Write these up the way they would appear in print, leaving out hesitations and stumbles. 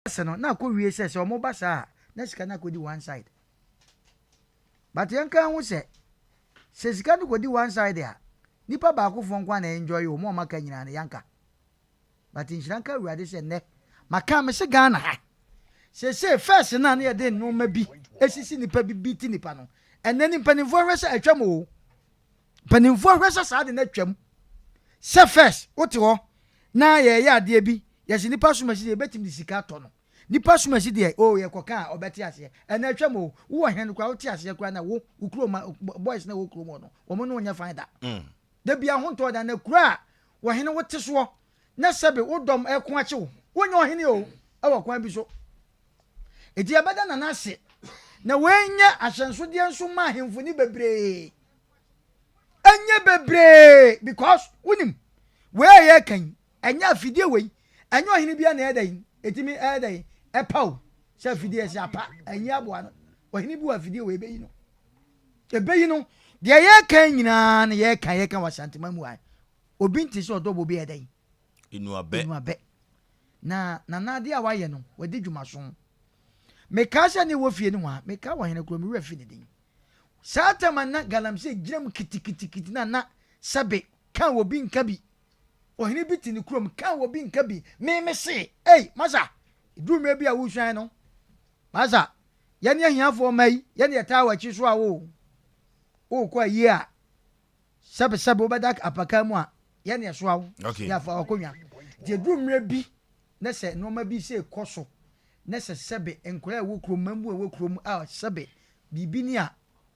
Ase no na akɔ wie sɛ sɛ ɔmo ba saa a na sika no akɔdi one side. But yɛnka nhu sɛ sɛ sika no kɔdi one side a nipa baako foɔ nko ara na enjoy o, ɔmo a ɔmo aka nyinaa no yɛnka. But nhyira nka Awurade sɛ nnɛ maka mese Ghana ha seesei first no a na yɛde nnoɔma bi esisi nipa bi bi ti nipa no ɛnnɛ ni mpanimfoɔ hwɛ sɛ atwam o. Mpanimfoɔ hwɛ sɛ saa de no atwam. Sɛ first wote hɔ na yɛyɛ adeɛ bi yɛse nipa som asi deɛ yɛbɛtumi de sika atɔ no. Nipa som asi deɛ oh yɛkɔka a ɔbɛte aseɛ. Ɛnɛ atwam o. Wowɔ hɛn koraa wote aseɛ koraa na wo wo kurom ma boys na ɛwɔ kurom hɔ no wɔn ne wo nyɛ fine da. Da biara ho ntɔ da na kuro a wɔhene wo te soɔ na sɛbe wo dɔm ɛko akye wo wonyɛ ɔhene o ɛwɔ kwan bi so. Enti yɛbɛda Nana ase na wei nyɛ ahyɛnsodeɛ nso ma ahemfo ne bebree. Ɛnyɛ bebree because wonim wei a yɛreka yi ɛnyɛ afidie wei ɛnyɛ ɔhene bia na ɛyɛ dɛn ɛtumi ɛyɛ dɛn ɛpa o sɛ afidie ɛsɛ apa ɛnyɛ aboa no ɔhene bi wɔ afidie wei ɛbɛyi no ɛbɛyi no deɛ yɛreka nyinaa no yɛreka yɛreka wɔ Asantema mu a obi nte sɛ ɔdɔ bɔ bi ɛyɛ dɛn Enuabɛ. Enuabɛ. Na Nana adeɛ a wayɛ no, wadi dwumaso. Mekaa sɛ ne wɔ fie no hɔ a, mekaa wɔ hene korɔ, me werɛ fi ne din. Saa tam a na galamsey gyina mu kitikitikiti na na sɛbe ka wɔ bi nka bi. Ɔhene bi te ne kurom, ka wɔ bi nka bi. Me me se, ei, masa, ɛduru mmerɛ bi a wosuan no, masa, yɛne ahiafoɔ mma yi, yɛne yɛtaa w'akyi so a wo, wokɔ ayie a, Sɛbesɛbe wobɛda apakaa mu a, yɛn na yɛsoa wo, Okay. yɛafa w'akonnwa. Nti ɛduru mmerɛ bi na sɛ nnoɔma bi sei kɔ so, na sɛ sɛbe nkwadaa a ɛwɔ kurom, mmamu a ɛwɔ kurom a sɛbe biribi ni a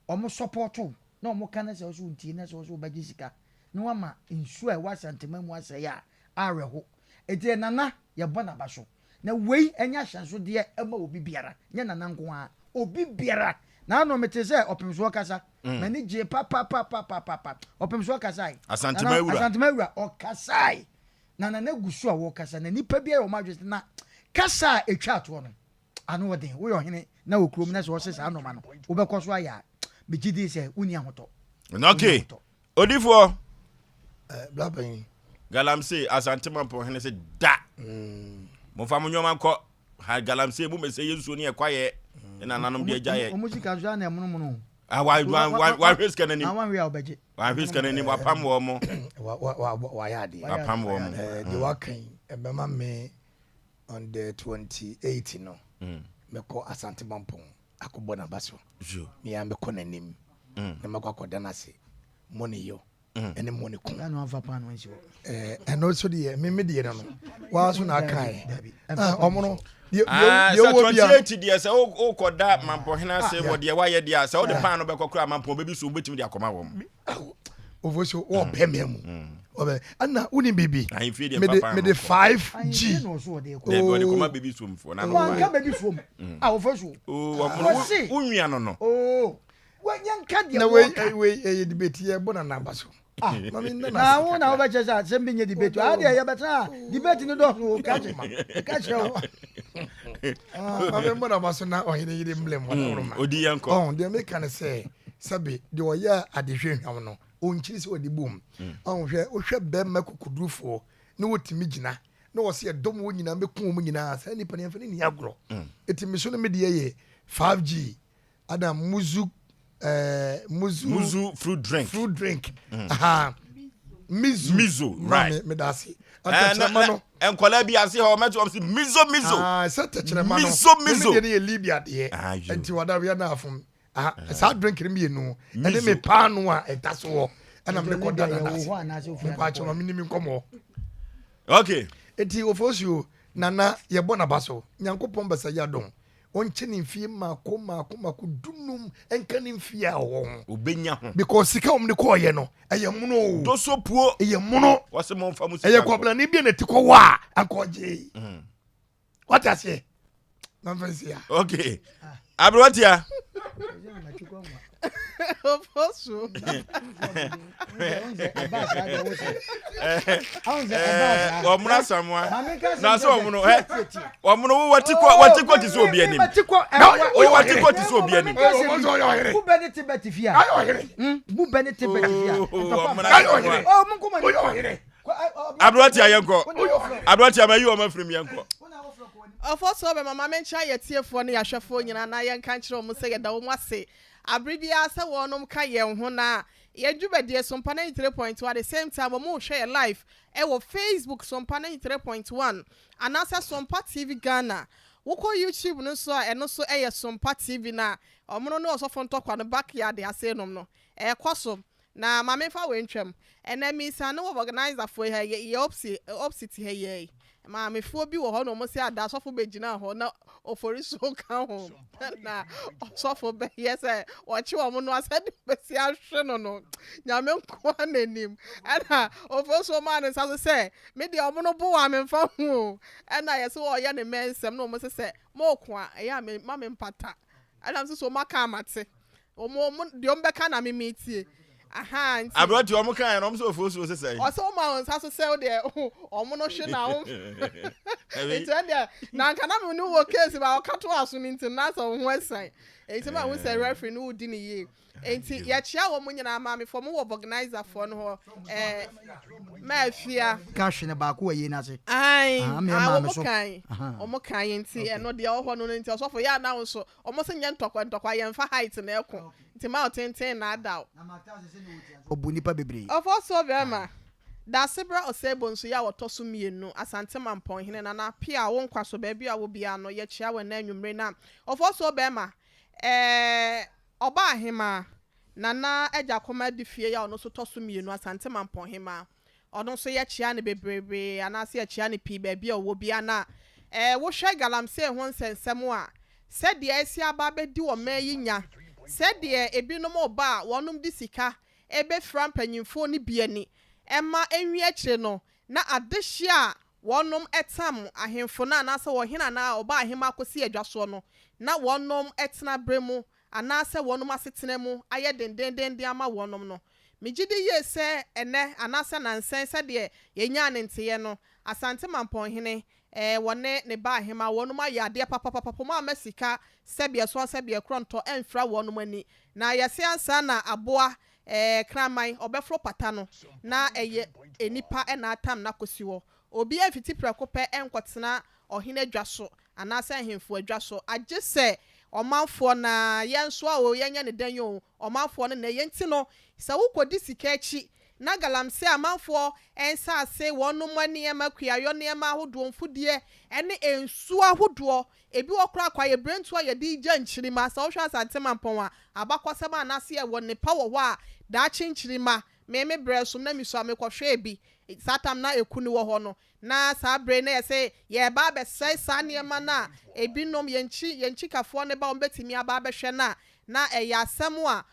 wɔn sɔpɔɔto wo, na wɔn ka na sɛ wo so wontie, na sɛ wo so wobɛgye sika, na woama nsuo a ɛwɔ Asantema mu asɛe a, awerɛho. Nti yɛn Nana, yɛbɔ n'aba so. Na wei nyɛ ahyɛnsodeɛ mma obi biara, nyɛ Nana nko ara, obi biara. N'ano metee sɛ Ɔpemsoɔ kasa, m'ani gyee papapapapapa. Ɔpemsoɔ kasae. Asantema Nana, Awura. Asantema Awura, ɔkasae. Na Nana gu so a wɔkasa, na nnipa biara yɛ wɔn adwene sɛ, na kasa a ɛtwa toɔ no, ano wɔ den. Woyɛ ɔhene na wɔ kurom na sɛ wɔse saa nnoɔma no, wobɛkɔ so ayɛ a, megye di sɛ wonni ahotɔ. Wonni Okay. ahotɔ. Odifoɔ. Eh, bra panyin. Galamsey Asante Mampɔn hene se da. Momfa mo nneɛma nkɔ ha galamsey mo mɛsɛ yɛ nsuo ne yɛ kwaeɛ ne nananom de agya yɛ. Ɔmo sika nso ana ɛmonomono. Ah, wa wa wa wahwɛ sika n'anim. Ah, wanhwɛ a ɔbɛgye. Wahwɛ sika n'anim wapam wɔn mo. Wa wa wa wayɛ adeɛ. Wapam wɔn mo. Eh, deɛ waka yi ɛbɛma me on the 28 no mɛkɔ Asante Mampɔn akɔbɔ n'aba so. Me ara mɛkɔ n'anim na makɔ akɔda n'ase mo ne yɔ ɛne mo ne ko. Ɛno nso deɛ me me deɛ no no waa so na aka yɛ ɔmo no deɛ ah, deɛ wɔ bia. sɛ 28 deɛ sɛ wokɔda mampɔhene ase wɔ deɛ wayɛ deɛ a sɛ wode paano bɛkɔ koraa mampɔn bɛbi so wobɛtumi de akɔma wɔn. Ofo so wɔ bɛ mɛ mu ɔbɛ ɛna wuni biribi Ahemfie deɛ mede mfa paano mede nkɔ. 5G. Dɛbi ɔde kɔma bɛbi somfoɔ na no Wanka baabi som a wɔfa so. Oo wɔn Wɔse. wo nua no no. Oo yɛnka deɛ Na wei wɔka. eh, wei ɛyɛ debate yɛ bɔ na naba so. Ah, Mami nna na n'ase wo na kakra. wobɛkyɛ sɛ asɛm bi nyɛ debate. Ah, deɛ yɛbɛtena a debate no dɔɔso o ka kyerɛ ka kyerɛ wo. Mami mbɔ n'aba so na ɔhene yere mblɛ mu ɔdaworo ma. Odi yɛn kɔ. Ɔn deɛ meka ne sɛ sɛbe deɛ ɔyɛ adehwɛ hwam no ɔnkyiri sɛ ɔde bom. Ɔn hwɛ wohwɛ bɛrima kokodurufoɔ na wɔtumi gyina na wɔsɛ ɛdɔm wɔ nyinaa mɛku wɔn nyinaa saa nipa no yɛmfa no nni agorɔ. Eti me so no me deɛ yɛ 5G ana muzu eh, muzu Muzu fruit drink. fruit drink. Aha. Mizu. Mizo, Ma right. me meda ase. Eh, na- Atɛkyerɛma no. na- Nkwadaa bi ase hɔ mɛto wɔn sɛ mizo mizo. Ah, sɛ tɛkyerɛma no. Mizo mizo. Me deɛ no yɛ Libya deɛ. Ah, yo. Nti wada wia na afom. Ah, saa drink no mmienu. Ɛne Mizo. me paano a ɛda so hɔ. Ɛna mede kɔ da Libya nana yɛwɔ ase. hɔ anaasɛ ofiri Mekɔ akyɛ ma anakɔ. me ni me nkɔmmɔ. Okay. Eti ofosuo nana yɛbɔ n'aba so. Nyankopɔn bɛsɛ yɛ adom. Ɔnkyɛ ne mfie mmaako mmaako mmaako dunum nka ne mfie a ɔwɔ ho. Obenya ho. Because sika wɔn de kɔɔyɛ no ɛyɛ mono o. Doso puo. Ɛyɛ mono. Wɔsi mo nfa mo sika. Ɛyɛ kɔbla bi a na ti kɔ wɔ a anka ɔgye. Wate aseɛ? Na nfa nsi ya. Okay. Aberanteɛ. Ofosu. Wɔn asamoa. Na sɛ wɔn no ɛ wɔn no wɔti kɔ wɔti kɔ ti sɛ obi anim. Wɔti kɔ ti sɛ obi anim. Bu bɛ ne te bɛ ti fi a. Bu bɛ ne te bɛ ti fi a. Wɔn Oh, mo nkɔmɔ ni. Aberanteɛ yɛn kɔ. Aberanteɛ ma yi wɔn afiri mu yɛn kɔ. Ɔfɔ so bɛma ma menkyerɛ yɛ tiefoɔ ne yɛahwɛfoɔ nyinaa na yɛnka nkyerɛ wɔn sɛ yɛda wɔn ase abere biara sɛ wɔnom ka yɛn ho na yɛn dwumadie Sompa 93.1. At the same time, wɔn rehwɛ yɛ live ɛwɔ Facebook, Sompa 93.1 anaasɛ Sompa TV Ghana. Wokɔ YouTube no nso a, ɛno nso ɛyɛ Sompa TV, na ɔmo no ne ɔsɔfo ntɔkwa no backyard ase nom no ɛɛkɔ so. Na maame fa wɔ ntwam ɛnɛ misa ne wɔ organizer ha yɛ yɛ opsi opsi ha yɛ yi, maamefoɔ bi wɔ hɔ na wɔn sɛ ada asɔfo bɛgyina hɔ na ofori so ka ho na ɔsɔfo bɛyɛ sɛ ɔkye wɔn no asɛ de bɛsi ahwe no, Nyame nkoa n'anim. Ɛna ofori so maa ne nsa so sɛ me deɛ, ɔmo no bo wa me nfa ho o. Ɛna yɛsɛ ɔyɛ ne mɛ nsɛm na wɔn sɛ mo ko a ɛyɛ a me ma me mpata. Ɛna nso so ɔmo aka amate ɔmo deɛ, ɔmo bɛka na me mi tie aha nti. Aberante, ɔmo kan yɛn ɔmo sɛ ofuo so sɛ. Ɔsɛ ɔmo a nsa so sɛ ɔdeɛ ɔmo no hwe na ɔmo nti ɛdeɛ na nka na mi ni wɔ case ba ɔka to aso ne nti na sɛ ɔho ɛsan nti ma ho sɛ referee no wodi ne yie. Nti yɛkyia wɔn nyinaa, maamefoɔ mo wɔ organizer foɔ no hɔ, maafia. Ka hwe ne baako wɔ yie n'ase. Ayi. Ah, me maame wɔn so. Kan wɔn kan nti ɛno deɛ ɔwɔ hɔ no nti ɔsɔfo yɛ anan so wɔn sɛ nyɛ ntɔkwa ntɔkwa, yɛnfa height na ɛko nti maa ɔtenten na ada o. Ɔbu nipa bebree. Ɔfɔ so bɛrima Daasebra Ɔsɛɛbo nso yɛ a wɔtɔ so mmienu, Asante Mampɔnhene Nana Pia a wo nkwa so baabi a wo bia no, yɛkyia wɔ ɛnɛ anwummere. Na ɔfɔ so bɛrima ɔbaa ahema Nana Agya Kɔma di fie yɛ a ɔno nso tɔ so mmienu, Asante Mampɔnhema, ɔno nso yɛkyia no bebrebe anaasɛ yɛkyia no pii baabi a ɔwɔ bia. Na wohwɛ galamsey ho nsɛnsɛm a sɛdeɛ esi aba abɛdi wɔ mmaa yi nya, sɛdeɛ ebinom ɔba a wɔnom de sika ebɛfira mpanyinfoɔ no bi ani ɛma enwi akyire no, na adehye a wɔnom ɛtam ahemfo no anaasɛ wɔhene anaa ɔba ahema akɔsi adwa soɔ no, na wɔnom ɛtena bere mu anaasɛ wɔnom asetena mu ayɛ dendendenden ama wɔnom no. Megye di yie sɛ ɛnɛ anaasɛ nansɛn, sɛdeɛ yɛnyaa ne nteɛ no, Asante Mampɔnhene wɔne ne ba ahema wɔnom ayɛ adeɛ papapapa mu ama sika sɛbeɛ so sɛbeɛ korɔntɔ ɛmfira wɔnom ani. Na yɛse ansa na aboa kraman ɔbɛforo pata no, na ɛyɛ enipa ɛna atam na kɔsi hɔ. Obi afiti prɛko pɛ ɛnkɔtena ɔhene adwa so anaasɛ ahemfo adwa so, agye sɛ ɔmanfoɔ na yɛn nso a o yɛnyɛ ne dan yi o, ɔmanfoɔ no na yɛn ti no sɛ wokɔdi sika akyi na galamsey, amanfoɔ nsaase, wɔnom nneɛma, kuayɔ nneɛma ahodoɔ, mfudeɛ ɛne nsuo ahodoɔ, ebi wɔ koraa kwaeɛ berentu a yɛde gya nkyirima. Sɛ wohwɛ Asante Mampɔn a, abakɔsɛm a anaasɛ yɛwɔ nipa wɔ hɔ a daakye nkyirima meme brɛ so na miso a mekɔhwɛ bi saa tam na eku ni wɔ hɔ no, na saa bere na yɛsɛ yɛba abɛsɛe saa nneɛma no a ebinom yɛnkyi yɛnkyikafoɔ ne ba wɔn bɛtumi aba abɛhwɛ no a, na ɛyɛ asɛm a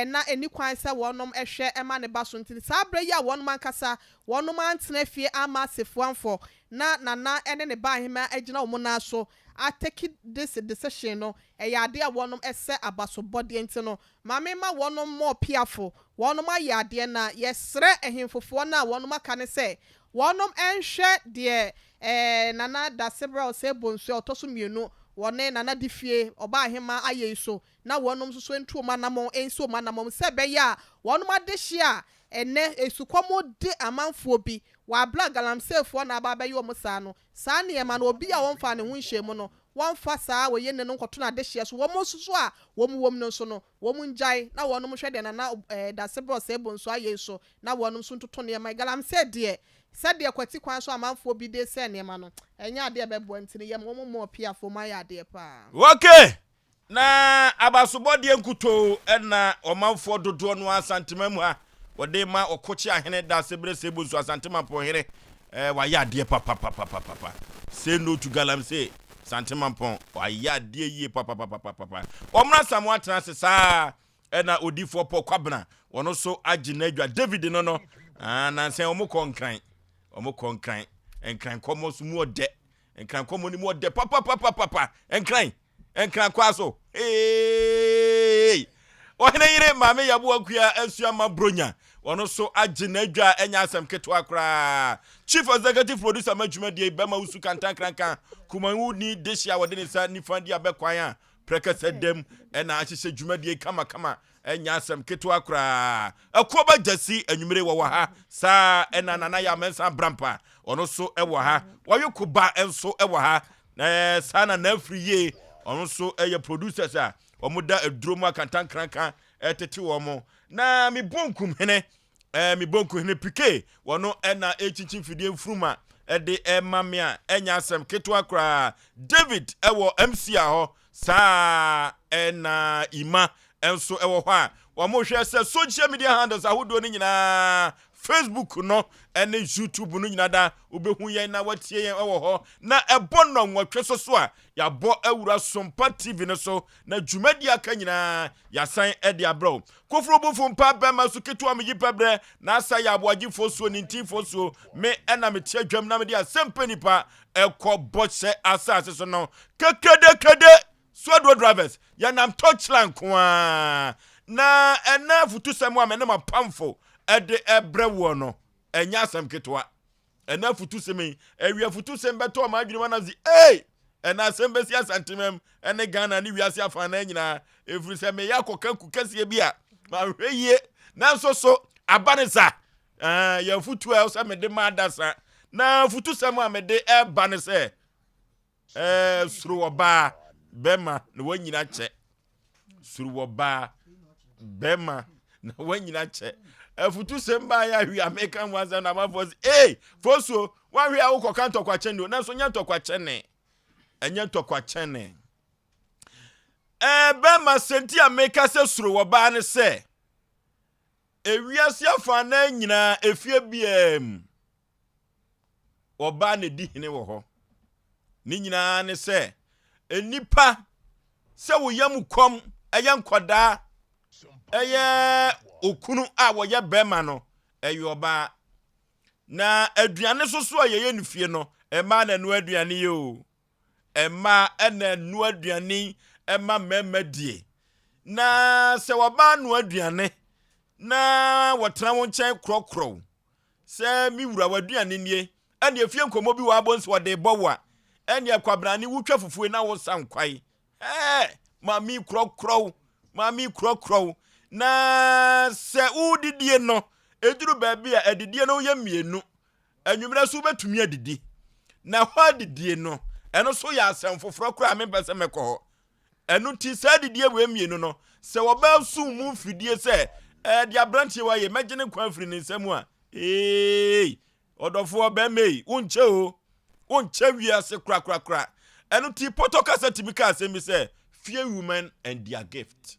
na ɛni kwan sɛ wɔnom ɛhwɛ ɛma ne ba so. Nti saa bere yi a wɔnom ankasa wɔnom antena fie ama asefoamfo na Nana ɛne ne ba ahema agyina wɔn nan so atake this decision no, ɛyɛ adeɛ a wɔnom ɛsɛ abasobɔdeɛ. Nti no maame ma wɔnom mɔ piafo, wɔnom ayɛ adeɛ. Na yɛsrɛ ahemfofoɔ no a wɔnom aka ne sɛ wɔnom nhwɛ deɛ Nana Dasebrɛ Ɔsɛ Bonsu a ɔtɔ so mmienu, wɔne Nana di fie ɔbaa ahema ayɛ yi so, na wɔnom nso so ntu wɔn anammɔn, nsi wɔn anammɔn sɛ ɛbɛyɛ a wɔnom adehye a ɛnɛ esukɔm de amanfoɔ bi wɔabla galamseyfoɔ na aba abɛyɛ wɔn saa no, saa nneɛma no, obi a wɔmfa ne ho nhyɛ mu no, wɔmfa saa wɔyɛ ne no nkɔto no adehyeɛ so. Wɔn nso so a wɔn wɔm no nso no, wɔn ngyae na wɔnom hwɛ deɛ Nana Dasebrɛ Ɔsɛ Bonsu ayɛ yi so, na wɔnom nso ntoto nneɛma. Galamsey deɛ, sɛdeɛ kwati kwan so amanfoɔ bi de sɛ nneɛma no, ɛnyɛ adeɛ bɛboa. Nti no yɛm wɔn mu ɔpiafoɔ mu ayɛ adeɛ paa. Okay, na abasobɔdeɛ nkutoo ɛna ɔmanfoɔ dodoɔ no Asantema mu ha wɔde ma ɔkokye ahene Daasebere Sɛ Bonsu, Asantema Pɔnhene. Wayɛ adeɛ papapapapapa. Say no to galamsey, Asantema Mpɔn wayɛ adeɛ yie papapapapapa. Ɔmmra Samoa atena ase saa. Ɛna odifoɔ Pɔ Kwabena, ɔno so agye n'adwa. David no nansɛn ɔmo kɔ Nkran, ɔmo kɔ Nkran. Nkran kɔmɔ so mu ɔdɛ, Nkran kɔmɔ no mu ɔdɛ papapapapa. Nkran, Nkran kwa so. Hey! Ɔhene yere Maame Yaboa Kua Asuama Bronya, ɔno so agye n'adwa a ɛnyɛ asɛm ketewa koraa. Chief executive producer ma dwumadie bɛma wusu kantankranka kumawu ni dehye a wɔde ne nsa nifa di abɛkwan a prɛkɛsɛ dɛm ɛna ahyehyɛ dwumadie kamakama, ɛnyɛ asɛm ketewa koraa. Ɛkoɔ gyasi anwummere wɔwɔ ha saa. Ɛna Nana yɛ Amɛnsa Brampa, ɔno so ɛwɔ ha. Wɔyɛ koba nso ɛwɔ ha. Na saa na n'afiri yie, ɔno nso yɛ producers a wɔn da aduro mu akantankranka tete wɔn. Na me bonkum hene, me bonkum hene Pike, wɔno na ɛkyinkyin fidie mfuruma de ɛma me a ɛnyɛ asɛm ketewa koraa. David ɛwɔ MC a hɔ, saa ɛna Ima nso ɛwɔ hɔ a wɔhwɛ sɛ social media handles ahodoɔ no nyinaa, Facebook no ne YouTube no nyinaa da wobɛhu yɛn na watie yɛn wɔ hɔ. Na ɛbɔ nnɔnwɔtwe so so a yɛabɔ awura Sompa TV no so na dwumadi aka nyinaa yɛasan de abrɛ wo. Koforo bofo mpa bɛma so ketewa megye pɛbrɛ na asa yɛ aboagyefoɔ suo ne ntinfoɔ suo me ɛna mete adwam na mede asɛmpɛ nipa ɛkɔ bɔhyɛ asase so no kekedekede. Suaduo drivers, yɛnam Torchline nko ara. Na ɛnɛ afutusɛm a me ne m'apamfo de rebrɛ woɔ no, ɛnyɛ asɛm ketewa. Ɛnɛ afutusɛm yi, awi afutusɛm bɛtɔɔ m'adwene mu anam se, ei, ɛnɛ asɛm bɛsi Asantemam ne Ghana ne wiase afanan nyinaa, ɛfiri sɛ meyɛ akɔka ku kɛseɛ bi a manhwɛ yie. Nanso so aba ne sa? Yɛ afutuo a ɛwɔ sɛ mede ma adasa. Na afutusɛm a mede ɛreba ne sɛ, Ɛɛ soro wɔ baa bɛma na wanyina kyɛ. Soro wɔ baa bɛma na wanyina kyɛ. Afutusɛm baa yɛ ahwi a meka ho asɛm na amanfoɔ sɛ ee fosuo wahwe a wokɔka ntɔkwa kyɛne o, nanso nyɛ ntɔkwa kyɛne, ɛnyɛ ntɔkwa kyɛne. Ɛɛ bɛma sɛnti a meka sɛ soro wɔ baa ne sɛ ewiase afanan nyinaa efie biara mu ɔbaa na ɛdi hene wɔ hɔ. Ne nyinaa ne sɛ, nnipa sɛ wo yam kɔm, ɛyɛ nkɔdaa, ɛyɛ okunu a wɔyɛ bɛrima no, ɛyɛ ɔbaa. Na aduane soso a yɛyɛ no fie no, mmaa na ɛnoa aduane yɛ o. Mmaa na ɛnoa aduane ma mmarima die. Na sɛ ɔbaa noa aduane na wɔtena wo nkyɛn korɔkorɔ Sɛ me wura, w'aduane nie. Ɛnneɛ fie nkɔmmɔ bi wɔ ha bohu sɛ wɔde rebɔ wo a, ɛnneɛ kwabrane wotwa fufuo na wosa nkwae. Ɛɛ, maame yi korɔkorɔ wo, maame yi korɔkorɔ wo. Na sɛ wodidie no, ɛduru baabi a adidie no yɛ mmienu. Anwummerɛ so wobɛtumi adidi. Na ɛhɔ adidie no, ɛno so yɛ asɛm foforɔ koraa a mempɛ sɛ mɛkɔ hɔ. Ɛno nti, saa adidie wei mmienu no, sɛ wɔbaa sum mu mfidie sɛ, ɛɛ, deɛ aberanteɛ wei ayɛ, mɛgye ne nkwa afiri ne nsa mu a, eei, ɔdɔfoɔ bɛrima yi, wonkyɛ o, wonkyɛ wiase korakorakora. Ɛno nti, pɔtɔ kasa tumi ka asɛm bi sɛ, fear women and their gift.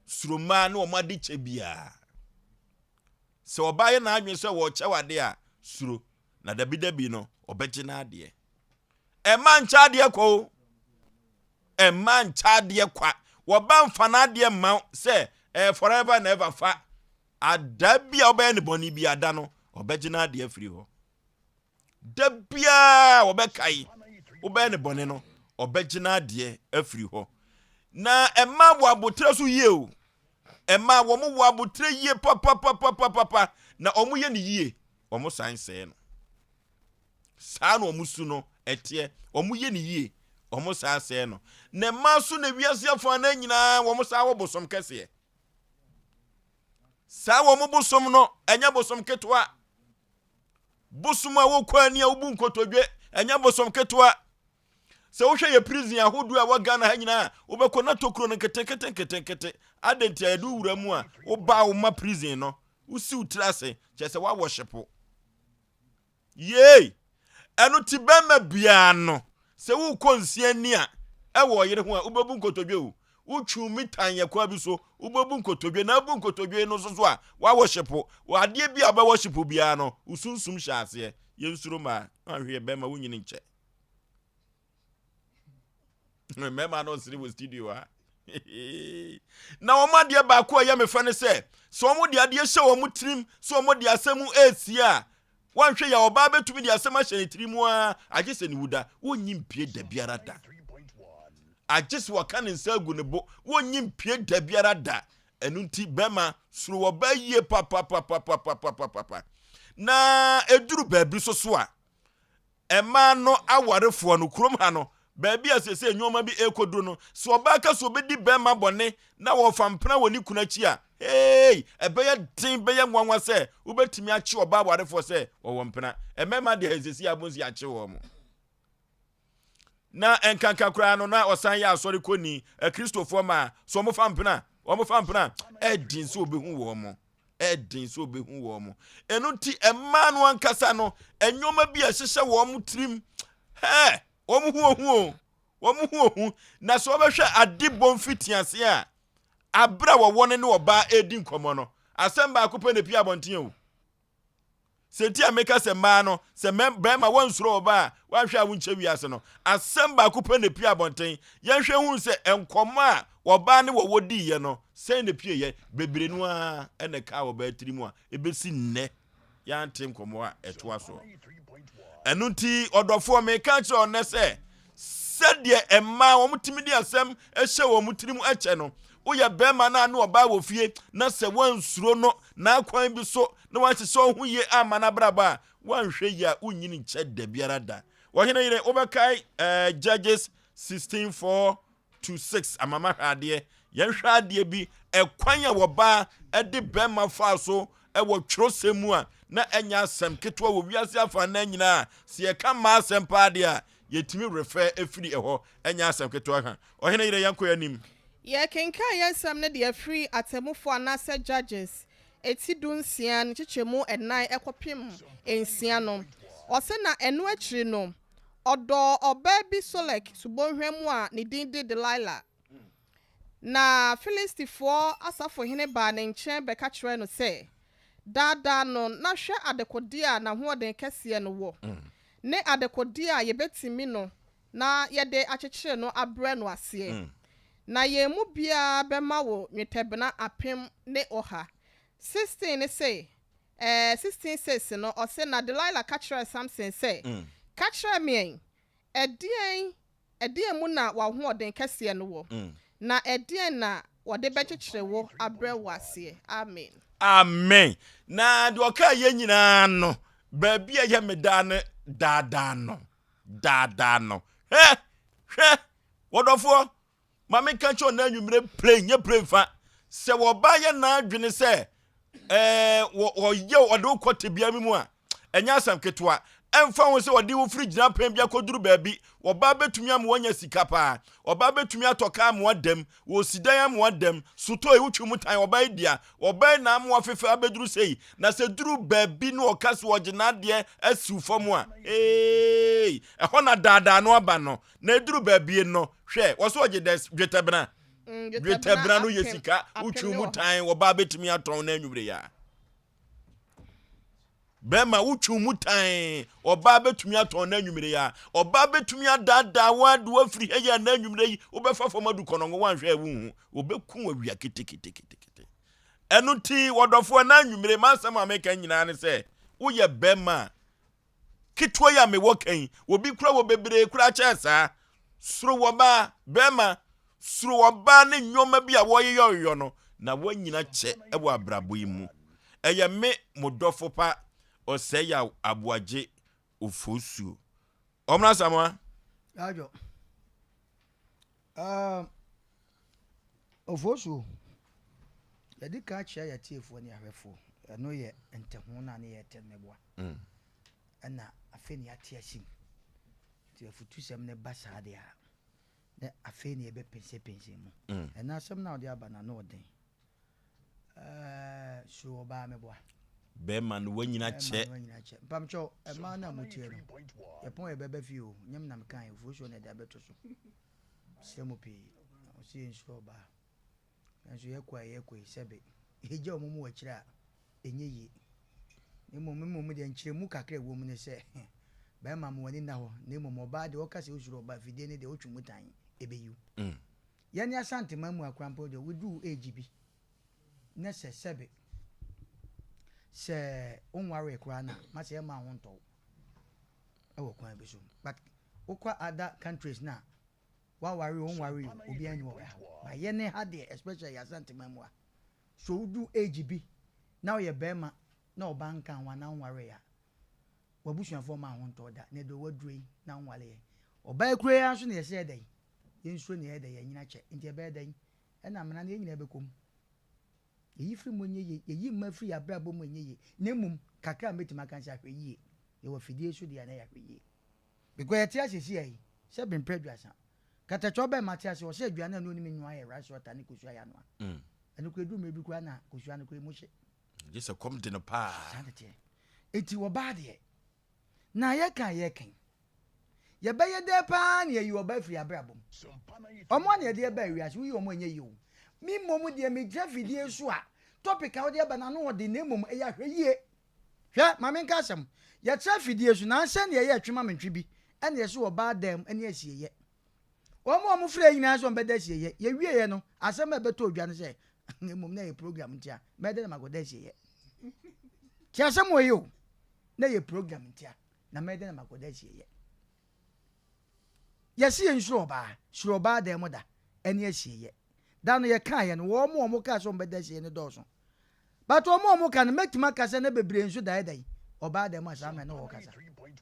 Suro mmaa ne wɔn adekyɛ biara. Sɛ ɔbaa yɛ n'adwene sɛ wɔrekyɛ wo adeɛ a, suro, na dabidabi no, ɔbɛgye n'adeɛ. Ɛmma nkyɛ adeɛ kwa o. Ɛmma nkyɛ adeɛ kwa. Wɔba mfa n'adeɛ mma wo sɛ ɛyɛ forever and ever fa. Ada bi a wobɛyɛ ne bɔne bi ada no, ɔbɛgye n'adeɛ afiri hɔ. Da biara wɔbɛkae wobɛyɛ ne bɔne no, ɔbɛgye n'adeɛ afiri hɔ. Na ɛma wɔ aboterɛ so yie o. Ɛma wɔn wɔ aboterɛ yie papapapapapa na wɔn yɛ ne yie, wɔn san sɛɛ no. Saa na wɔn su no teɛ. Wɔyɛ no yie, wɔsan sɛe no. Na mmaa so na wiase afanan nyinaa wɔsan wɔ bosom kɛseɛ. Saa wɔn bosom no, ɛnyɛ bosom ketewa. Bosom a wokɔ ani a wobu nkotodwe, ɛnyɛ bosom ketewa. Sɛ wohwɛ yɛ prison ahodoɔ a ɛwɔ Ghana ha nyinaa, wobɛkɔ na tokuro no nketenkete nketenkete. Adɛn nti a yɛde wo wura mu a, wobaa wo ma prison no, wosiw tiri ase, kyerɛ sɛ woawɔhyepo. Yei! Ɛno nti bɛrima biara no, sɛ worekɔ nsia ni a, ɛwɔ ɔyere ho a, wobɛbu nkotodwe o. Wotwiw mita nyɛkwaa bi so, wobɛbu nkotodwe, na abu nkotodwe no nso so a, woawɔhyepo. Wɔ adeɛ bi a wobɛwɔhyepo biara no, wo sunsum hyɛ aseɛ. Yɛnsuro mmaa, na wanhwɛ yɛ bɛrima wonyini nkyɛ. Mmarima no nsere wɔ studio ha. Na wɔn adeɛ baako a ɛyɛ me fɛ ne sɛ, sɛ wɔn de adeɛ hyɛ wɔn tirim sɛ wɔn de asɛm resie a, wɔnhwɛ yɛ ɔbaa bɛtumi de asɛm ahyɛ ne tirim ara, agye sɛ ne wuda, wonnyi mpie da biara da. Agye sɛ wɔka ne nsa agu ne bo, wonnyi mpie da biara da. Ɛno nti bɛrima soro ɔbaa yie papapapapapapapa. Na ɛduru baabi so so a, Mmaa no awarefoɔ no, kurom ha no, baabi a seesei nnoɔma bi rekɔduru no, sɛ ɔbaa ka sɛ ɔbɛdi barima bɔne na wɔfa mpena wɔ ne kunu akyi a, hey, ɛbɛyɛ den, bɛyɛ nwanwa sɛ wobɛtumi akye ɔbaa awarefoɔ sɛ wɔwɔ mpena. Mmarima deɛ, seesei abonsi akye wɔn. Na ɛnkanka koraa no, na ɔsan yɛ asɔre kɔni. Akristofoɔ mmaa, so wɔfa mpena? Wɔfa mpena? Ɛden sɛ wɔbɛhu wɔn. Ɛden sɛ wɔbɛhu wɔn. Ɛno nti, mmaa no ankasa no, nneɛma bi a ɛhyehyɛ wɔn tirim, hɛ, wɔn ho ohu o, wɔn ho ohu. Na sɛ wɔbɛhwɛ adebɔ mfitiaseɛ a, abere a wɔwɔ no ne ɔbaa redi nkɔmmɔ no, asɛm baako pɛ na epie abɔnten o. Sɛ nti a meka sɛ mmaa no, sɛ bɛrima wɔnsuro ɔbaa a, wanhwɛ a wonkyɛ wiase no. Asɛm baako pɛ na epie abɔnten. Yɛnhwɛ hunu sɛ nkɔmmɔ a ɔbaa ne wɔwɔ diiɛ no, sɛn na epieeɛ? Bebree no ara na ɛkaa ɔbaa tiri mu a ebesi nnɛ yɛante nkɔmmɔ a ɛtoa soɔ. Ɛno nti, ɔdɔfoɔ, meka kyerɛ wo nnɛ sɛ, sɛdeɛ mmaa wɔtumi de asɛm hyɛ wɔn tirim kyɛ no, woyɛ bɛrima no a ne ɔbaa wɔ fie na sɛ woansuro no n'akwan bi so na woanhyehyɛ wo ho yie amma n'abrabɔ a, woanhwɛ yie a wonnyini nkyɛ da biara da. Ɔhene yere, wobɛkae eh, Judges 16 4 to 6 ama mahwɛ adeɛ. Yɛnhwɛ adeɛ bi, ɛkwan a wɔbaa de bɛrima faa so wɔ twerɛsɛm mu a na ɛnyɛ asɛm ketewa wɔ wiase afanan nyinaa. Sɛ yɛka mmaa asɛm paa deɛ a, yɛtumi refer firi ɛhɔ, ɛnyɛ asɛm ketewa ha. Ɔhene yerɛ, yɛnkɔ yɛn anim. Yɛrekenkan yɛn nsɛm no de afiri Atemmufoɔ anaasɛ Judges eti dunsia ne nkyekyɛmu nnan kɔpem nsia no. Ɔse na ɛno akyiri no, ɔdɔɔ ɔbaa bi Solek subonhwa mu a ne din de Delilah. Na Filistifoɔ asafohene baa ne nkyɛn bɛka kyerɛɛ no sɛ, Daadaa no na hwɛ adekodeɛ a n'ahoɔden kɛseɛ no wɔ, ne adekodeɛ a yɛbɛtumi no na yɛde akyekyere no abrɛ no aseɛ. Na yɛn mu biara bɛma wo nnwetɛbena 1100. 16 ne se, Ɛɛ, 16 6 no, ɔse, Na Delilah ka kyerɛɛ Samson sɛ, Ka kyerɛ me ɛ, ɛdeɛn, ɛdeɛn mu na w'ahoɔden kɛseɛ no wɔ, na ɛdeɛn na wɔde bɛkyekyere wo abrɛ wo aseɛ? Amen. Amen. Na deɛ ɔkaa yɛ nyinaa no, baabi a ɛyɛ me daa no, daadaa no, daadaa no. Hwɛ, hwɛ, wɔdɔfoɔ, Ma menka nkyerɛ wo nnɛ anwummere plane nyɛ plane fa. Sɛ wɔba yɛ n'adwene sɛ ɛɛ wɔyɛ ɔde wo kɔ tebea bi mu a, ɛnyɛ asɛm ketewa. Ɛmfa ho sɛ wɔde wo firi gyinapɛn bi akɔduru baabi, ɔbaa bɛtumi ama woanya sika paa. Ɔbaa bɛtumi atɔ kaa ama woada mu, wɔsi dan ama woada mu, sotɔɔ yi wotwe mu tan ɔbaa yi dea. Ɔbaa yi na ama woafefɛ abɛduru sei. Na sɛ duru baabi na ɔka sɛ ɔgye n'adeɛ asiw fam a, ee, ɛhɔ na daadaa no aba no. Na eduru baabi no, hwɛ, wɔsɛ ɔgye dɛ dwetɛbena. Dwetɛbena no yɛ sika, wotwiw mu tan, ɔbaa betumi atɔn no anwummere yi a. Bɛrima, wotwiw mu tan, ɔbaa betumi atɔn no anwummere yi a. Ɔbaa betumi adaadaa wo ade wo afiri ha yi a na anwummere yi wobɛfa fam adu kɔnɔngo woanhwɛ a wonhu. Wɔbɛku wo awia keteketekete. Ɛno nti, wɔdɔfoɔ, na anwummere m'asɛm a meka nyinaa ne sɛ, woyɛ bɛrima a, Ketewa yi a mewɔ ka yi, obi kura wɔ bebree koraa kyɛn saa. Suro wɔbaa, bɛrima, suro wɔbaa ne nneɛma bi a wɔyeyɔyeyɔ no, na woanyina kyɛ wɔ abrabɔ yi mu. Ɛyɛ me, mo dɔfo pa, Ɔsɛeyaw Aboagye Ofosuo. Ɔmena Asamoah. Adwo. Um, Ofosuo, yɛde ka kyerɛ yɛn atiefoɔ ne ahwɛfoɔ, ɛno yɛ ntɛho no a ne yɛtɛ no mɛboa. Mm. Ɛna afei ne yɛate asim. Nti afutusɛm no ba saa deɛ a, na afei ne yɛbɛpɛnsɛpɛnsɛ mu. Mm. Ɛna asɛm no a wɔde aba no ano ɔden. Ɛɛ, suro ɔbaa mɛboa. Bɛrima no wanyina kyɛ. Bɛrima no wanyina kyɛ. Mpamkyɛw, mmaa no a motie no, yɛpɔn yɛbɛba fie o, nyɛ me na mekae, Ofosuo na ɛde abɛto so. Mesrɛ mo pii. Ɔse yɛnsuro ɔbaa. Nanso yɛkɔ a yɛkɔ yi sɛbe yɛgya wɔn mu wɔ akyire a, ɛnyɛ yie. Na mmom mmom deɛ nkyerɛmu kakra a ɛwɔ mu ne sɛ, bɛrima ma w'ani nna hɔ, na mmom ɔbaa deɛ ɔka sɛ wosuro ɔbaa, afidie no deɛ wotwe mu tan, ɛbɛyi wo. Yɛne Asanteman mu akora mpo deɛ woduru age bi na sɛ sɛbe sɛ wonwaree koraa no a, ma sɛ ɛmma wo ho ntɔ wo wɔ kwan bi so. But wokɔ other countries no a, waware o wonwaree o, obiara nni hɔ a ɔbɛha wo. But yɛne ha deɛ especially yɛ Asanteman mu a, sɛ wodu age bi na woyɛ barima na ɔbaa nka ho anaa wonwaree a, w'abusuafoɔ mma wo ho ntɔ wo da. Na deɛ waduru yi na wonwareeɛ. Ɔbaa kura yi ara nso na yɛsɛ yɛ dɛn? Yɛnsuro nea ɛyɛ dɛ, yɛnyini akyɛ. Nti ɛbɛyɛ dɛn? Ɛna amena no yɛn nyinaa bɛkɔ mu. Yɛyi firi mu ɛnyɛ yie, yɛyi mma firi yɛn abrabɔ mu ɛnyɛ yie. Na mmom, kakra a mɛtumi aka ne sɛ ahwɛ yie. Yɛwɔ afidie so deɛ a na yɛahwɛ yie. Because yɛte ase seesei yi. Sɛ bempɛ 30. Katakyɛ ɔbɛn mate ase ɔsɛ aduane a na onim nnoa yɛ rice water ne kosua yanoa. Ɛno koraa eduru mmerɛ bi koraa na kosua no koraa emu hye. Gye sɛ kɔm de no paa. Saa na ɛteɛ. Eti ɔbaa deɛ, na yɛka a yɛka yi, yɛbɛyɛ dɛn paa na yɛayi ɔbaa afiri abrabɔ mu? Wɔn a na yɛde ɛbaa wiase, woyi wɔn a ɛnyɛ yie o. Me mmom deɛ megyina fidie so a, topic a wode aba no ano ɔden na mmom ɛyɛ ahwɛyie. Hwɛ, ma menka asɛm. Yɛtra afidie so, nansa nea ɛyɛ twe ma mentwe bi, ɛna yɛse ɔbaa dan mu ne asieeɛ. Wɔn a wɔfrɛɛ nyinaa sɛ wɔbɛda asieeɛ. Yɛwieeɛ no, asɛm a ɛbɛtɔɔ dwa ne sɛ, mmom na ɛyɛ program nti a, mɛyɛ dɛn na makɔda asieeɛ? Te asɛm wɔ yi o, na ɛyɛ program nti a, na mɛyɛ dɛn na makɔda asieeɛ? Yɛse yɛnsuro ɔbaa, suro ɔbaa dan mu da ne asieeɛ. Da no yɛkaeɛ no, wɔn a wɔkaa sɛ wɔbɛda asieeɛ no dɔɔso. But wɔn a wɔka no, mɛtumi aka sɛ na bebree nso da ɛdɛn? Ɔbaa dan mu a saa mmerɛ no wɔkasa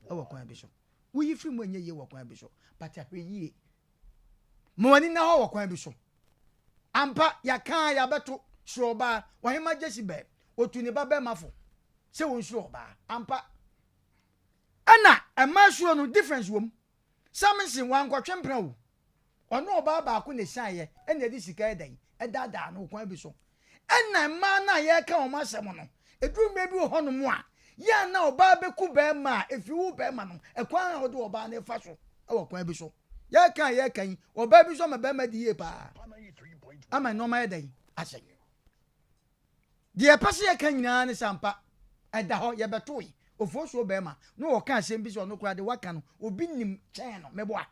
wɔ kwan bi so. Woyi firi mu ɛnyɛ yie wɔ kwan bi so, but ahwɛ yie. Ma w'ani nna hɔ wɔ kwan bi so. Ampa, yɛaka a yɛabɛto, suro ɔbaa. Ɔhemma Jezebel, ɔtuu ne ba bɛrima fo sɛ ɔnsuro ɔbaa. Ampa. Ɛna mmaa suro no, difference wɔ mu. Samson, wankɔtwe mpena o. Ɔne ɔbaa baako na esianeeɛ ɛna ɛde sika yɛ dɛn? Ɛdaadaa no wɔ kwan bi so. Ɛna mmaa no a yɛreka wɔn asɛm no, ɛduru mmerɛ bi wɔ hɔnom a, yɛ a na ɔbaa bɛku barima a, ɛfiri wo barima no, ɛkwan a wode ɔbaa no refa so wɔ kwan bi so. Yɛreka a yɛreka yi, ɔbaa bi nso ama barima adi yie paa ama nneɛma ayɛ dɛn? Asɛe. Deɛ yɛpɛ sɛ yɛka nyinaa ne sɛ ampa, ɛda hɔ, yɛbɛtoe. Ofosuo barima na ɔka asɛm bi sɛ ɔno koraa de waka no, obi nim kyɛn no, meboa.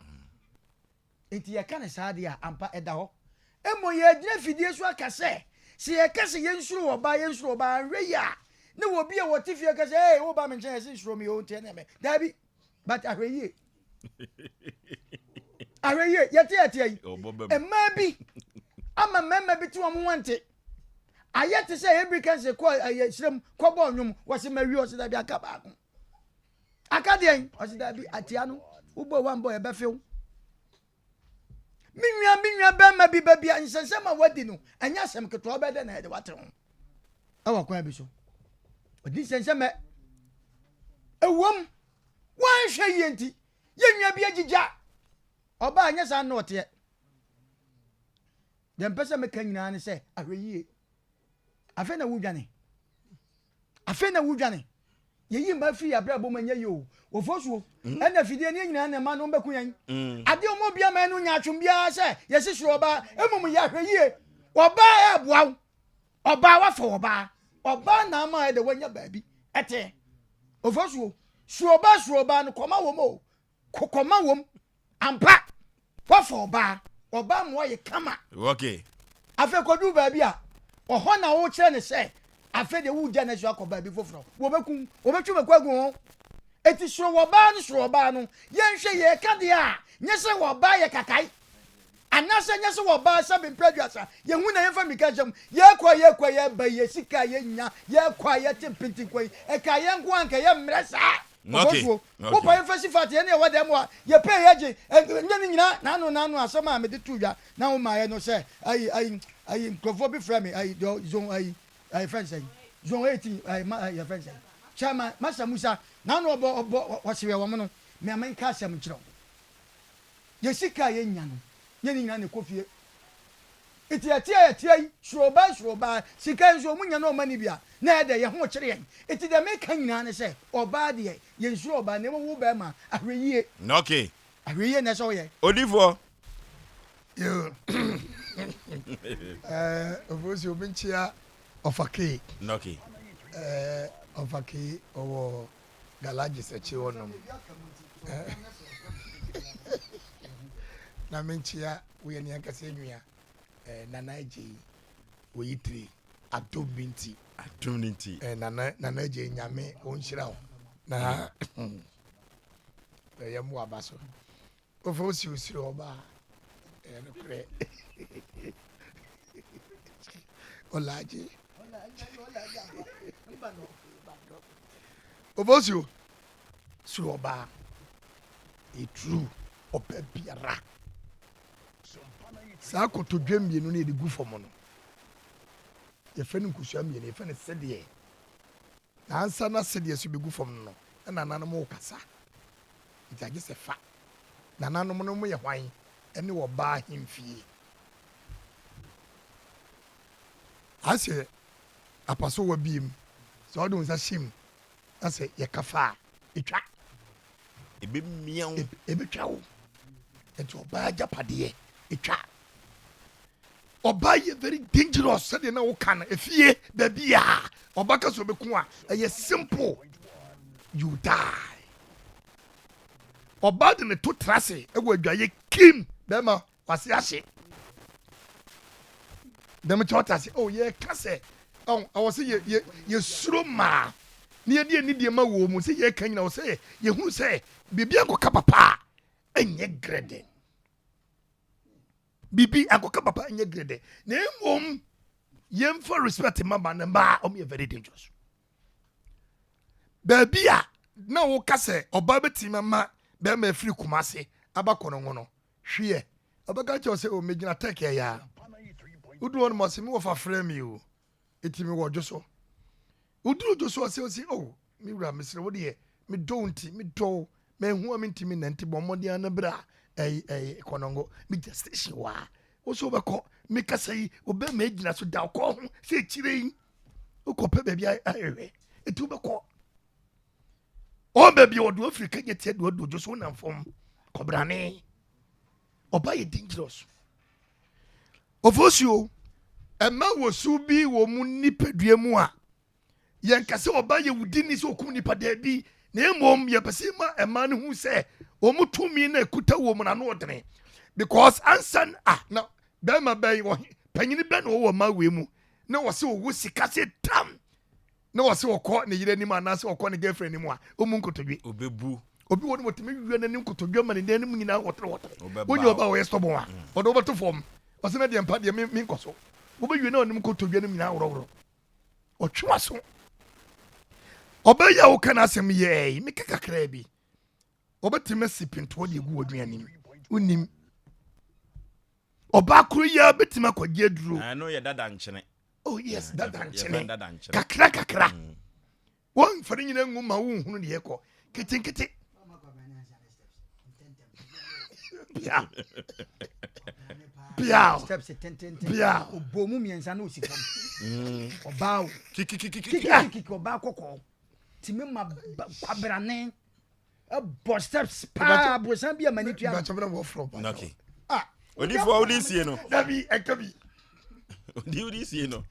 Enti yɛka no saa deɛ a, ampa ɛda hɔ. Mmom yɛregyina fidie so aka sɛ, sɛ yɛka sɛ yɛnsuro ɔbaa, yɛnsuro ɔbaa, anhwɛ yie a, ne wɔ bi a wɔte fie ka sɛ, ee, woba me nkyɛn yɛse nsuro me o, nti ɛneɛ me, daabi, but ahwɛ yie. Ahwɛ yie, yɛte yɛte yi, mmaa bi ama mmarima bi te wɔn ho ante. Ayɛ te sɛ Henry Kɛnse kɔ ɛyɛ serem kɔbɔɔ nnwom, wɔse mawie, ɔse daabi aka baako. Aka deɛn? Ɔse daabi atia no, wobɔ wambɔ ɛbɛfew. Me nua me nua bɛrima bi baabi a nsɛnsɛm a wadi no ɛnyɛ asɛm ketewa ɔbɛyɛ dɛ na yɛde wate ho ɛwɔ kwan bi so. Ɔdi nsɛnsɛm ɛ ɛwom wanhwɛ yie nti yɛn nua bi agyigya ɔbaa nyɛ saa na ɔteɛ. Deɛ mpɛ sɛ meka nyinaa ne sɛ ahwɛ yie. Afei na wodwane. Afei na wodwane. Yɛyi mma firi abrabɔ mu ɛnyɛ yie o. Ofosuo mm. ɛna afidie ne nyinaa na ɛma no bɛku yɛn. Mm. Adeɛ ɔmo obi ama ɛno nya atwom biara sɛ yɛsi soro ɔbaa. Mmom yɛ ahwɛ yie. Ɔbaa ɛɛboa wo. Ɔbaa wafa ɔbaa. Ɔbaa na ama ɛdɛ wanya baabi ɛte. Ofosuo soro ɔbaa soro ɔbaa no kɔma wɔm o. Kɔkɔma wom ampa. Wafa ɔbaa. Ɔbaa ma ɔyɛ kama. Okay. Afei kɔduru baabi a, ɔhɔ na wokyerɛ no sɛ afei deɛ woregya no asi akɔ baabi foforɔ. Wɔbɛku wo. Wɔbɛtwe mako agu ho. Enti soro ɔbaa no soro ɔbaa no. Yɛnhwɛ yɛreka deɛ a, nyɛ sɛ ɔbaa yɛ kakae. Anaasɛ nyɛ sɛ ɔbaa sɛbe mprɛ aduasa. Yɛhu na yɛmfa mmirika nhyɛ mu. Yɛrekɔ a yɛrekɔ a yɛreba yi, yɛn sika a yɛnya, yɛrekɔ a yɛte mpintin kɔ yi, ɛkaa yɛn nko a anka yɛmmrɛ saa. Okay. Ɔbɔfoɔ, Okay. wopa yɛmfa si fat yɛne ɛwɔ dɛm a yɛpɛ yɛgye nyɛ ne nyinaa n'ano n'ano asɛm a mede too dwa na womaeɛ no sɛ ayi ayi ayi nkurɔfoɔ bi frɛ me ayi deɛ zone ayi ayi fɛn sɛn zone 18 ayi ma ayi fɛn sɛn chairman Masa Musa n'ano ɔbɔ ɔbɔ ɔsewɛ wɔn no me a menka asɛm nkyerɛ wo yɛ sika a yɛnya no nyɛ ne nyinaa na ɛkɔ fie Nti yɛte a yɛte yi, suro ɔbaa suro ɔbaa, sika yi nso ɔmo nya na ɔma ni bi a, na ɛyɛ dɛ, yɛn ho kyere yɛn. Nti deɛ meka nyinaa ne sɛ, ɔbaa deɛ, yɛnsuro ɔbaa, na mmom wo bɛɛma, ahwɛyie. Okay. Ahwɛyie na ɛsɛ woyɛ. Odifoɔ. Yo. Eh, Ofosu, obi nkyia Ɔfakee. Okay. Eh, Ɔfakee, ɔwɔ Galagis akyi hɔ nom. Eh, na menkyia Woyɛ ne ankasa nua eh, Nana Agyei oyi tiri adom bi nti. Adom ne nti. Eh, Nana Nana Agyei Nyame ɔnhyira wo na ɛyɛ mmoa ba so. Wofa osi osiri ɔba ɛyɛ nokorɛ. Ɔlaagye. Wofa osi osiri ɔbaa. Ɛtrue ɔbɛ biara. Saa kotodwe mmienu no yɛde gu fam no, yɛfrɛ no nkosua mmienu, yɛfrɛ no sedeɛ. Na ansa na sedeɛ so bɛgu fam no, na nananom rekasa. Nti agye sɛ fa. Nananom no yɛ hwan ne ɔbaa ahemfie? Asɛ apasowa biem, sɛ wode wo nsa hyɛ mu na sɛ yɛka fa a, ɛtwa. Ɛbɛmia wo. Ɛbɛtwa wo. Nti ɔbaa agyapadeɛ ɛtwa. Ɔbaa yɛ very dangerous sɛdeɛ na woka no efie baabi a ɔba ka sɛ ɔbɛku a ɛyɛ simple you die. Ɔbaa de ne to tra ase wɔ adwaeɛ kim bɛrima wase ahye. Dɛm kyɛ ɔte ase oh yɛka sɛ ɔn ɛwɔ sɛ yɛ yɛ yɛsuro mmaa na yɛde anidie ma wɔ mu sɛ yɛka nyina wɔ sɛ yɛhunu sɛ biribi ankɔka papa a ɛnyɛ grɛdɛ. Biribi ankɔka papa ɛnyɛ grɛdɛ na mmom yɛmfa respect ma ma no mmaa ɔmo yɛ very dangerous. Baabi a na woka sɛ ɔbaa bɛtumi ama bɛrima afiri Kumase aba Konongo no, hweɛ, ɔbɛka kyerɛ wo sɛ, o megyina Tech ɛyɛ a. Woduru hɔ nom ɔse, me wɔfa frɛ me o, eti mewɔ dwo so. Woduru dwo so ɔse, ɔse, o me wura mesrɛ wo deɛ, medɔ wo nti, medɔ wo, manhu a mentumi nna nti bɔ mmɔden ara na bra ɛyi ɛyi Konongo, megyina station hɔ a. Wo so wobɛkɔ, mekasa yi, wo bɛrima agyina so da ɔkɔɔ ho sɛ akyire yi. Wokɔpɛ baabi ahwehwɛ nti wobɛkɔ ɔn baabi a wɔde wafiri kanya tia de wadu odwo so wonam fam kɔbrane ɔba yɛ dangerous ofosuo ɛma wɔ su bi wɔ mu nipadua mu a yɛnka sɛ ɔba yɛ wudi ni sɛ ɔkum nipa daabi na mmom yɛpɛ sɛ ma ɛma no hu sɛ wɔn tumi na ɛkuta wɔ mu na ano ɔdene because ansa ah na bɛrima bɛn panyini bɛn na ɔwɔ mma wei mu na wɔsɛ ɔwɔ sika sɛ tam na wɔsɛ ɔkɔ ne yere anim anaasɛ ɔkɔ ne girlfriend anim a ɔmu nkotodwe. Ɔbɛbu. Obi wɔ no wɔtumi wia n'anim nkotodwe ma ne nan anim nyinaa wɔtere wɔtere. Wonyɛ ɔba a ɔyɛ stubborn a mm. ɔde wobɛto fam. Ɔsɛ na deɛ mpa deɛ me nkɔ so. Wobɛwie na ɔnim nkotodwe no nyinaa worɔworɔ. Ɔtwe w'aso. Ɔbɛyɛ a woka n'asɛm yɛɛ meka kakraa bi. Wɔbɛtumi asi pintoɔ de agu w'aduane mu. Wonim. Ɔbaa koro yi ara bɛtumi akɔgye aduro. Ɛno yɛ dada nkyene. Oh yes, dada nkyene. Kakra kakra. Mm. Wɔmfa ne nyina ngu ma wonhunu deɛ ɛkɔ. Ketenkete. Pia. Pia. Steps tententen. Pia. Ɔbɔ mu mmiɛnsa na ɔsi fam. Mm. Ɔbaa o. Kikikikiki. Kikikiki ɔbaa kɔkɔɔ. Tumi ma kwabrane. Ɛbɔ steps paa aborosan bi a m'ani tua. Bàtchɛ bɛrɛ wɔ fɔlɔ ba. Okay. Ah. Odiifo a wodi sie no. Dabi ɛka bi. Odi wodi sie no.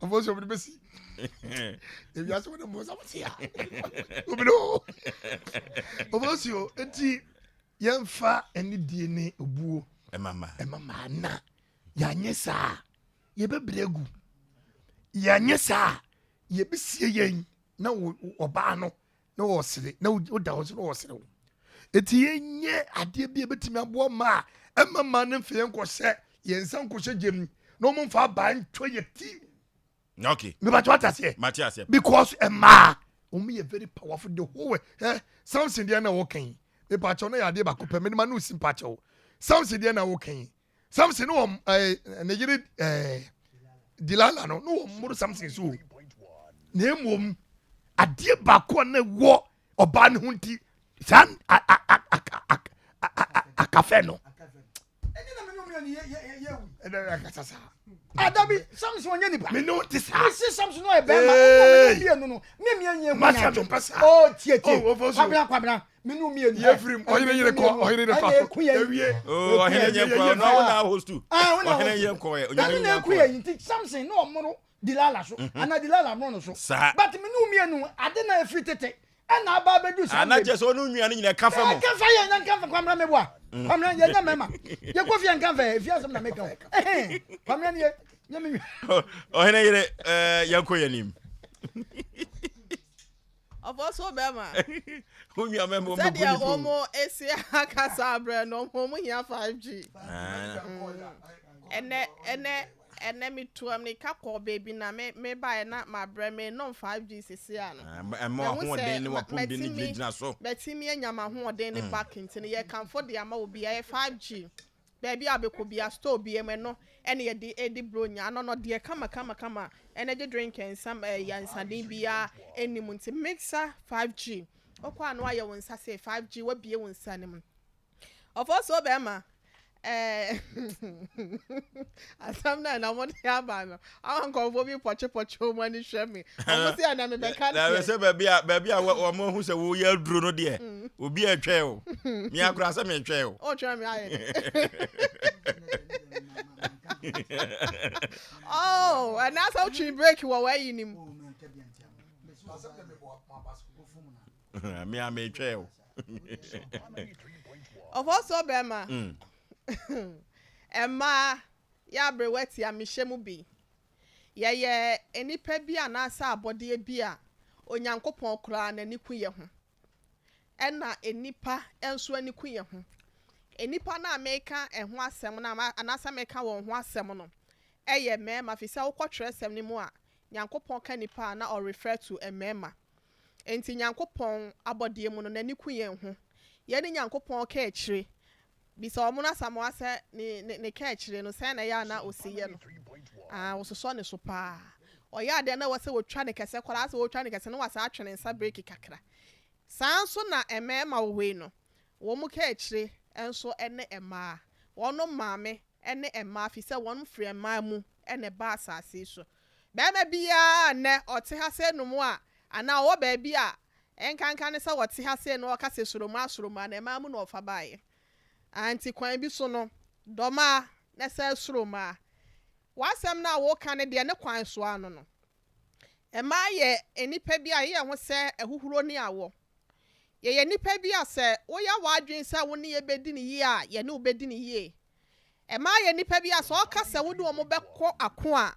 Ɔfɔ sɛ obi bɛ si. Ebi ase wɔde mbɔ sábà si a. Obi no. Ɔfɔ si o eti yɛn fa ɛni die ne obuo. Ɛma maa. Ɛma maa na yɛanyɛ saa yɛbɛbrɛ agu yɛanyɛ saa yɛbɛsie yɛn na ɔbaa no na ɔsere na woda hɔ nso na ɔsere wo eti yɛnyɛ adeɛ bi a ebɛtumi aboa mmaa ɛma mmaa no mfe yɛn nkɔhyɛ yɛn nsa nkɔhyɛ gyam na wɔn mfa abaa ntwa yɛ ti. Okay. Mebatɔ ate aseɛ. Mate aseɛ. Because mmaa wɔn yɛ very powerful the whole way. Eh, Samson deɛ na wɔka yi. Mepakyɛw na yɛ adeɛ baako pɛ. Mede ma no si mpakyɛw. Samson deɛ na wɔka yi. Samson ne wɔn ɛɛ ne yere ɛɛ Delilah no ne wɔn mmoro Samson so o. Na mmom adeɛ baako a na ɛwɔ ɔbaa ne ho nti saa akafɛ no. Ɛna saa. Adabi ah, Samson ɔnyɛ nipa. Me ne wo te saa. Mesi Samson ɔyɛ bɛrima. Ɛna me mmienu no. Me mmienu yɛ hu nyatwom. Masa mepɛ saa. Oh tie tie. Oh, kwabena kwabena. Me ne mmienu. Yɛ firi mu. Ɔhene yere kɔ ɔhene yere fa so. Ewie. Oh ɔhene yɛ kɔ na wo na host tu. Ah wo na ɔhene yɛ kɔ yɛ. Ɛno na eku yɛ nti Samson na ɔmoro Delilah so. Mhm. Ana Delilah moro no so. Saa. But me ne mmienu ade na efiri tete. Ɛna aba abɛdu saa. Ana kyɛ sɛ ɔno nua no nyina ka fɛ mo. Ɛka fa yɛ na nka fa kwamra me boa. Mm. Kwamra yɛ nyɛ mɛma. Yɛ kɔ fie nka fɛ efi asɛm na meka o. Kwamra nie nyɛ me nua. Ɔhene yere ɛɛ yɛn kɔ yɛn nim. Ɔfɔ so bɛma. Wo nua mɛma wɔn bɛbu Sɛdeɛ ne po. wɔn esi akasa abrɛ no wɔn hia 5G. Ɛnɛ ɛnɛ ɛnɛ me tu mirika kɔɔ baabi na me me baeɛ na mabrɛ me nom 5G sisi ano. Ɛma w'ahoɔden ne w'apɔmuden no gyinagyina so. Mɛtumi anya m'ahoɔden ne back nti no yɛkamfo de ama obi ɛyɛ 5G. Baabi a wobɛkɔ biara, store biara mu, ɛno ɛna yɛde redi Buronya. Ano no deɛ kama kama kama, energy drink nsa ɛyɛ nsaden biara nni mu nti Mixer 5G. Wokɔ a na woayɛ wo nsa sei, 5G, woabue wo nsa no mu. Ɔfɔ so bɛrima, ɛɛ asɛm no a na wɔde aba no, ama nkurɔfoɔ bi pɔkyepɔkye wɔn ani hwɛ me. Wɔn se ɛna mebɛka Na deɛ. sɛ baabi a baabi a wɔn ahu sɛ woyɛ aduro no deɛ, obi a ɛtwɛn o. Me akora sɛ metwɛn o. Ɔtwɛn me ayɛ dɛ. Oh, ɛna sɛ wotwe break wɔ w'ayi no mu. Me a metwɛn o. Ɔfɔ so bɛrima. Mmaa yɛ aberewa tia mehyɛ mu bi. Yɛyɛ nnipa bi anaasɛ abɔdeɛ bi a Onyankopɔn koraa n'ani ku yɛ ho. Ɛna nnipa nso ani ku yɛ ho. Nnipa no a meka ɛho asɛm no anaasɛ meka wɔn ho asɛm no ɛyɛ mmarima fi sɛ wokɔ twerɛsɛm no mu a Nyankopɔn ka nnipa a na ɔrefer to mmarima. Enti Nyankopɔn abɔdeɛ mu no n'ani ku yɛn ho. Yɛne Nyankopɔn ka akyire. Bisa wɔn no Asamoah sɛ ne ne ne ka akyire no sɛn na ɛyɛ a na ɔsi yɛ no. Ah, wɔsosɔ ne so paa. Ɔyɛ adeɛ na ɛwɔ sɛ wɔtwa ne kɛsɛ koraa sɛ wɔtwa ne kɛsɛ na wasan atwe ne nsa breeki kakra. Saa nso na mmarima wɔ hɔ yi no, wɔn ka akyire nso ne mmaa. Wɔn maame ne mmaa firi sɛ wɔn firi mmaa mu na ɛbaa asase yi so. Barima biara a nnɛ ɔte ha sei nom a, anaa ɔwɔ baabi a ɛnkanka ne sɛ ɔte ha sei na ɔka sɛ soromaa soromaa no, mmaa mu na ɔfa baeɛ. Ah, nti kwan bi so no, dɔ mmaa na sɛ soro mmaa. W'asɛm no a woka no deɛ ne kwan so ara no no. Mmaa yɛ nnipa bi a yɛyɛ ho sɛ ahuhuro ne awɔ. Yɛyɛ nnipa bi a sɛ woyɛ w'adwene sɛ wo ne yɛn bɛdi no yie a, yɛne wo bɛdi no yie. Mmaa yɛ nnipa bi a sɛ ɔka sɛ wo ne wɔn bɛkɔ ako a,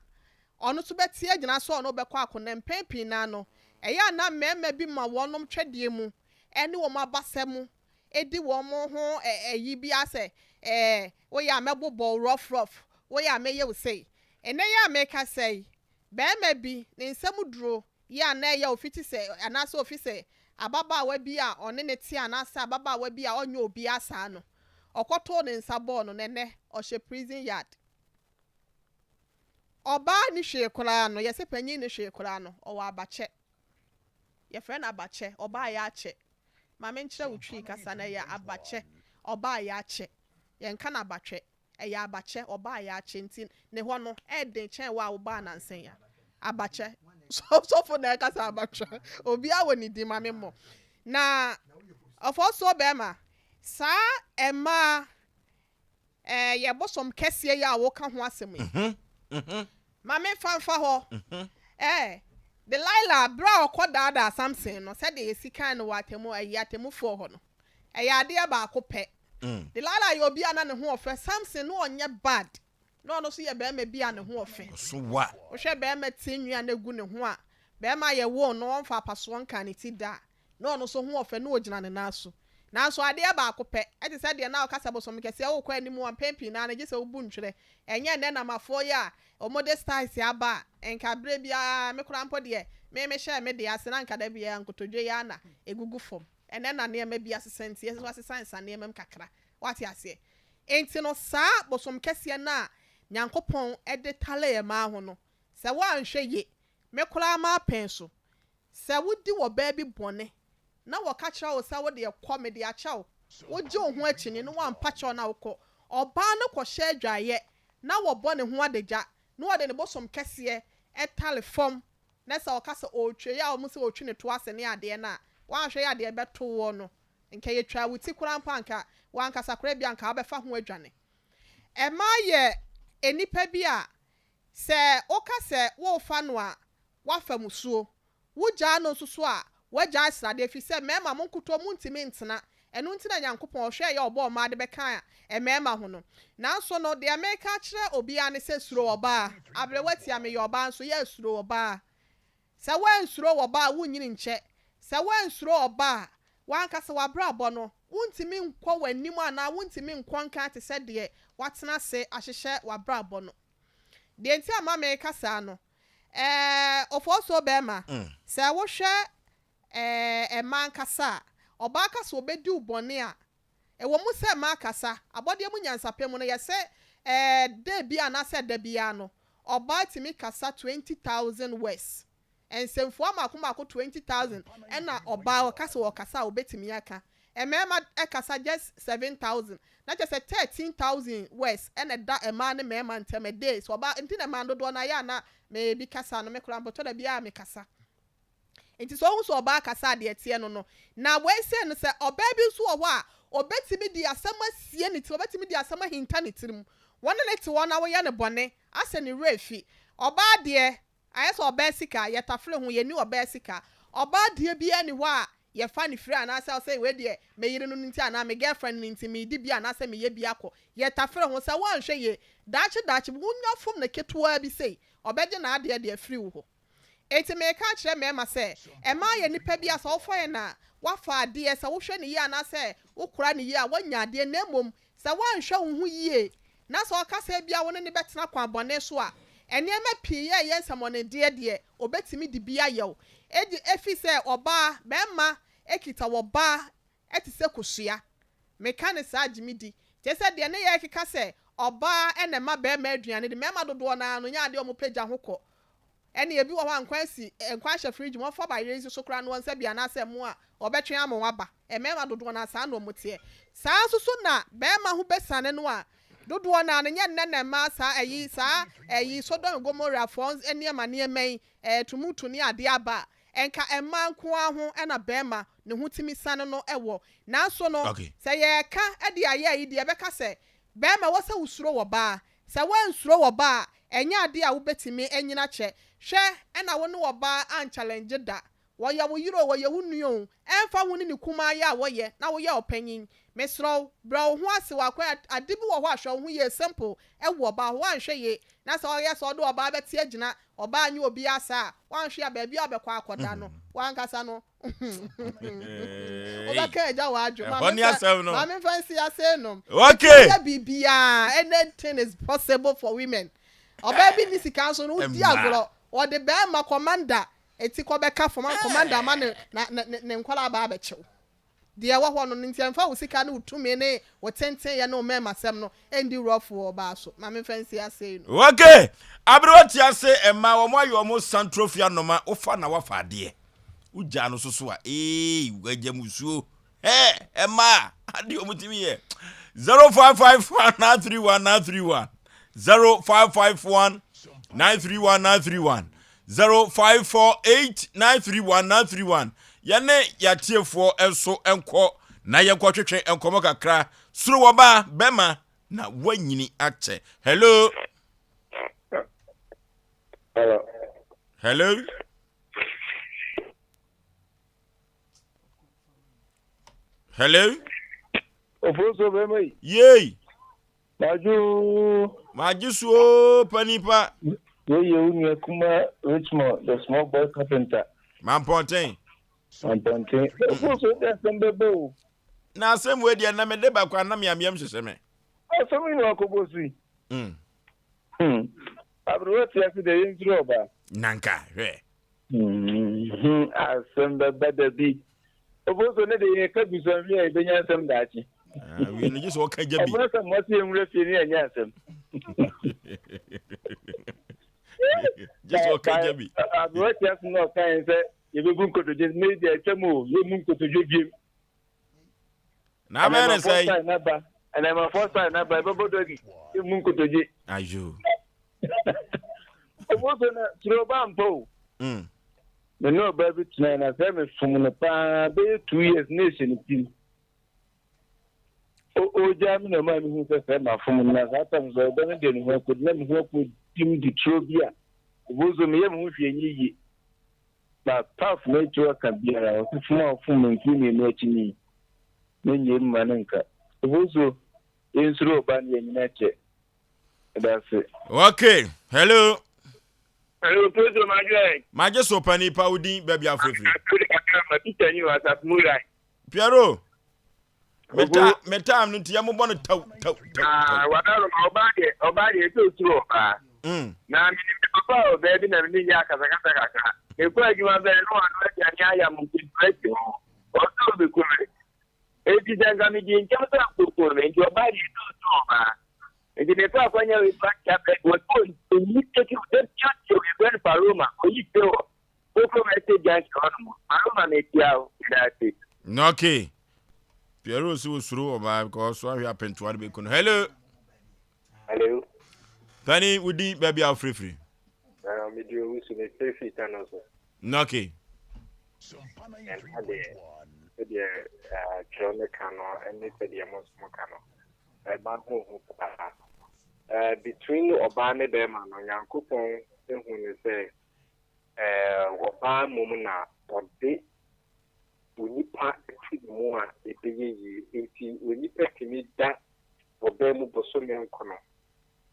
ɔno nso bɛte agyina sɛ ɔne wo bɛkɔ ako. Na mpɛn pii no ara no, ɛyɛ a na mmarima bi ma wɔnom twɛdeɛ mu ne wɔn abasa mu di wɔn ho ayi bi ara sɛ, ɛɛ, woyɛ a mɛbobɔ wo rough rough, woyɛ a mɛyɛ wo sei. Ɛnnɛ yi a merekasa yi, barima bi, ne nsam duro yɛ a na ɛyɛ ofi te sɛ anaasɛ ofi sɛ ababaawa bi a ɔne no te anaasɛ ababaawa bi a ɔnyɛ obiara saa no, ɔkɔtoo ne nsa bɔɔ no na ɛnnɛ ɔhyɛ prison yard. Ɔbaa nni hwee koraa no, yɛse panyin nni hwee koraa no, ɔwɔ abakyɛ. Yɛfrɛ no abakyɛ, ɔbaa yɛ akyɛ. Ma menkyerɛ wo Twi kasa no, ɛyɛ abakyɛ, ɔbaa yɛ akyɛ. Yɛnka no abatwɛ. Ɛyɛ abakyɛ, ɔbaa yɛ akyɛ nti ne hɔ no ɛden kyɛn wo a wobaa nansa yi a. Abakyɛ. Sɔfo na ɛkasa abakyɛ. Obiara wɔ ne din ma me mmɔ. Na ɔfɔsoɔ bɛrima, saa mmaa ɛɛ yɛ bosom kɛseɛ yi a woka ho asɛm yi. Ma me nfa nfa hɔ. Ɛɛ Delilah berɛ a ɔkɔ daadaa Samson no sɛdeɛ yɛsi kan no wɔ atemu ayi atemufoɔ hɔ no, ɛyɛ adeɛ baako pɛ. Delilah yɛ obi a na ne ho ɔfɛ. Samson na ɔnyɛ bad. Na ɔno nso yɛ barima bi a ne ho ɔfɛ. Ɔso wa. Wohwɛ barima ti nwi a na egu ne ho a, barima a yɛwoo no ɔmfa apasoɔ nkaa ne ti da a, na ɔno nso ho ɔfɛ na ɔgyina ne nan so. Nanso adeɛ baako pɛ, ɛte sɛ deɛ na ɔka sɛ bosome kɛseɛ wokɔ anim a mpɛn pii no ara no gye sɛ wobu ntwerɛ. Ɛnyɛ nnɛ namafoɔ yi a wɔde styles aba a, nka berɛ biara me koraa mpo deɛ me mehyɛɛ me deɛ ase na nka da biara nkotodwe yi ara na ɛgugu fam. Ɛnnɛ na nneɛma bi asesa nti, yɛn nso asesa nneɛma mu kakra. Woate aseɛ? Enti no, saa bosom kɛseɛ no a Nyankopɔn de taree mmaa ho no, sɛ woanhwɛ yie, me koraa m'apɛn so, sɛ wodi ɔbaa bi bɔne, na wɔka kyerɛ wo sɛ wo deɛ kɔ, mede akyɛ wo, wogye wo ho akyinnye na woampa kyɛw na wokɔ, ɔbaa no kɔhyɛ adwaeɛ, na wɔbɔ ne ho adagya, na wɔde ne bosom kɛseɛ tare fam na sɛ ɔka sɛ ɔretwa yi a wɔn sɛ ɔretwi ne to ase ne adeɛ no a, woanhwɛ yi a deɛ ɛbɛto woɔ no, nka yɛtwaa wo ti koraa mpo a nka w'ankasa koraa ebia nka wobɛfa ho adwane. Mmaa yɛ nnipa bi a sɛ woka sɛ worefa no a, woafa musuo. Wogyaa no nso so a, woagyae sradeɛ ɛfiri sɛ mmarima mo nkutoo montumi ntena. Ɛno nti na Nyankopɔn ɔhwɛeɛ a ɔbɔɔ mmaa de bɛkaa mmarima ho no. Nanso no, deɛ mereka akyerɛ obiara ne sɛ suro ɔbaa. Aberewa tia meyɛ ɔbaa nso, yɛ suro ɔbaa. Sɛ woansuro ɔbaa a, wonnyini nkyɛ. Sɛ woansuro ɔbaa a, w'ankasa w'abrabɔ no, wontumi nkɔ w'anim anaa wontumi nkɔ nkan te sɛ deɛ woatena ase ahyehyɛ w'abrabɔ no. Deɛ nti a ma mereka saa no, ɛɛ, Ofosuo barima, sɛ wohwɛ ɛɛ mmaa ankasa a, ɔbaa ka sɛ ɔbɛdi wo bɔne a, ɛwɔ mu sɛ mmaa kasa, abɔdeɛ mu nyansapɛ mu no, yɛsɛ ɛɛ da bi anaasɛ da biara no, ɔbaa tumi kasa 20,000 words. Nsɛmfua mmaako mmaako 20,000 ɛna ɔbaa ɔka sɛ ɔkasa a ɔbɛtumi aka. Mmarima kasa just 7,000. Na kyerɛ sɛ 13,000 words ɛna ɛda mmaa ne mmarima ntam a day. Sɛ ɔbaa, nti na mmaa dodoɔ no ayɛ a na mebi kasa no, me koraa mpo tɔ da biara mekasa. Nti sɛ wohu sɛ ɔbaa kasa a, deɛ ɛteɛ no no. Na wei sei no, sɛ ɔbaa bi nso wɔ hɔ a, ɔbɛtumi de asɛm asie ne tirim, ɔbɛtumi de asɛm ahinta ne tirim. Wo ne no te hɔ na woyɛ no bɔne, asɛ ne werɛ afi. Ɔbaa deɛ, ayɛ sɛ ɔbaa sika, yɛtafere ho, yɛnni ɔbaa sika. Ɔbaa deɛ biara nni hɔ a yɛfa no firi anaasɛ ɔsɛ wei deɛ me yere no nti anaa me girlfriend no nti meredi bi anaasɛ meyɛ bi akɔ. Yɛtafere ho. Sɛ woanhwɛ yie, daakye daakye bi wonya fom no ketewaa bi sei, ɔbɛgye n'adeɛ de afiri wo hɔ. Enti mereka akyerɛ mmarima sɛ, mmaa yɛ nnipa bi a sɛ wofa yɛn a, woafa adeɛ, sɛ wohwɛ no yie anaasɛ wokora no yie a, woanya adeɛ, na mmom sɛ woanhwɛ wo ho yie na sɛ ɔka sɛ ebia wo ne no bɛtena kwan bɔne so a, nneɛma pii a ɛyɛ nsɛmmɔnedeɛ deɛ, ɔbɛtumi de bi ayɛ wo. Edi ɛfiri sɛ ɔbaa, barima kita ɔbaa te sɛ kosua. Meka no saa gye me di. Kyerɛ sɛ deɛ ne yɛrekeka sɛ ɔbaa na ɛma barima aduane de, mmarima dodoɔ no ara no, nyɛ adeɛ a wɔpɛ gya ho kɔ. Ɛnneɛ ebi wɔ hɔ a nkwan asi, nkwan hyɛ fridge mu, wɔfa bayerɛ nsi so koraa no wɔn nsa bi anaasɛ ɛmo a, wɔbɛtwe ama wɔaba. Mmarima dodoɔ no ara saa na wɔteɛ. Saa ara nso so na barima ho bɛsiane no a, dodoɔ no ara no, nyɛ nnɛ na mmaa saa ayi, saa ayi Sodom and Gomorrahfoɔ nneɛma nneɛma yi, ɛɛ tumutu ne adeɛ aba a, nka mmaa nko ara ho na barima ne ho tumi siane no wɔ. Nanso no, Okay. sɛ yɛreka de ayɛ ayi deɛ, yɛbɛka sɛ, barima ɛwɔ sɛ wosuro wɔ baa. Sɛ woansuro ɔbaa a, ɛnyɛ adeɛ a wobɛtumi anyini akyɛ. Hwɛ na wo ne ɔbaa anchallenge da. Ɔyɛ wo yere o, ɔyɛ wo nua o, ɛmfa ho ne ne kumaa yɛ a wɔyɛ na woyɛ ɔpanyin. Mesrɛ wo, brɛ wo ho ase wɔ akwan a, ade bi wɔ hɔ a hwɛ wo ho yie, simple, wɔ ɔbaa ho. Woanhwɛ yie na sɛ ɔyɛ sɛ ɔde ɔbaa bɛte agyina, ɔbaa nyɛ obiara saa a, woanhwɛ a baabi a wobɛkɔ akɔda no, w'ankasa no wobɛka agya w'adwo. Ɛhɔ ne asɛm no. Maame nfa nsi ase nom. Okay. Yɛ biribiara, anything is possible for women. Ɔbaa bi ni sika nso no wodi agorɔ, wɔde bɛrima commander eti kɔ bɛka fam a commander ama ne na ne ne nkwadaa aba abɛkyew. Deɛ ɛwɔ hɔ no no nti ɛmfa wo sika ne wo tumi ne wo tentenyɛ ne wo mmarimasɛm no ndi rough wɔ ɔbaa so. Ma memfa nsi ase yi no. Okay! Aberewa te ase mmaa wɔn ayɛ wɔn santrofie anoma wofa na wafa adeɛ wogyaa no soso a ee wagya musuo hɛɛ mmaa adeɛ wɔn tumi yɛ 0551 931 931 0551 931 931 0548 931 931 Yɛne yɛatiefoɔ nso nkɔ na yɛnkɔtwetwe nkɔmmɔ kakra. Suro wɔ baa bɛma na woanyini akyɛ. Hello. Hello. Hello. Hello. Ofoso bɛma yi. Yei. Madwo. Magye so oo panipa. Wei yɛ wo nua kuma Richmond the small boy carpenter. Mampɔnten. Mampɔnten. Ɛfo so wode asɛm bɛba o. Na asɛm wei deɛ na mede ba kwa na meameam hyehyɛ me. Asɛm yi na wakɔbɔ so yi. Mm. Hmm. Aberewa te ase deɛ yɛnsuro ɔbaa. Nanka hwɛ. Hmm, asɛm bɛba da bi. Oboso ne de yɛka gu so ahwɛ a yɛbɛnya nsɛm daakye. Ah, wei no gye sɛ ɔka gya bi. Ɔmo asɛm wɔsi yɛn fie ne yɛnyɛ asɛm. Gye sɛ ɔka gya bi. Aberewa te ase na ɔka yɛn sɛ yɛbɛbu nkotodwe ne deɛ ɛtwa mu o yɛmmu nkotodwe biem. Na abɛyɛ ne sɛe. Ɛnɛmafo style na ba ɛbɛbɔ dɔgi emu nkotodwe. Ayo. Ɔmo so na suro ba mpa o. Mm. Me ne ɔbaa bi tena na sɛ me fom no paa bɛyɛ 2 years na ɛhyɛ ne tirim. Ɔgyaa me na ɔmaa me hu sɛ sɛ ma fom no na saa tam sɛ ɔbɛ no deɛ ne ho akɔdi na me ho akɔdim di turo bi a ɔbo so meyɛ me ho hwee nyɛ yie. Na paf na etu aka biara ɔse fom a ɔfom me mfeɛ mmienu akyi ni me nyɛ mu ma no nka obosuo yɛnsuro ɔba no yɛnyini akyɛ medase. Okay, hello. Hello, Pedro Madwe. Magye so pani pa wo din baabi afrɛfiri. Ma Peter ni wɔ asafo mu wura. Piero. Meta me time no nti yɛ mobɔ no taw taw taw. Ah, wadaro ma ɔbaa deɛ ɔbaa deɛ ɛsɛ osuro ɔbaa. Na menim me papa wɔ baabi na mene nyɛ akasakasa kakra. Mekɔ adwuma bɛn no ano aduane ayam nkesua si hɔ. Ɔsɛ ɔbɛku me. Enti sɛ nka medi nkyɛm sɛ nkoku me nti ɔbaa deɛ ɛsɛ osuro ɔbaa. Nti mefa akwanya wei so akyɛ bɛ wɔsɛ ɔnyi teki da bi ɔtie wɔ yɛfrɛ no Paloma ɔyi tire wɔ. Kurom Estate Junction hɔ nom. Maroma metia wo. Meda ase. Okay. Pierre si osuro ɔbaa because wahwɛ apɛntoa no bɛku no. Hello. Hello. Pani wodi baabi a wofirifiri. Uh, medi owu so mefirifiri ta no so. Okay. Ɛnna deɛ sɛdeɛ twerɛ no ka no ne sɛdeɛ mo nso mo ka no ɛma ho hu paa. Between ɔbaa ne bɛrima no Nyankopɔn ehu ne sɛ ɔbaa mmom na ɔde onipa te ne mu a ɛbɛyɛ yie nti onipa tumi da ɔbaa mu bosome nkono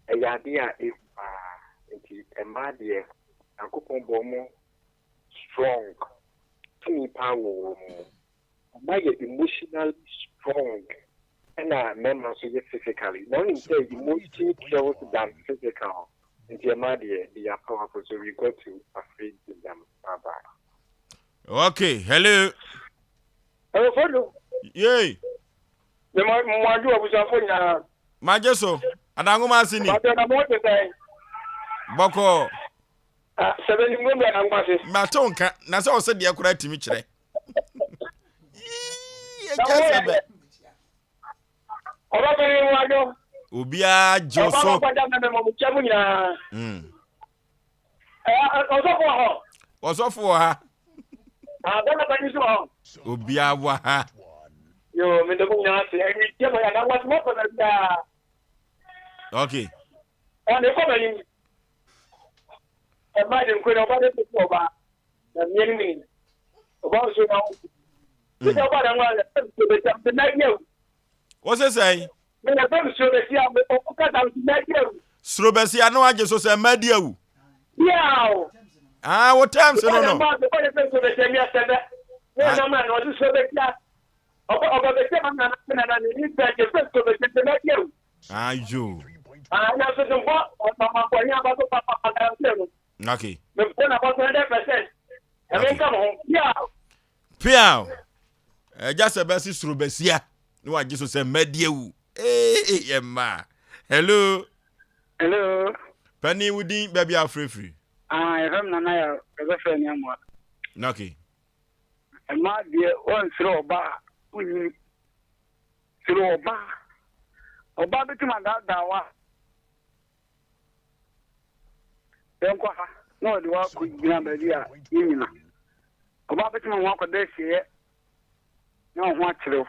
ɛyɛ adeɛ a ɛhu paa nti mmaa deɛ Nyankopɔn bɔ mo strong tumi paa wɔ wɔn mu ɔma yɛ emotionally strong ɛna mmarima nso yɛ physically na wonim sɛ emotion kills than physical nti mmaa deɛ they are powerful so we got to afraid them. Bye bye. Okay, hello. Hello, Fodo. Yay. Me mo mo adu abusuafo nyinaa. Magye so. Adangoma ase ni. Bàtɛ na mo te sɛn. Bɔkɔɔ. Ah, sɛbɛ ni mo bɛ adangoma ase. Mate wo nka na sɛ ɔsɛ deɛ koraa tumi kyerɛ. Yii, ɛgya sɛbɛ. Ɔba bɛ ni mo adwo. Obiara gye wo Ɔba so. bɛ kɔda mɛ mɛ mo kyɛ mo nyinaa. Ɔsɔfo wɔ hɔ. Ɔsɔfo wɔ ha. Bɛma bɛ ni so wɔ hɔ. Obiara wɔ ha. Yo, me dɔm nyinaa ase. Ɛni kyɛ mo yɛ adangoma ase mo fɛ bɛ biara. Okay. Ɔne kɔ bɛ ni. Ɛma de nkwe na ɔba de to ɔba. Na mmea ni ni. Ɔba nso na ɔba. Sɛ ɔba na ŋwa yɛ fɛn so bɛ kyɛ na yɛ. Wọ́n sɛ sɛn? Mɛ yɛ fɛn so bɛ si a ɔkɔ kasa na yɛ. Soro bɛsi ano agye so sɛ mma di awu. Yaw. Ah, wo terms no no. Ɔba bɛ fɛn so bɛ kyɛ mi asɛ bɛ. Ne yɛ nam na ɔde so bɛ kyɛ. Ɔba ɔba bɛ kyɛ ma na na na ne ni bɛ kyɛ fɛn so bɛ kyɛ na yɛ. Ayo. Ah, na so so bɔ ɔma bɔ ni aba so pa pa pa na no. Okay. Mɛ bɔ na bɔ so 100%. Ɛmɛ nka mo ho. Yaw. Piaw. Ɛgya sɛ bɛsi soro bɛsia na wagye so sɛ mma di awu. Ee yɛ mmaa. Hello. Hello. Pani wo din baabi a wofirifiri. Ah, yɛfrɛ me Nana Yaw, yɛbɛfrɛ me Amoah. Okay. Mmaa deɛ wɔnsrɛ ɔbaa a wonyini. Srɛ ɔbaa. Ɔbaa bɛtumi adaadaa wo a yɛnkɔ ha na ɔde wo akɔgyina baabi a yɛnyina. Ɔbaa bɛtumi ho akɔda asieɛ na wo ho akyerɛ wo.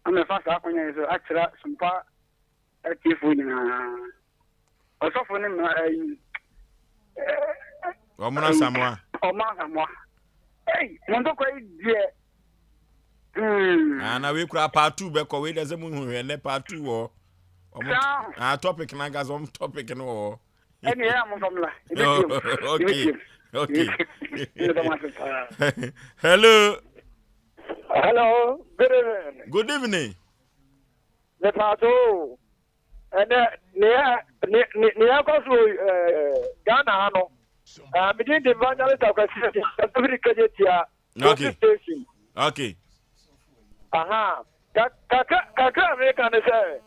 Na mefa saa akɔnya yi so akyerɛ Sompa atiefoɔ nyinaa. Ɔsɔfo ne mmara ayi. Ɔmono Asamoah. Ɔmo Asamoah. Ei, mo ntɔkwa yi deɛ. Hmm. Ah, na wei kura part two bɛkɔ wei deɛ sɛ mo hu hwɛ nɛ part two wɔ. Ɔmo ah topic na nkasa ɔmo topic no wɔ hɔ. Ɛni ɛyɛ mo fam la. Okay. Okay. Hello. Hello. Good evening. Good evening. Mepaato ɛnɛ nea nea ɛkɔ so Ghana ha no medin de Evangelist Akwasi Asafiri Kagye Tia Okay. Station. Okay. Aha. Kakra kakra a meka ne sɛ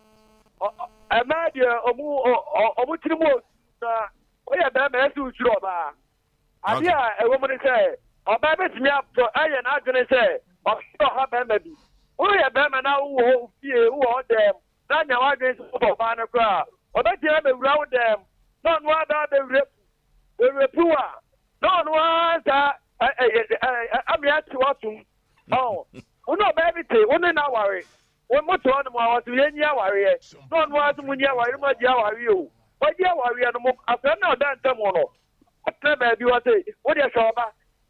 ɛmaa deɛ ɔmo ɔmo tiri mu na woyɛ bɛrima ɛsɛ wosuro ɔbaa. Adeɛ a ɛwɔ mu ne sɛ ɔbaa bɛtumi atɔ ayɛ n'adwene sɛ ɔpɛ sɛ ɔha bɛrima bi. Woyɛ bɛrima na wowɔ hɔ fie wowɔ hɔ dɛm na anya w'adwene sɛ wobɔ ɔbaa no koraa a, ɔbɛtumi abɛwura wo dɛm na ɔno ara bɛ abɛwura bɛwura piw a na ɔno ara saa amea te w'asom. Ɔn, wo ne ɔbaa bi te, wo ne no aware, wo mo te hɔnom a ɔse yɛnyi awareɛ na ɔno ara se monyi awareɛ mo agye awareɛ o. Wagye awareɛ no mo asɛm na ɔda ntam no Ɔtena baabi ɔse wo deɛ hwɛ ɔba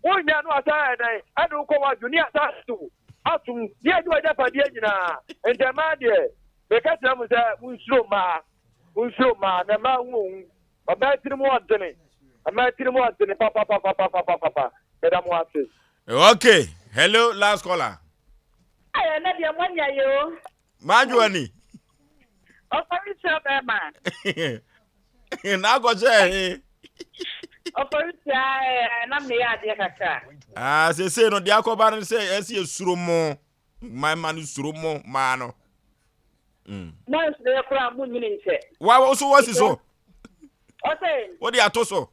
wonnya no asan ayɛ dɛn ɛde wo kɔ wadwo ne asan ato atom ne agye w'agyapadeɛ nyinaa nti mmaa deɛ meka kyerɛ mo sɛ monsuro mmaa monsuro mmaa na mmaa ho ohu ɔbaa tiri mu ɔdene mmaa tiri mu ɔdene papapapapapapa meda mo ase. Okay, hello, last caller. Ayɛ na deɛ moanya yɛ o. Madwo ani. Ɔfɔretua bɛrima. Na akɔhyɛ ɛhe? Ɔfɔretua ɛɛ na meyɛ adeɛ kakra. Ah, sese no deɛ akɔba no sɛ ɛsi esuro mo mmarima no suro mo mmaa no. Mm. Mo nsoro yɛ koraa mo nyini nkyɛ. Wa wo so wasi so. Ɔsɛ. Wode ato so.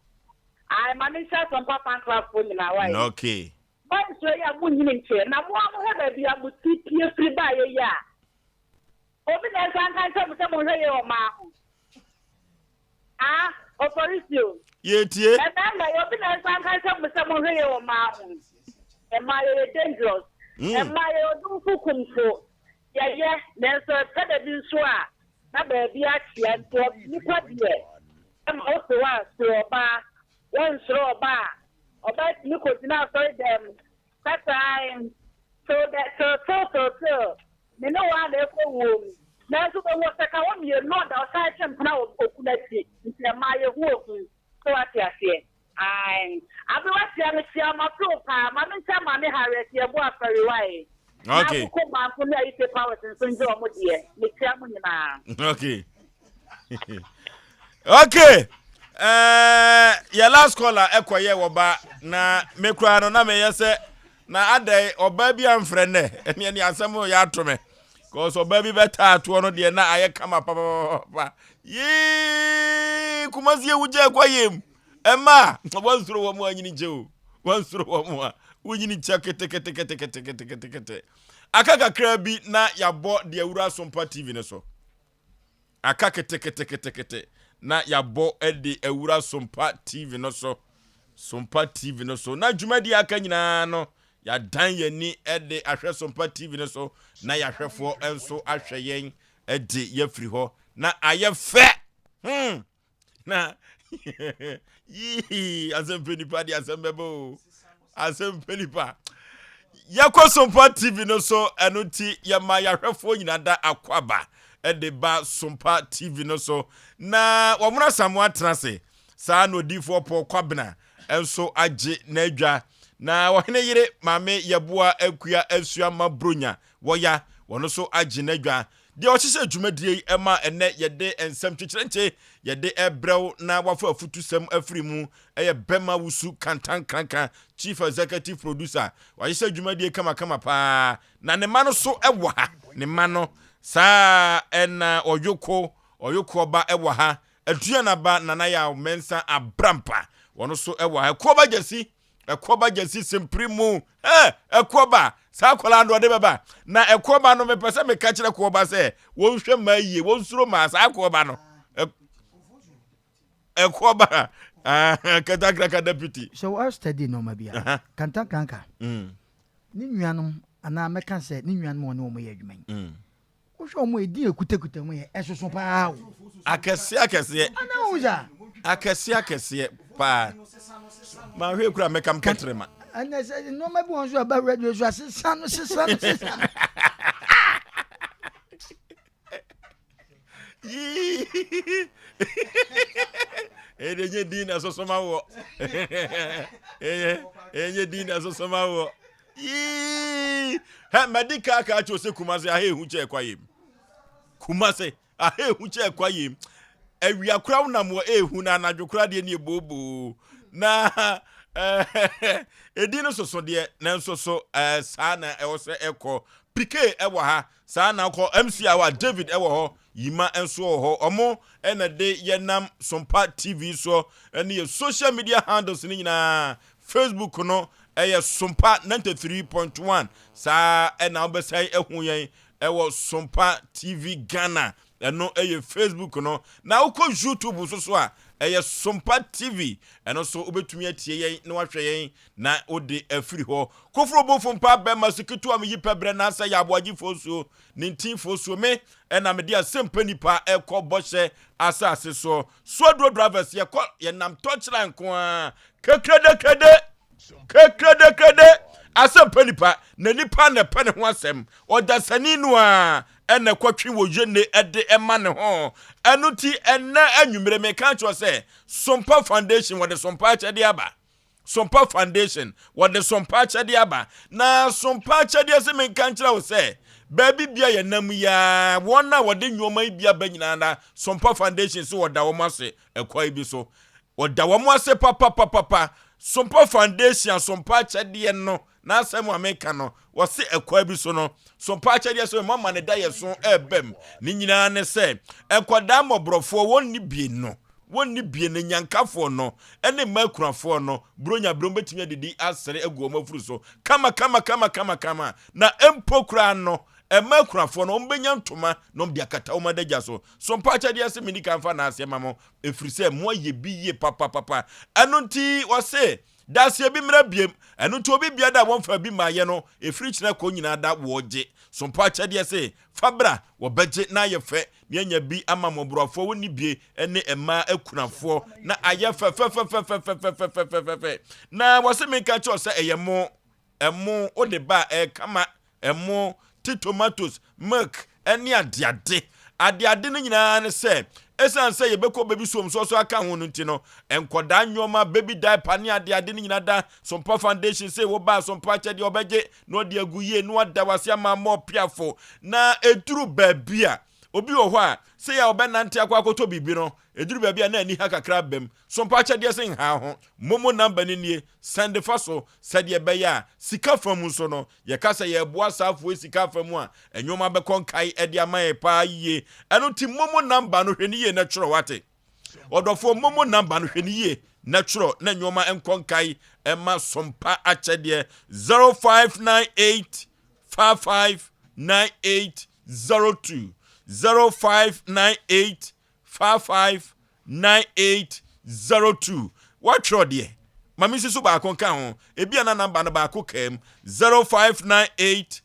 Ae ma me nhyɛ Asɛmpa fan club foɔ nyinaa wae. Okay. Boys wei a mo nyini nkyɛ na mo a mo hwɛ baabi a mo ti pie firi baeɛ yi a obi na nsa nka nkyerɛ mo sɛ mo nhwɛ yie wɔ mmaa ho ah Oforisio. Yɛtie. Mmarima yi obi na nsa nka nkyerɛ mo sɛ mo nhwɛ yie wɔ mmaa ho mmaa yɛyɛ dangerous mmaa yɛyɛ odumfo kumfo yɛyɛ nanso ɛpɛ da bi nso a na baabi akyea nti nipa deɛ ɛma wo se wa soro ɔbaa wɔnsoro ɔbaa a ɔbaa tumi kɔgyina asɔre dan mu kasae till the till till till till me ne wo a na ɛkɔ wuo mu nanso bɛhu ɔsɛka wɔ mmienu ɔda ɔsan twe mpena wɔ okunu akyi nti ɛmaa yɛhu ohu sɛ wate aseɛ ae abewa tia me kyia mafew paa ma menkyɛ maame Harriet yɛbo afɛre wae Okay. na akoko manko ne ayise powers nso ngye ɔmo deɛ mekyia mo nyinaa. Okay. Okay. Yɛ last caller ɛkɔyɛ wɔba na me koraa no na meyɛ sɛ na adɛn ɔbaa bi amfrɛ nnɛ ɛne ɛne asɛm yɛ ato me cause ɔbaa bi bɛtaa atoɔ no deɛ na ayɛ kama papapapa yee Kumasi ewu gya ɛkɔ yie mu ɛma wɔnsoro wɔn a nyini kyɛ o wɔnsoro wɔn a wonyini kyɛ keteketeketeketekete aka kakra bi na yɛabɔ deɛ wura Sompa TV no so aka keteketekete na yɛabɔ de awura Sompa TV no so Sompa TV no so na dwumadi aka nyinaa no yɛadan yɛn ani de ahwɛ Sompa TV no so na yɛahwɛfoɔ nso ahwɛ yɛn de yɛafiri hɔ na ayɛ fɛ. Na yii asɛm pɛ nipa de asɛm bɛbɛ o asɛm pɛ nipa yɛkɔ Sompa TV no so ɛno nti yɛma yɛahwɛfoɔ nyinaa da akwaba ɛde ba Sompa TV no so na wɔn asamoa atena ase saa na odiifoɔ Paul Kwabena nso agye n'adwa na ɔhene yere maame yɛboa akua asua ma bronya wɔya wɔn nso agye n'adwa deɛ ɔhyehyɛ dwumadie yi ɛma ɛnɛ yɛde nsɛm kyekyerɛnkye yɛde ɛbrɛw na wafa afutusɛm afiri mu ɛyɛ bɛma wusu kantankranka chief executive producer wahyehyɛ dwumadie kamakama paa na ne ma no so ɛwɔ ha ne ma no saa ɛna ɔyoko ɔyoko ɔba ɛwɔ ha aduanaba nana yaw mɛnsa abrampa wɔn nso ɛwɔ ha ɛkoɔba gyasi ɛkoɔba gyasi sempiri mu ɛ ɛkoɔba saa akwadaa no ɔde bɛba na ɛkoɔba no mepɛ sɛ meka kyerɛ koɔba sɛ wɔnhwɛ mmaa yie wɔnsuro mmaa saa koɔba no ɛkoɔba katankraka deputy. Sɛ wɔn study nneɛma bi a kantankranka ne nuanom anaa mɛka sɛ ne nuanom a ɔne wɔn yɛ adwuma yi wohwɛ wɔn edin ekutakuta mu yɛ ɛsoso paa o. Akɛseɛ akɛseɛ. Ana wo sa. Akɛseɛ akɛseɛ paa. Maa hwɛ kura mɛka mkɛtɛrɛ ma. Ɛnna sɛ nneɛma bi wɔn so aba radio so asesa no sesa no sesa no. Yii ɛde nye din na ɛsoso ma wɔ ɛnyɛ din na ɛsoso ma wɔ yii hɛ mɛdi kaa kaa kyerɛ sɛ Kumase aha ehu kyɛ ɛkwa yam Kumase aha ehu kyɛ ɛkwa yam awia kora wonam wɔ ehu na anadwo kora deɛ ne ebooboo na ɛɛ edi no soso deɛ nanso so ɛɛ saa na ɛwɔ sɛ ɛkɔ pike ɛwɔ ha saa na ɔkɔ MC a wa David ɛwɔ hɔ Yima nso wɔ hɔ ɔmo ɛna de yɛnam Sompa TV soɔ ɛne yɛ social media handles ne nyinaa Facebook no ɛyɛ Sompa 93.1 saa ɛna wobɛsan ɛhu yɛn ɛwɔ Sompa TV Ghana ɛno ɛyɛ Facebook no na wokɔ YouTube nso so a ɛyɛ Sompa TV ɛno nso wobɛtumi atie yɛn na wahwɛ yɛn na wode afiri hɔ koforo bofo mpa bɛma so ketewa meyi pɛ berɛ na asɛ yɛ aboagyefoɔ nsuo ne ntinfoɔ suo me ɛna mede asɛmpa nipa ɛkɔ bɔhyɛ asase soɔ soaduro drivers yɛkɔ yɛnam tɔkyerɛ nko a kekredekede kekredekede asɛmpa nipa na nipa na ɛpɛ ne ho asɛm ɔdasani no a ɛna ɛkɔtwe wɔ yene ɛde ɛma ne ho ɛno ti ɛnɛ anwummere meka kyerɛ sɛ Sompa Foundation wɔde Sompa akyɛdeɛ aba Sompa Foundation wɔde Sompa akyɛdeɛ aba na Sompa akyɛdeɛ sɛ menka nkyerɛ wo sɛ baabi bia yɛnam yi a wɔn a wɔde nneɛma yi bi aba nyinaa na Sompa Foundation so wɔda wɔn ase ɛkwan bi so wɔda wɔn ase papapapapa Sompa Foundation Sompa akyɛdeɛ no n'asɛm a meka no wɔse ɛkwan bi so no Sompa akyɛdeɛ sɛ mama ne da yɛ so ɛbɛm ne nyinaa ne sɛ nkwadaa mmɔborɔfoɔ wɔn ni bie no. wɔnni bie no, nyankafoɔ no ne mmaa akunafoɔ no, Buronya berɛ wɔbɛtumi adidi asere agu wɔn afuru so kama kama kama kama kama, na mpo koraa no, mmaa akunafoɔ no, wɔbɛnya ntoma na wɔde akata wɔn adagya so. So mpa akyɛdeɛ se menni kan mfa naaseɛ ma mo, ɛfiri sɛ moayɛ bi yie papapapa. Ɛno nti wɔse, Daseɛ bi mmra biem. Ɛno nti obi biada a wɔmfaa bi mmaeɛ no, ɛfiri kyena kɔ nyinaa da wɔregye. So mpa akyɛdeɛ se, Fa bra, wɔbɛgye na ayɛ fɛ, na yɛanya bi ama mmɔborɔwafoɔ, wɔnni bie, ne mmaa akunafoɔ, na ayɛ fɛfɛfɛfɛfɛfɛfɛfɛfɛfɛ. Na wɔse menka nkyerɛ wo sɛ ɛyɛ mo, ɛmo, wode ba a, ɛyɛ kama, ɛmo, te tomatoes, milk, ne adeade. Adeade no nyinaa ne sɛ, ɛsiane sɛ yɛbɛkɔ baby som so so aka ho no nti no, nkɔdaa nneɛma, baby diaper ne adeade no nyinaa da Sompa Foundation se wo ba a Sompa akyɛdeɛ ɔbɛgye na ɔde agu yie na wada wase ama ama ɔpiafo. Na ɛduru baabi a, obi wɔ hɔ a, sɛ yɛ a ɔbɛnante akɔ akɔtɔ biribi no, ɛduru baabi a na ani ha kakra abam. Sompa akyɛdeɛ se nhaa ho. Momo number no nie, sɛnde fa so sɛdeɛ ɛbɛyɛ a sika fam nso no, yɛka sɛ yɛreboa saa afoɔ yi sika afa mu a, nnoɔma bɛkɔ nkae de ama yɛn paa yie. Ɛno nti momo number no hwɛ no yie na twerɛ wate. Ɔdɔfoɔ momo number no hwɛ no yie na twerɛ na nnoɔma nkɔ nkae ɛma Sompa akyɛdeɛ 0598 55 9802 0598 55 9802. Woatwerɛ deɛ? Ma mensi so baako nka ho. Ebia na namba no baako kaa mu. 0598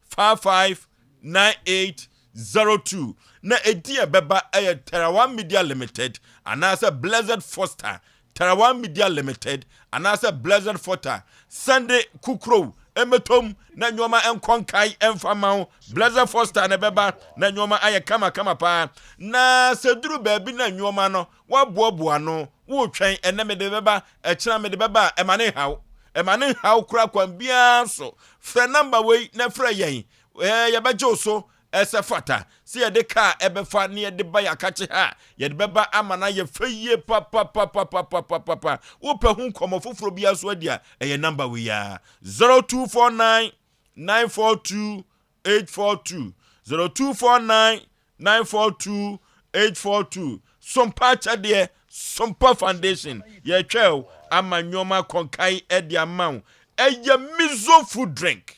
55 9802. Na edin a ɛbɛba yɛ Terawan Media Limited anaasɛ Blessed Foster. Terawan Media Limited anaasɛ Blessed Foster. Sɛnde kukurow mmɛtɔ mu na nneɛma nkɔ nkae mfa mma wo. Blessed Foster na ɛbɛba na nneɛma ayɛ kamakama paa. Na sɛ duru baabi na nneɛma no woaboaboa ano, woretwɛn, ɛnnɛ mede bɛba, ɛkyena mede bɛba a, ɛma ne nhaw. Ɛma ne nhaw koraa kwan biara so. Frɛ namba wei na frɛ yɛn. Ɛɛ, yɛbɛgye wo so. Ɛsɛ fata sɛ yɛde kaa ɛbɛfa na yɛde ba yɛn akakye ha a, yɛde bɛba ama no ayɛ fɛ yie papapapapapapapa. Wopɛ ho nkɔmmɔ foforɔ biara nso adi a, ɛyɛ namba wei ara, 0249 942 842, 0249 942 842. Sompa akyɛdeɛ, Sompa Foundation, yɛretwɛn wo ama nneɛma akɔnkae de ama wo. Ɛyɛ Mizo food drink.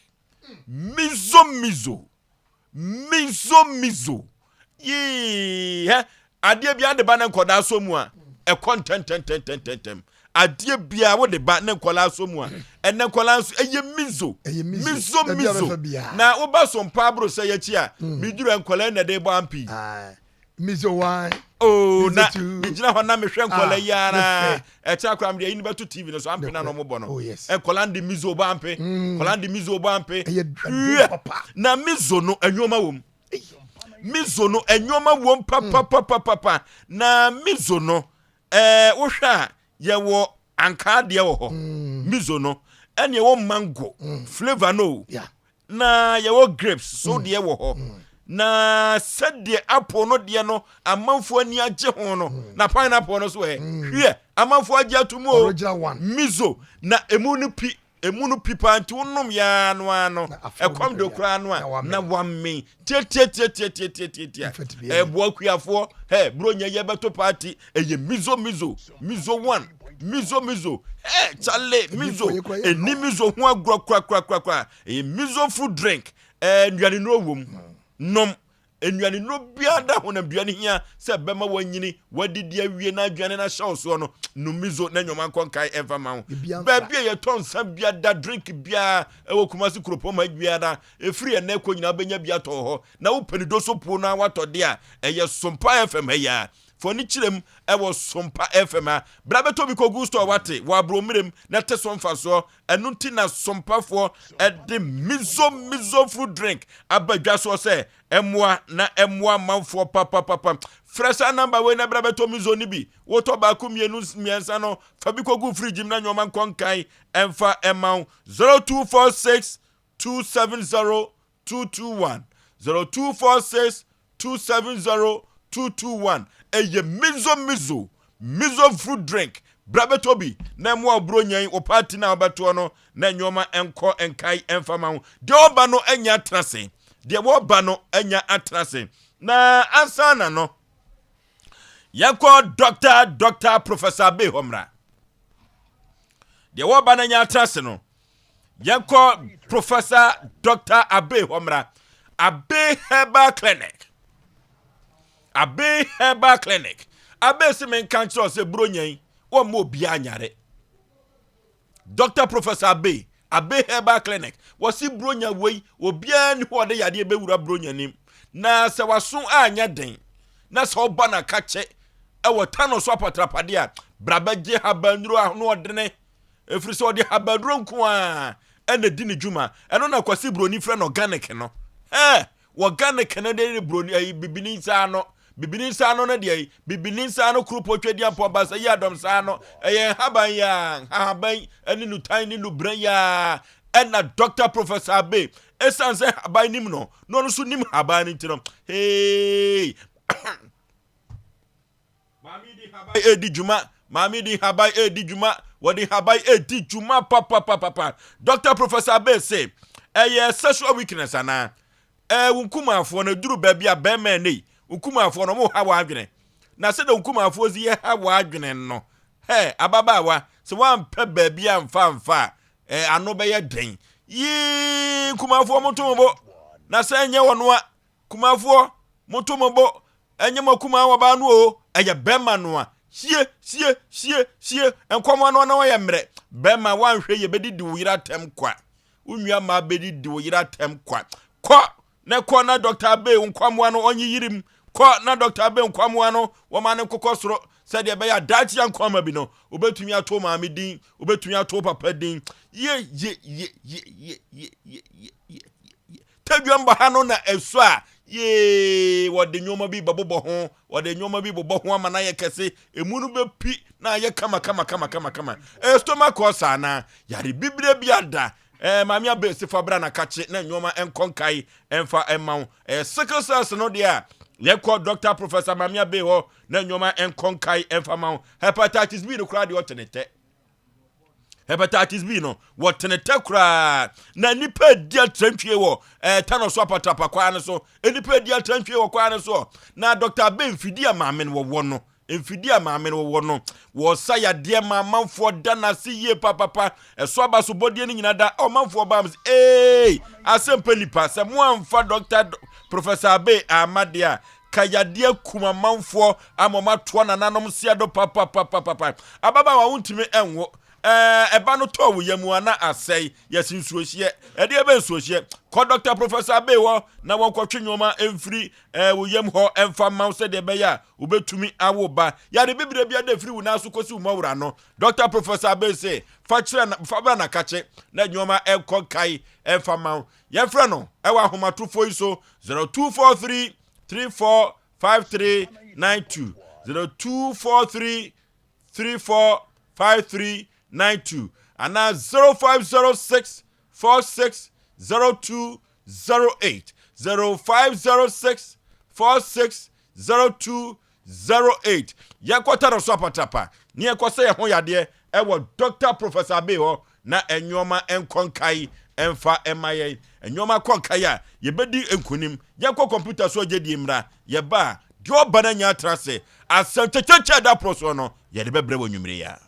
Mizo mizo. Mizo mizo. Yii hɛ adeɛ biara de ba ne nkɔdaa so mu a ɛkɔ ntɛntɛntɛntɛntɛm. Adeɛ biara wode ba ne nkɔlaa so mu a ɛnɛ nkɔlaa nso ɛyɛ mizo. Mizo mizo. Na woba so mpa aboro sɛ yɛkyi a meduru nkɔlaa na ɛde bɔ ampi. Mizo one. Oh, na megyina hɔ na mehwɛ nkɔla ah, yi ara ɛkyɛ akora mede ayi no bɛto tv no so ampe na na ɔmobɔ no oh, nkɔla de mizo bɔ ampe mm. nkɔla de mizo bɔ ampe na mizo no anwoma wom mizo no anwoma wom papapapapa na mizo no ɛɛ wohwɛ a yɛwɔ ankaa deɛ wɔ hɔ mm. mizo no ɛne ɛwɔ mango mm. flavor no Na yɛwɔ grapes so mm. deɛ wɔ hɔ. Mm. Na sɛdeɛ apple no deɛ no amanfoɔ ani agye ho no mm. na pineapple no so ɛ hwiɛ amanfoɔ agye ato mu o mizo na emu no pi emu no pi paa nti wonom yaa no ara no ɛkɔm de koraa no a na wamen tiatiatiatiatiatiatia ɛboa kuafoɔ hɛ buronya yɛ bɛto paati ɛyɛ mizo mizo mizo one mizo mizo hɛ chale mizo ɛni mizo ho agorɔ korakorakorakora ɛyɛ mizo food drink ɛɛ nnuane nnuro wom nom nnuane nnuro biara da honam dua no hia sɛ bɛma wanyini wadidi awie na aduane no ahyɛ wo soɔ no nom mizo na nneɛma nkɔ nkae ɛmfa ma wo baabi a yɛtɔ nsa biara drink biara ɛwɔ Kumasi kuropɔn ma biara Ɛfiri ɛnnɛ rekɔ nyinaa wobɛnya bi atɔ wɔ hɔ, na wopɛ ne doso puo no ara woatɔ deɛ a, ɛyɛ Sompa FM ha yi ara. Fa w'ani kyerɛ mu wɔ Sompa FM ha. Bra bɛtɔ bi kɔgu store woate, wɔ aborɔmmerɛm na te so mfasoɔ. Ɛno nti na Sompafoɔ de Mizo Mizo fruit drink aba dwa soɔ sɛ ɛmmoa na ɛmmoa amanfoɔ papapapa. Frɛ saa number wei na bra bɛtɔ Mizo no bi. Wotɔ baako, mmienu, mmiɛnsa no, fa bi kɔgu fridge mu na nnoɔma nkɔ nkan ɛmfa mma wo. 0246 270 221 0246 270 221 Ɛyɛ Mizo Mizo Mizo fruit drink. Bra bɛtɔ bi na ɛmmoa wo buronya yi, wo party no a wobɛtoɔ no na nneɛma nkɔ nkae ɛmfa ma wo. Deɛ ɔba no anya atena ase. Deɛ wɔba no anya atena ase. Na ansa na no, Yɛnkɔ Dɔkta Dɔkta Professor Abbey hɔ mmra. Deɛ wɔba no anya atena ase no, yɛnkɔ Professor Dɔkta Abbey hɔ mmra. Abbey Herbal Clinic. Abbey Herbal Clinic. Abbey se menka nkyerɛ wo sɛ buronya yi, wɔmma obiara nyare. Doctor Professor Abbey, Abbey Herbal Clinic, wɔse Buronya wei, obiara nni hɔ a ɔde yadeɛ bɛwura Buronya nim. Na sɛ w'aso anyɛ den, na sɛ ɔba na kakye ɛwɔ Tano so apatrapadeɛ a, bra bɛgye habannuro ahoɔdene, ɛfiri sɛ ɔde habannuro nko ara ɛna di ne dwuma. Ɛno na Kwasi Buroni frɛ no organic no. Hɛɛ! Organic no de ne broni ayi bibini nsa ano bibini nsa ano no deɛ yi bibini nsa ano kuro potwa di ampɔn basa yi adɔm nsa ano ɛyɛ nhaban yi a nhaban ne nutan ne nubran yi a ɛna Dr. Professor Abe ɛsan sɛ haban nim no na ɔno nso nim haban no nti no hey Maame di haban edi dwuma. Maame di haban edi dwuma. Wɔde haban edi dwuma papapapapa. Dr. Professor Abe se, ɛyɛ sexual weakness anaa? Ɛɛ, wo nkumaafoɔ no, ɛduru baabi a bɛrima ɛnɛ yi, wo nkumaafoɔ no, wɔn ha w'adwene. Na sɛdeɛ wo nkumaafoɔ si yɛ ha w'adwene no, hɛ, ababaawa, sɛ woampɛ baabi amfa amfa a, ɛɛ, ano bɛyɛ den. Yii, nkumaafoɔ moto mo bo. Na sɛ ɛnyɛ wɔn a, Kumafoɔ, moto mo bo, ɛnyɛ mo akumaa wɔ baa no o, ɛyɛ bɛrima no a. Sie, sie, sie, sie, nkɔm ano na ɔyɛ mmerɛ. Bɛrima, woanhwɛ yie bɛdidi wo yere atɛm kwa. Wo nua mmaa bɛdidi wo yere atɛm kwa. Kɔ na kɔ na Dɔkta Abbey nkwamoa no ɔnye yirim. Kɔ na Dɔkta Abbey nkwamoa no wɔma no nkokɔ soro sɛdeɛ ɛbɛyɛ a daakye ankwama bi no wobɛtumi ato wo maame din, wobɛtumi ato wo papa din. Ye, ye, ye, ye, ye, ye, ye, ye, ye, ye. Tadwam bɔ ha no na ɛsɔ a, yee, wɔde nneɛma bi bɛbobɔ ho, wɔde nneɛma bi bobɔ ho ama no ayɛ kɛse, emu no bɛpi na ayɛ kama kama kama kama kama. Ɛyɛ stomach ulcer anaa? Yare bibire bi ada. Ɛɛ, maame abɛɛsi fa bra na kakye na nneɛma nkɔ nkae ɛmfa ɛma wo. Ɛyɛ sickle cells no deɛ a, yɛkɔ Dr. Professor Maame Abey hɔ na nneɛma nkɔ nkae ɛmfa ma wo. Hepatitis B no koraa deɛ ɔte ne tɛ. Hepatitis B no, wɔtene tɛ koraa na nnipa adi atrantwie wɔ eh, tano so apatrapa kwaa no so. Nnipa adi atrantwie wɔ kwaa no so. Na Dr. Abe mfidie a maame no wɔwɔ no, mfidie a maame no wɔwɔ no, wɔsa yadeɛ ma amanfoɔ da n'ase yie papapa. Ɛso aba so bɔdeɛ no nyina da ɔmanfoɔ baa m sɛ, ee, asɛmpa nipa, sɛ mo amfa Dr. Professor Abe amma deɛ a, Ka yadeɛ akum amanfoɔ ama wɔn atoa nananom seɛ do papapapapa. Ababaawa wontumi nwo. Ɛɛ ɛba no tɔɔ wo yam a na asɛe. Yɛse nsuohyeɛ. Ɛdeɛ bɛn nsuohyeɛ? Kɔ Dɔkta Professor Abbey hɔ na wɔnkɔtwe nnoɔma mfiri ɛɛ wo yam hɔ mfa mma wo sɛdeɛ ɛbɛyɛ a wobɛtumi awo ba. Yare bibire biara da firi wo nan so kɔsi wo mmɔwora ano. Dɔkta Professor Abbey se fa kyerɛ na fa bra na kakye na nnoɔma nkɔ nkae mfa mma wo. Yɛmfrɛ no ɛwɔ ahomatorofoɔ yi so 0243 34 5392 0243 34 5392 anaa 0506 46 0208 0506 46 0208 Yɛnkɔta no so apatrapa ne yɛnkɔsɛ yɛn ho yadeɛ ɛwɔ Dr. Professor Abbey hɔ na nnoɔma nkɔ nkae mfa mma yɛn. Nnoɔma kɔ nkae a, yɛbɛdi nkonim. Yɛnkɔ kɔmputa so agyedie mmra. Yɛba a, deɛ ɔba no anya atena ase. Asɛm kyɛkyɛkyɛ a ɛda pono soɔ no, yɛde bɛbrɛ wɔ anwummere yi ara.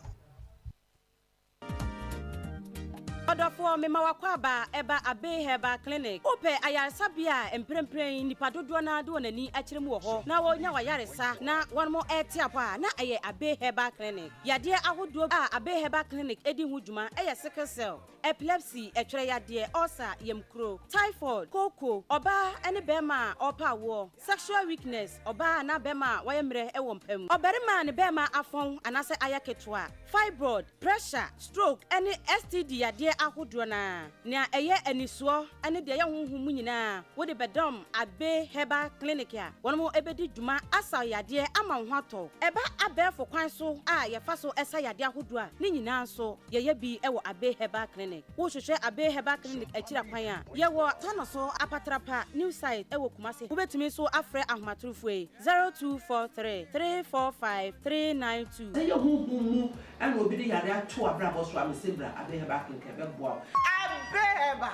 Ɔdɔfoɔ, mema w'akwaaba ɛba Abbey Herbal Clinic. Wopɛ ayaresabea a mprempren nnipa dodoɔ no ara de wɔn ani akyerɛ mu wɔ hɔ na wɔnya w'ayaresa na wɔn rete apɔ a, na ɛyɛ Abbey Herbal Clinic. Yadeɛ ahodoɔ a Abbey Herbal Clinic di ho dwuma yɛ sickle cell, epilepsy, ɛtwerɛ yadeɛ, ulcer, yamkuro, typhoid, kooko, ɔbaa ne barima a ɔrepɛ awoɔ, sexual weakness, ɔbaa anaa barima a wayɛ mmerɛ wɔ mpa mu, ɔbarima a ne barima afɔn anaasɛ ayɛ ketewa, fibroid, pressure, stroke ne STD yadeɛ ahodoɔ no ara. Nea ɛyɛ anisoɔ ne deɛ ɛyɛ honhom mu nyinaa, wode bɛdɔm Abbey Herbal Clinic a wɔn bɛdi dwuma asa wo yadeɛ ama wo ho atɔ wo. Ɛba abɛɛfo kwan so a yɛfa so sa yadeɛ ahodoɔ a, ne nyinaa nso yɛyɛ bi wɔ Abbey Herbal Clinic. Wohwehwɛ Abbey Herbal Clinic akyiri akwan a, yɛwɔ Tanoso Apatrapa New Site wɔ Kumasi. Wobɛtumi nso afrɛ ahomatorofoɔ yi, 0243 345 392. Sɛ ɛyɛ honhom mu na obi de yare ato w'abrabɔ so a, mese bra Abbey Herbal Clinic ɛbɛboa wo. Abbey Herbal,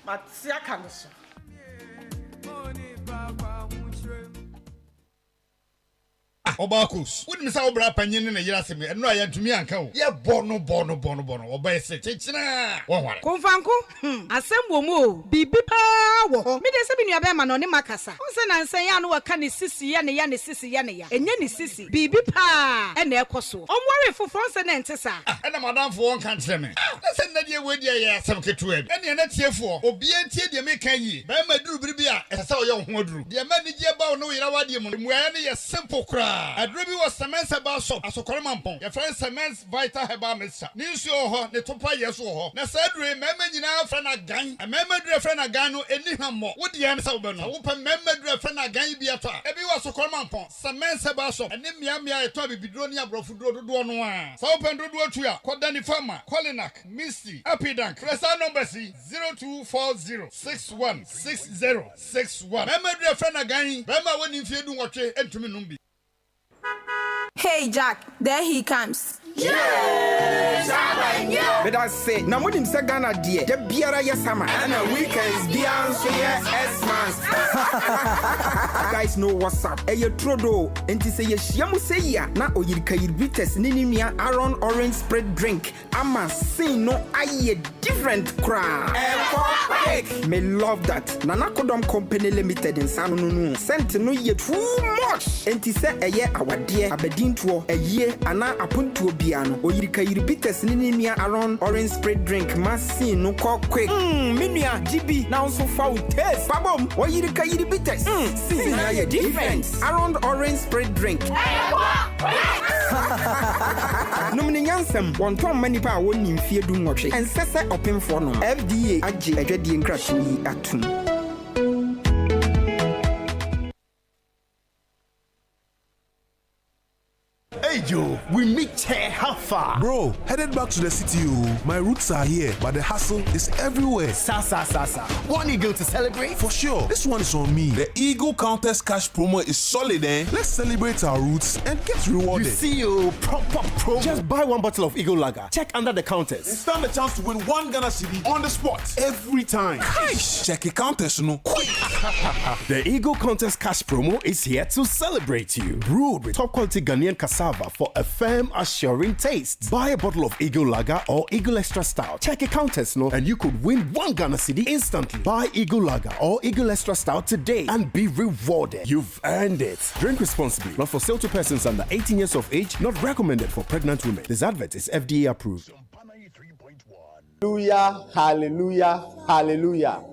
mate aka no so. Ah ɔbaa Kos, wonim sɛ wo bra panyin ne ne yere asɛm yi, ɛno a yɛantumi anka o. Yɛbɔ no bɔ no bɔ no bɔ no, ɔbaa yi se kyekyena a, wɔnware. Komfanko, hmm, asɛm wɔ mu o, biribi paa wɔ hɔ. Me deɛ sɛ me nua bɛɛma no ɔne makasa. Wohu sɛ nansa yi a na wɔka ne sisi yɛ ne ya, ne sisi yɛ ne ya. Ɛnyɛ ne sisi, biribi paa na ɛkɔ soɔ. Ɔnwaree foforɔ, wohu sɛ na ɛnte saa. Ah, ɛna m'adamfo ɔnka nkyerɛ me. Ah, na sɛ nnɛ deɛ wei deɛ ɛyɛ asɛm ketewa bi. Ɛnneɛ na tiefoɔ, obiara ntie deɛ mereka yie. Barima duru bere bi a, ɛsɛ sɛ ɔyɛ wo ho aduru. Deɛ ɛma anigyeɛ ba wo ne wo yere awadeɛ mu no, mmuaeɛ no yɛ simple koraa. Aduro bi wɔ Semens Herbal Shop, Asokore Mampong. Yɛfrɛ no Semens Vital Herbal Mixture. Ne nsuo wɔ hɔ, ne topa yɛ nso wɔ hɔ. Na saa aduro yi, mmarima nyinaa frɛ no agan. Mmarima aduro a yɛfrɛ no agan no, ɛnni hwammɔ. Wo deɛ ara ne sɛ wobɛnom. Sɛ wopɛ mmarima aduro a yɛfrɛ no agan yi bi atɔ a, ebi wɔ Asokore Mampong, Semens Herbal Shop, ɛne mmeammea a yɛtɔn abibiduro ne aborɔfoduro dodoɔ no ara. Sɛ wopɛ no dodoɔ tu a, kɔ Danny Pharma, Kolinak, Misty, Apidank. Frɛ saa numbers yi, 0240 61 60 61. Mmarima aduru a yɛfrɛ no agan yi, barima a wadi mfeɛ dunwɔtwe ntumi nnom bi. Hey Jack, there he comes. Medase na monim sɛ Ghana deɛ da biara yɛ summer ɛna weekends biara nso yɛ Xmas Guys know what's up ɛyɛ turodoo nti sɛ yɛhyia mu sɛyi a na Oyirikayir Bitters ne ne nua Aaron Orange Spirit Drink Ama scene no ayɛ different koraa. Ɛkɔ quick. Me love that. Nana Kodɔm Company Limited nsa ano no no scent no yɛ too much. Enti sɛ ɛyɛ awadeɛ, abadintoɔ, ayie anaa apontoɔ biara no, Oyirikayiri Bitters ne ne nua Aaron Orange Spirit Drink ma scene no kɔ quick. Mm me nua gye bi na wo nso fa wo taste fa bom. Oyirikayiri Bitters, mm scene no ayɛ different. Aaron Orange Spirit Drink. Nom no nyansam. Wɔntɔn mma nnipa a wɔnnii mfeɛ dunwɔtwe. Ɛnsɛ sɛ ɔpemfoɔ nom. FDA agye adwadie nkratoɔ yi atom. Hey Joe, we meet here, how far? Bro, headed back to the city oh. My roots are here, but the hustle is everywhere. Sa sa sa sa. One eagle to celebrate? For sure. This one is on me. The Eagle Countess Cash promo is solid, eh? Let's celebrate our roots and get rewarded. You see you oh, proper promo. Just buy one bottle of Eagle Lager. Check under the counters. And stand a chance to win one Ghana cedi on the spot every time. Cash! Check the counters, no. Quick! the Eagle Contest Cash promo is here to celebrate you. Brewed with top quality Ghanaian cassava for a firm, assuring taste. Buy a bottle of Eagle Lager or Eagle Extra Stout. Check a counters, no, and you could win one Ghana cedi instantly. Buy Eagle Lager or Eagle Extra Stout today and be rewarded. You've earned it. Drink responsibly. Not for sale to persons under 18 years of age. Not recommended for pregnant women. This advert is FDA approved. Hallelujah, hallelujah, hallelujah.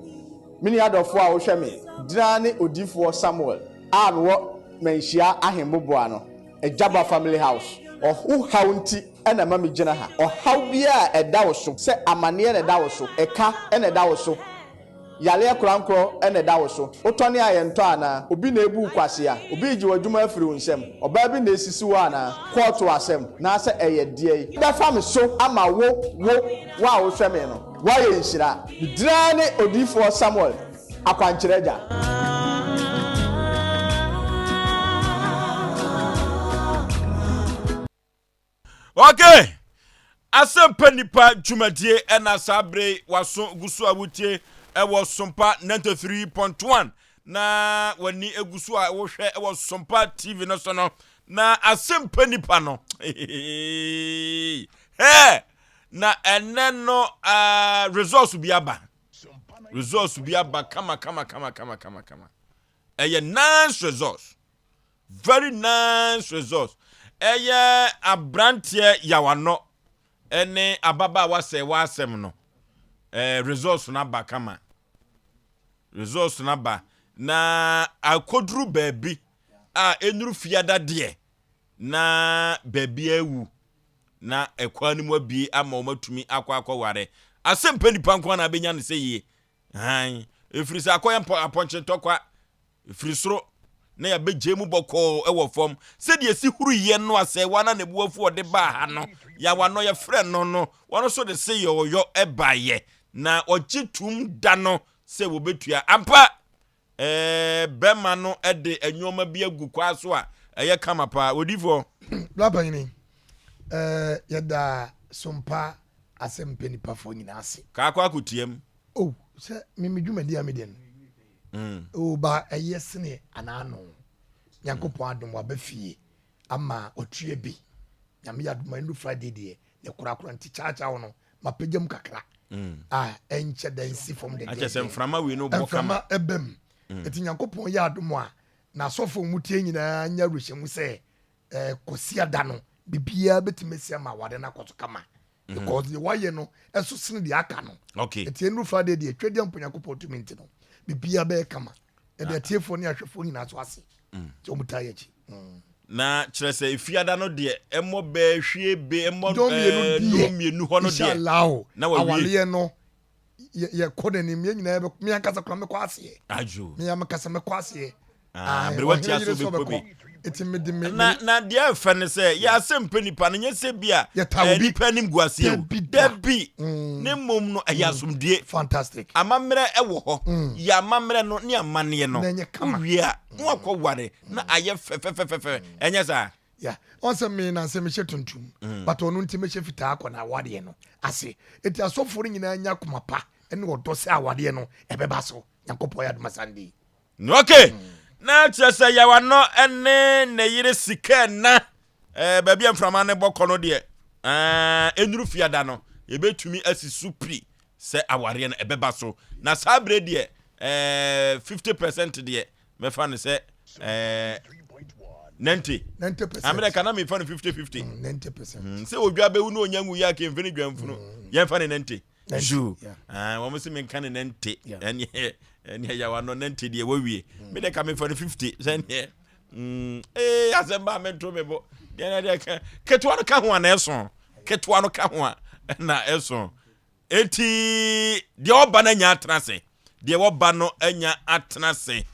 Me nua dɔfoɔ a wohwɛ me, gyina ne odiyifoɔ Samuel a mewɔ Manhyia Ahemmoboa no, Agyaba Family House. Wo haw nti na ɛma megyina ha. Ɔhaw biara a ɛda wo so, sɛ amaneɛ na ɛda wo so, ɛka na ɛda wo so, Yareɛ korankorɔ na ɛda wo so. Wotɔne a yɛntɔ anaa? Obi na ebu wo kwasea? Obi regye w'adwuma afiri wo nsam? Ɔbaa bi na esisi wo anaa? Kɔɔto asɛm, naasɛ ɛyɛ deɛn? Bɛfa me so ama wo, wo, wo a wohwɛ me no, woayɛ nhyira. Me din ara ne Odiyifoɔ Samuel, Akwankyerɛ Agya. Okay. Asɛmpa nipa dwumadie ɛna saa bere waso gu so a wotie ɛwɔ Sompa 93.1 na w'ani egu so a wohwɛ ɛwɔ Sompa TV no so no na asɛmpa nipa no hɛ na ɛnɛ no uh, results bi aba results bi aba kama kama kama kama kama kama ɛyɛ nice results Very nice results. Ɛyɛ abranteɛ yawanɔ ɛne ababaawa sɛ w'asɛm no. Eh, results no aba kama. Results no aba. Na akoduru baabi a enuru fiada deɛ na baabi awu na ɛkwan no mu abie ama wɔn atumi akɔ akɔware. Asɛmpa nipa nko na abɛnya no sɛ yie. Han, ɛfiri sɛ akɔyɛ apɔnkye ntɔkwa Ɛfiri soro na yɛabɛgyae mu bɔkɔɔ wɔ fam. Sɛdeɛ ɛsi huruiɛ no asɛewa na ne bo afu ɔde baa ha no, Yawa no yɛfrɛ no no, ɔno nso de se yɔɔyɔ baeɛ, na ɔgye tum da no sɛ wɔbɛtua. Ampa, ɛɛ, bɛrima no de nneɛma bi agu kwaa so a ɛyɛ kama paa. Odiyifoɔ. Bra panyini, ɛɛ, yɛda Sompa Asɛm Pɛ Nipafoɔ nyinaa ase. Kaa kɔ akɔtiam. Oh, sɛ me me dwumadi a medi no. Mm. Oh, ba ɛyɛ sene anaano. Nyankopɔn adom waba fie. Ama ɔtua bi. Nyame yɛ adom a ɛndu Friday deɛ ne korakora nti kyaakyaa no mapagya mu kakra mm. a ɛnkyɛ da nsi fam dɛdɛɛdɛ. Akyɛ sɛ mframa wei no bɔ kama. Mframa ɛbɛ mu. Mm. Nti Nyankopɔn yɛ adom a n'asɔfo mu tie nyinaa nya awerɛhyɛmu sɛ eh, Kwasiada no biribiara bɛtumi asi ama aware no akɔ so kama. Mm-hmm. Because deɛ wayɛ no ɛso sene deɛ aka no. Okay. Nti ɛnuru Friday deɛ twɛdeɛ mpo Nyankopɔn tumi nti no biribiara bɛyɛ kama. Ɛde ah. atiefoɔ ne ahwɛfoɔ nyinaa so ase. Mm. Nti wɔn taa yɛ akyi. Mm. Na kyerɛ sɛ efiada no deɛ ɛmmɔ bɛɛ hwie be ɛmmɔ ɛɛ mmienu hɔ no deɛ. Inshallah na wawie. Awaleɛ no yɛkɔ n'anim yɛn nyinaa yɛbɛ mi ankasa kora mɛkɔ aseɛ. Ajo. Mi ankasa mɛkɔ aseɛ. Ah, aberewa ti aso bɛkɔ bi. Eti mi di mi. Na na deɛ ɛfɛ ne sɛ yɛ asɛm pɛ nipa no nyɛ sɛ bi a. Yɛ obi. Nipa anim gu aseɛ o. Dabi. Mm. Ne mmom no ɛyɛ mm. asomdue. Fantastic. Amammerɛ ɛwɔ hɔ. Mm. Yɛ amammerɛ no ne amanneɛ no. Na ɛnyɛ kama. Wowie a na wakɔ ware na ayɛ fɛfɛfɛfɛ ɛnyɛ saa. Yeah. Ɔn sɛ me na sɛ mehyɛ tuntum. Mm. But ɔno nti mehyɛ fitaa akɔ na awadeɛ no ase. Eti asɔfoɔ no nyinaa nya koma pa ne ɔdɔ sɛ awadeɛ no ɛbɛba so. Nyankopɔn yɛ adoma Sunday. Okay. Mm. Na kyerɛ sɛ yawanɔ ne ne yere sika na eh, baabi a mframa no bɔkɔ no deɛ eh, ɛnuru fiada no yɛbɛtumi asi so piri sɛ awareɛ no ɛbɛba so na saa berɛ deɛ eh, 50 percent deɛ mɛfa no sɛ ɛɛ 90 amena ka na mefa no 50 50 90% mm, sɛ odwa bɛwu na ɔnya nwu yɛ ake mfe ne dwamfunu mm. yɛmfa ne 90 ju ah, wɔn sɛ menka ne 90 ɛneɛ ɛneɛ yawa no 90 deɛ wawie mm. me deɛ ka mefa no 50 sɛneɛ mm, ee asɛm ba mento me bo deɛ deɛ ketewa no ka ho a na ɛso ketewa no ka ho a na ɛso Enti deɛ ɔba no anya atena ase. Deɛ ɔba no anya atena ase.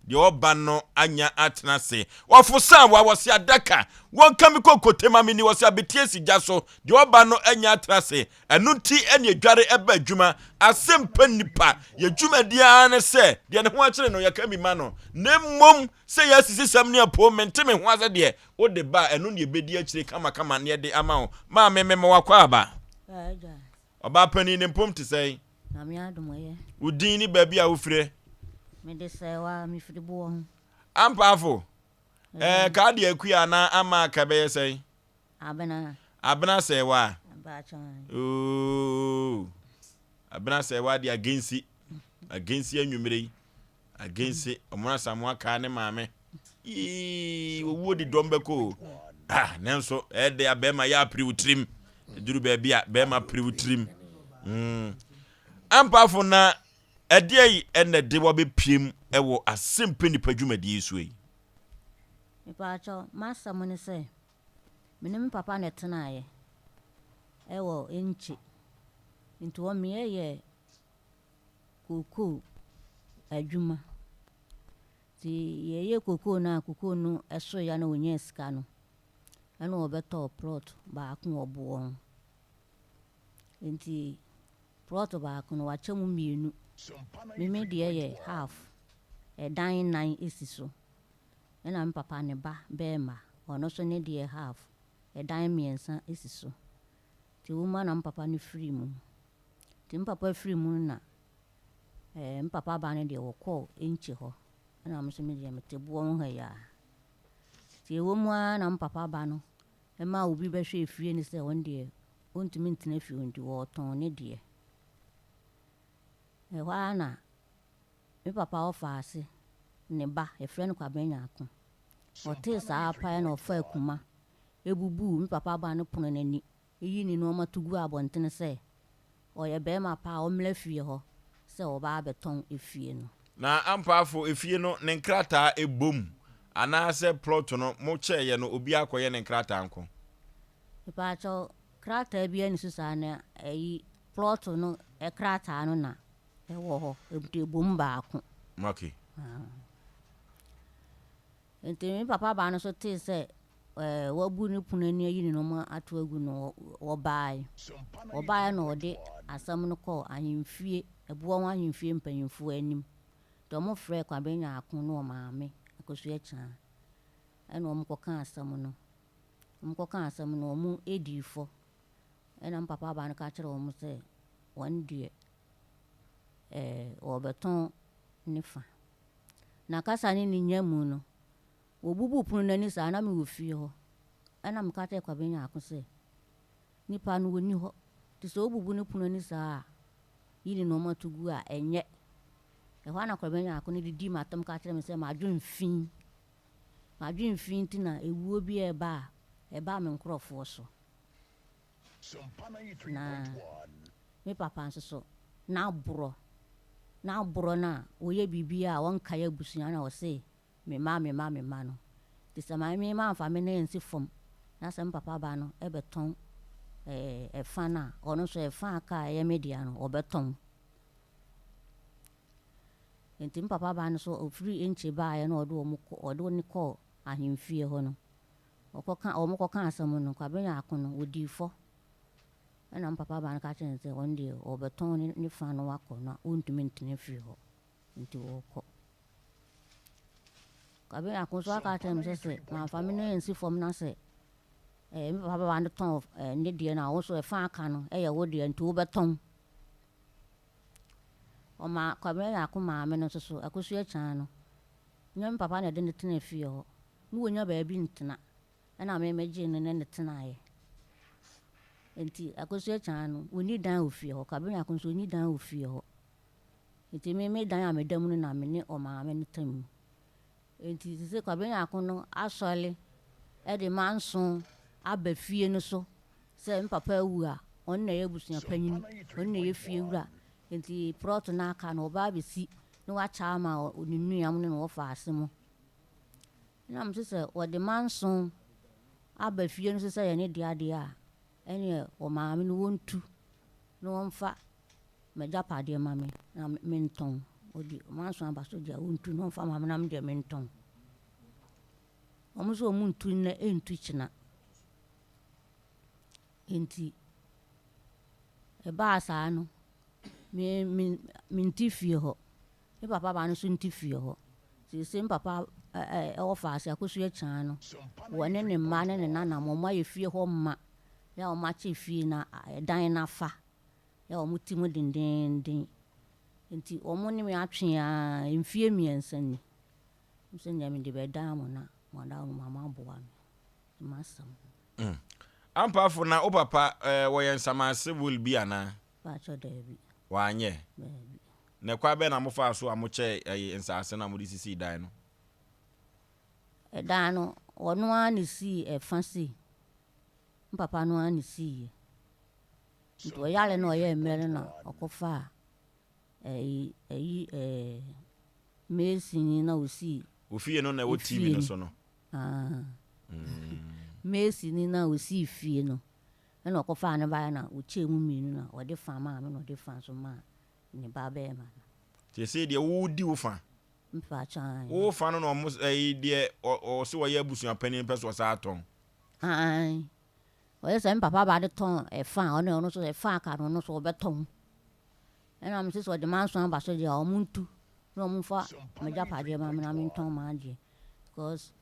Deɛ ɔba no anya atena ase. Wɔfo san wa wɔse adaka. Wɔnka me konkote ma me ni wɔse abetie si gya so. Deɛ ɔba no anya atena ase. Ɛno nti ɛne adware ɛba adwuma. Asɛm pɛ nipa. Yɛ dwumadie ara ne sɛ deɛ ne ho akyere no yɛka bi ma no. Na mmom sɛ yɛ asisisɛm ne apoo mente me ho ase deɛ wode ba a ɛno ne yɛbɛdi akyire kamakama ne yɛde ama wo. Maame mema wakɔ aba. Ɔbaa panin ne mpom te sɛn? Nyame adom ɛyɛ. Wo din ne baabi a wofire? Mede Sɛɛwa, mefiri boɔ ho. Ampaafo, ɛɛ kaa deɛ akua anaa ama aka ɛbɛyɛ sɛn? Abena. Abena Sɛɛwa. Mpakyɛw. Ooo, Abena Sɛɛwa de agensi, agensi anwummere yi. Agense, ɔmo Asamoah kaa ne maame. Yii, owuo de dɔm bɛkɔ o. Ah, nanso ɛde a bɛrima yɛ apere wo tirim. Ɛduru baabi a bɛrima pere wo tirim. Mm. Ampaafo na ɛdeɛ yi ɛna ɛde wabɛpiem ɛwɔ asɛmpɛ nipa dwumadie yi so yi. Mepaakyɛw, m'asɛm ne sɛ, me ne me papa na ɛtenaeɛ ɛwɔ Nkye. Nti wɔ meɛ yɛ kookoo adwuma. Nti yɛyɛ kookoo no a kookoo no soeɛ a na wɔnyaa sika no, ɛna wɔbɛtɔɔ plot baako wɔ boɔ ho. Nti plot baako no wɔakyɛ mu mmienu. Me me deɛ yɛ half, ɛdan nnan si so. Ɛna me papa ne ba bɛɛma, ɔno nso ne deɛ half, ɛdan mmiɛnsa si so. Nti wɔ mu a na me papa no firi mu. Nti me papa firi mu no na eh, me papa ba no deɛ wɔkɔɔ Nkye hɔ, ɛna me nso me deɛ mete boɔ ho ha yi ara. Nti ɛwɔ mu ara na me papa ba no maa obi bɛhwɛɛ fie no sɛ ɔno deɛ ɔntumi ntena fie hɔ nti wɔretɔn ne deɛ. Ɛhɔ ara na me papa ɔfaase ne ba, yɛfrɛ no Kwabena Nyarko, ɔtee saa apaeɛ na ɔfaa akuma bubuu me papa ba no pono no ani yi ne nnoɔma to gu abɔntene sɛ ɔyɛ barima pa a ɔmmra fie hɔ sɛ ɔba abɛtɔn efie no. Na ampaafo efie no ne nkrataa ɛbom anaasɛ plot no mo kyɛɛyɛ no obiara kɔyɛ ne nkrataa nko? Mepaakyɛw, krataa biara nni so saa na ɛyi plot no krataa no na ɛwɔ hɔ nti ɛbom baako. Okay. Ah. Enti me papa baa no nso tee sɛ wɔabu ne pono ani ayi ne nnoɔma ato agu no, wɔbaeɛ. Wɔbaeɛ na wɔde asɛm no kɔɔ ahemfie, ɛboɔ ho ahemfie mpanimfoɔ anim. Nti wɔfrɛɛ Kwabena Nyarko ne wɔn maame Akosua Kyaa ɛna wɔkɔkaa asɛm no. Wɔkɔkaa asɛm no, wɔdii fɔ. Ɛna me papa baa no ka kyerɛɛ wɔn sɛ wɔn deɛ ɛɛ wɔrebɛtɔn ne fa. Na kasa ne ne nya mu no, wɔbubuu pono no ani saa, na mewɔ fie hɔ. Ɛna meka kyerɛɛ Kwabena Nyarko sɛ, Nipa no ɔnni hɔ, nti sɛ wobubu ne pono ani saa a, yi ne nnoɔma to gu a, ɛnyɛ. Ɛhɔ ara na Kwabena Nyarko no didii m'atɛm ka kyerɛɛ me sɛ m'adwene fi. M'adwene fi nti na ewuo bi reba a, ɛba me nkorɔfoɔ so. Na me papa nso so, n'aborɔ, n'aborɔ no a ɔyɛ biribi a ɔnkae abusua no a ɔse me mma, me mma, me mma no. Nti sɛ maame mamfa me nan ansi fam na sɛ me papa ba no bɛtɔn ɛfa no a, ɔno nso ɛfa a aka a ɛyɛ me dea no, ɔbɛtɔn. Nti me papa ba no nso ɔfiri Enchi baeɛ na ɔde wɔn kɔ, ɔde no kɔɔ ahemfie hɔ no, ɔkɔka, wɔn kɔka asɛm no, Kwabena Nyarko no, ɔdii fɔ. Ɛna me papa ba no ka kyerɛɛ no sɛ ɔno deɛ ɔbɛtɔn ne, ne fa no akɔ na ɔntumi ntena fie hɔ. Nti wɔkɔ. Kwabena Ako nso aka akyerɛ me sɛ sɛ mamfa me nan ansi fam na sɛ eh, me papa bɛba no tɔn eh, ne deɛ no a, wo nso ɛfa aka no ɛyɛ wo deɛ nti wobɛtɔn. Ɔma Kwabena Ako maame no nso so, Akosua Kyan no, nyɛ me papa na ɛde no tena fie hɔ. Ne wɔnya baabi ntena. Ɛna me megyee no ne no tenaeɛ. Nti Akosua Kyan no, wɔnni dan wɔ fie hɔ. Kwabena Ako nso ɔnni dan wɔ fie hɔ. Enti me me dan a meda mu no na me ne ɔmaame no te mu. Enti sese Kwabena Nyarko no asɔre de manso aba fie no so sɛ me papa awu a, ɔno na ɛyɛ abusua panyin, ɔno na ɛyɛ fie wura. Enti prɔto no aka no ɔba abɛsi na wakyɛ ama ne nua mo ne ne wɔfa ase mo. Ɛna mese sɛ wɔde manso aba fie no so sɛ yɛ ne dea deɛ a, ɛneɛ ɔmaame no wɔntu na wɔmfa M'agyapadeɛ ma me na mentɔn. Ɔde manso aba so deɛ ɔntu na ɔmfa ma me na me deɛ mentɔn. Wɔn nso wɔn ntu nnɛ ɛntu kyena. Nti ɛbaa saa no me me mente fie hɔ. Me papa ba no nso nte fie hɔ. Seesei me papa ɛwɔ faase akosua kyaa no wɔne ne mma ne ne nanam wɔn ayɛ fie hɔ ma yɛ a wɔn akyɛ fie na ɛdan no afa. Yɛ a wɔte mu dendeenden. Enti wɔne me atwe ara mfeɛ mmiɛnsa ni. Sɛ nea mede bɛdaa mo na mo adaworoma moaboa me. M'asɛm. Mm. Ampaafo, na wo papa eh, wɔyɛ nsamanse will bi anaa? Pakyɛ daabi. Wanyɛ? Daabi. Na kwan bɛn na mofaa so a mokyɛɛ ɛyi nsaase no a mode sisii dan no? Ɛdan no, ɔno ara na esii ɛfa sei. Me papa no ara na esiiɛ. Nti ɔyare na ɔyɛɛ mmerɛ no na ɔkɔfaa ɛyi ɛyi ɛɛ masonni na ɔsii. Ofie no na ɛwɔ TV no so no. Aah masonni na ɔsii fie no ɛna ɔkɔfaa no baeɛ na ɔkyɛɛ mu mmienu na ɔde fa maa me na ɔde fa nso maa ne ba bɛɛma no. Seesei deɛ wodi wo fa. Mpakyɛ ae. Wo fa no na ɔmo ɛyi deɛ ɔse ɔyɛ abusua panin pɛ sɛ ɔsan tɔn. Ae. Ɔyɛ sɛ me papa ba de tɔn ɛfa a, ɔno ɔno nso ɛfa a aka no ɔno nso ɔbɛtɔn. Ɛna mese sɛ ɔde manso aba so deɛ a ɔmo ntu na ɔmo nfa m'agyapadeɛ ma me na mentɔn m'adeɛ. Because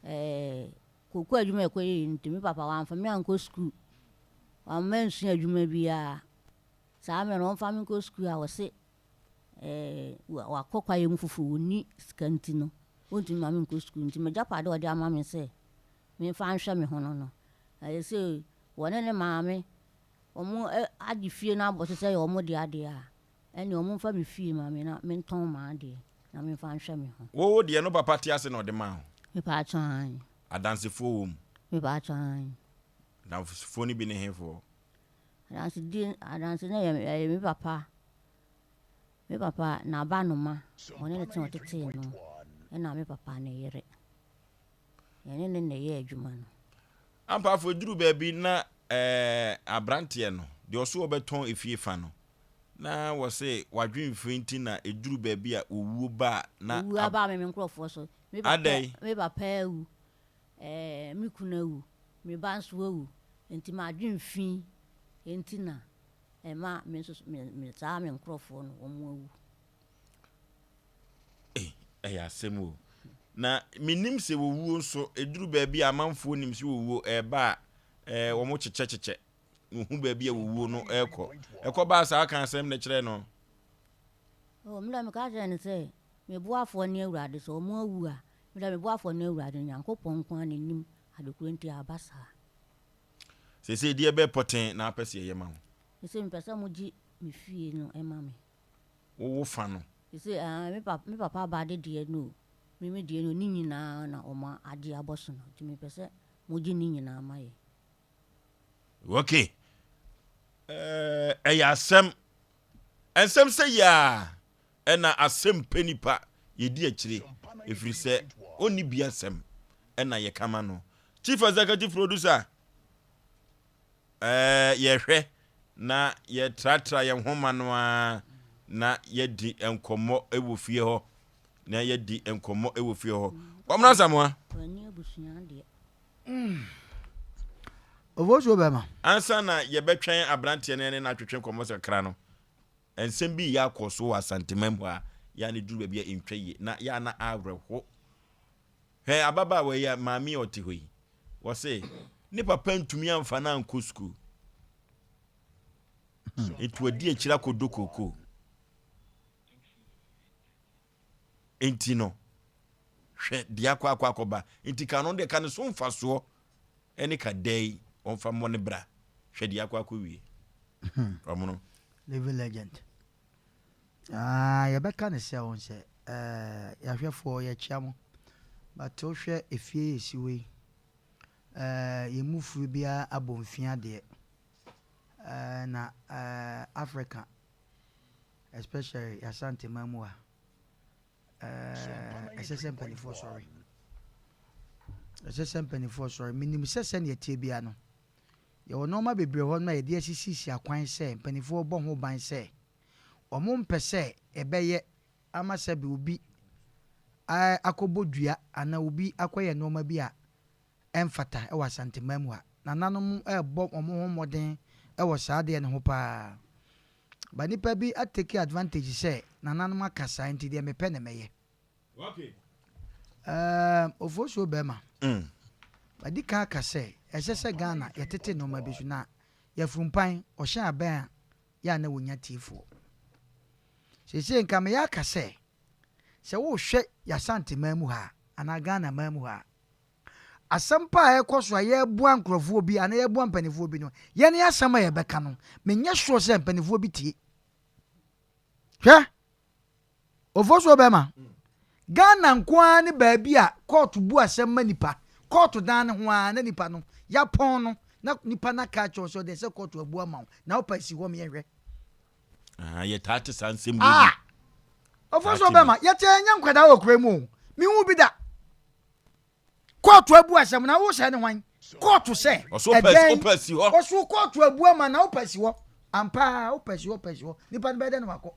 ɛɛ koko adwuma a ɛkɔyɛ yie nti me papa wamfa me ankɔ sukuu, wamma mansua adwuma biara. Saa mmerɛ no ɔmfa me nkɔ sukuu a ɔse ɛɛ wakɔ kwaeɛ mu foforɔ ɔnni sika nti no ɔntumi mma me nkɔ sukuu nti m'agyapadeɛ a ɔde ama me sɛ memfa nhwɛ me ho no no, na seesei wɔne ne maame wɔagye fie no abɔ so sɛ ɛyɛ wɔn dea deɛ a, ɛnneɛ wɔmfa me fie ma me na mentɔn m'adeɛ na memfa nhwɛ me ho. Wo wo deɛ no papa te ase na ɔde maa wo? Mepaakyɛw aane. Adansefoɔ wɔ mu? Mepaakyɛw aane. Adansefoɔ no bi ne hefoɔ? Adansedie, adanse no yɛ ɛyɛ me papa, me papa n'abanoma, ɔne no te na ɔtetee no, ɛna me papa ne yere. Yɛne no na ɛyɛɛ adwuma no. Ampa afei ɛduruu baabi na ɛɛ abranteɛ no deɛ ɔso ɔbɛtɔn efie fa no na wɔse wadwen firi nti na ɛduru baabi a owuo ba a na. Owuo aba me me nkorɔfoɔ so. Me papa Adɛn? Me papa awu, ɛɛ me kunu awu, me ba nso awu nti madwen fi nti na ɛma me nso me me saa me nkorɔfoɔ no wɔn awu. Ei, ɛyɛ asɛm o. Na menim sɛ wɔwuo nso, ɛduru baabi a amanfoɔ nim sɛ wɔwuo ɛreba a, ɛɛ, wɔn kyekyɛkyekyɛ. Wɔhu baabi a wɔwuo no ɛrekɔ. Ɛkɔ baa saa ka asɛm no kyerɛ no. Oh, me deɛ meka kyerɛ no sɛ, me boafoɔ ne Awurade, sɛ wɔn awu a, me deɛ me boafoɔ ne Awurade, Nyankopɔn nko ara na nim ade. nokorɛ nti aba saa. Seesei deɛ bɛɛ pɔtee na apɛ sɛ yɛyɛ ma wo? Seesei mepɛ sɛ mogye me fie no ma me. Wo wo fa no? Seesei aah me papa me papa aba de deɛ no o, me me deɛ no ne nyinaa na wɔn agye abɔ so no nti mepɛ sɛ mogye ne nyinaa ma yɛn. Ok ɛɛ ɛyɛ asɛm. Nsɛm sɛ yi ara ɛna asɛm pɛ nipa yɛdi akyire ɛfiri sɛ ɔnni bi asɛm ɛna yɛka ma no. Chief Executive Producer ɛɛ yɛhwɛ na yɛtratra yɛn nhoma no ara na yɛdi nkɔmmɔ wɔ fie hɔ na yɛdi nkɔmmɔ wɔ fie hɔ. Kwamina Asamoah. W'ani abusua deɛ. Ofosuo bɛma. Ansa na yɛbɛtwɛn aberanteɛ no ne no atwetwe nkɔmmɔ kakra no, nsɛm bi reyɛ akɔ so wɔ Asanteman mu ha, yɛ a na ɛduru baabi a ɛntwa yie, na yɛ a na awerɛho. Hwɛ ababaawa yi a maame a ɔte hɔ yi, wɔse ne papa ntumi amfa no ankɔ sukuu, nti wadi akyire akɔdɔ kookoo. Enti no, hwɛ deɛ akɔ akɔ akɔba. Nti ka no deɛ ka ne so mfasoɔ ɛne ka dɛ yi ɔmfa mmɔ ne bra. Hwɛ deɛ akɔ akɔ wie. Ɔmono. Living legend. Ah, yɛbɛka ne sɛ wɔn sɛ eh, yɛahwɛfoɔ yɛkyia mo. But wohwɛ efie yɛ si hɔ yi, eh, yɛn mu furu biara abɔ mfia deɛ. Eh, na eh, Africa especially Asante man mu ha, eh, ɛsɛ sɛ mpanimfoɔ sɔre. Ɛsɛ sɛ mpanimfoɔ sɔre. Menim sɛ sɛnea ɛteɛ biara no, yɛwɔ nneɛma bebree hɔ no a yɛde asisisi akwan sɛ mpanimfoɔ bɔ ho ban sɛ wɔn mpɛ sɛ ɛbɛyɛ ama sɛbi obi akɔbɔ dua anaa obi akɔyɛ nneɛma bi a ɛmfata wɔ Asanteman mu ha. Nananom rebɔ wɔn ho mmɔden wɔ saa adeɛ no ho paa. But nipa bi a take advantage sɛ nananom aka saa nti deɛ mepɛ na mɛyɛ. Ɛɛm Ofosuo bɛɛma, madi kan aka sɛ ɛsɛ sɛ Ghana yɛtete nnoɔma bi so na yafurumpan ɔhyɛn abɛn a yɛ a na wɔnya tiefoɔ. Seesei nka meyɛ aka sɛ sɛ wohwɛ y'Asanteman mu ha a anaa Ghana man mu ha a, Asɛm pa a ɛrekɔ so a yɛreboa nkurɔfoɔ bi anaa yɛreboa mpanimfoɔ bi no, yɛn asɛm a yɛbɛka no, menyɛ sure sɛ mpanimfoɔ bi tie. Hwɛ, Ofosuo bɛrima, Ghana nko ara ne baabi a kɔɔto bu asɛm ma nipa. Kɔɔto dan no ho ara na nipa no, yɛapɔn no, na nipa no aka akyerɛ wo sɛ ɔde sɛ kɔɔto abu ama wo, na wopɛ si hɔ meɛhwɛ. Ah, yɛtaa te saa nsɛm ah, Ofosuo bɛrima, yɛte ɛnyɛ nkwadaa wɔ kura mu o, mehu bi da. Kóòtù abu asɛm na wosɛ ne hwan? Kóòtù sɛ ɛdɛn? Ɔso kóòtù abu ama na wopɛ si hɔ. Ampa wopɛ si hɔ pɛ si hɔ. Nipa no bɛyɛ dɛ na wakɔ.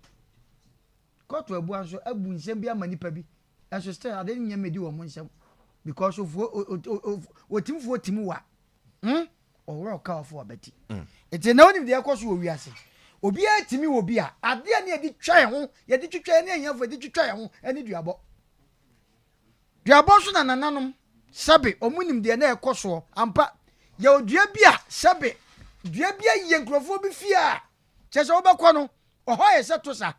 Kóòtù abua nso abu nsɛm bi ama nipa bi. Ɛnso still ade no nyɛ mmedi wɔn nsɛm because ofuo otimfuo tim wa. Hmm? Ɔworɔ ɔka ɔfo abati. Nti na wonim deɛ ɛkɔ so wɔ wiase. Obiara tumi wɔ bi a adeɛ ne yɛde twa yɛn ho, yɛde twitwa yɛn ne ahiafo yɛde twitwa yɛn ho ɛne duabɔ. Duabɔ nso na nananom, sɛbe, wɔn nim deɛ na ɛkɔ soɔ. Ampa, yɛwɔ dua bi a, sɛbe, dua bi ayɛ nkurɔfoɔ bi fie a, kyerɛ sɛ wobɛkɔ no, ɔhɔ ayɛ sɛ tosa.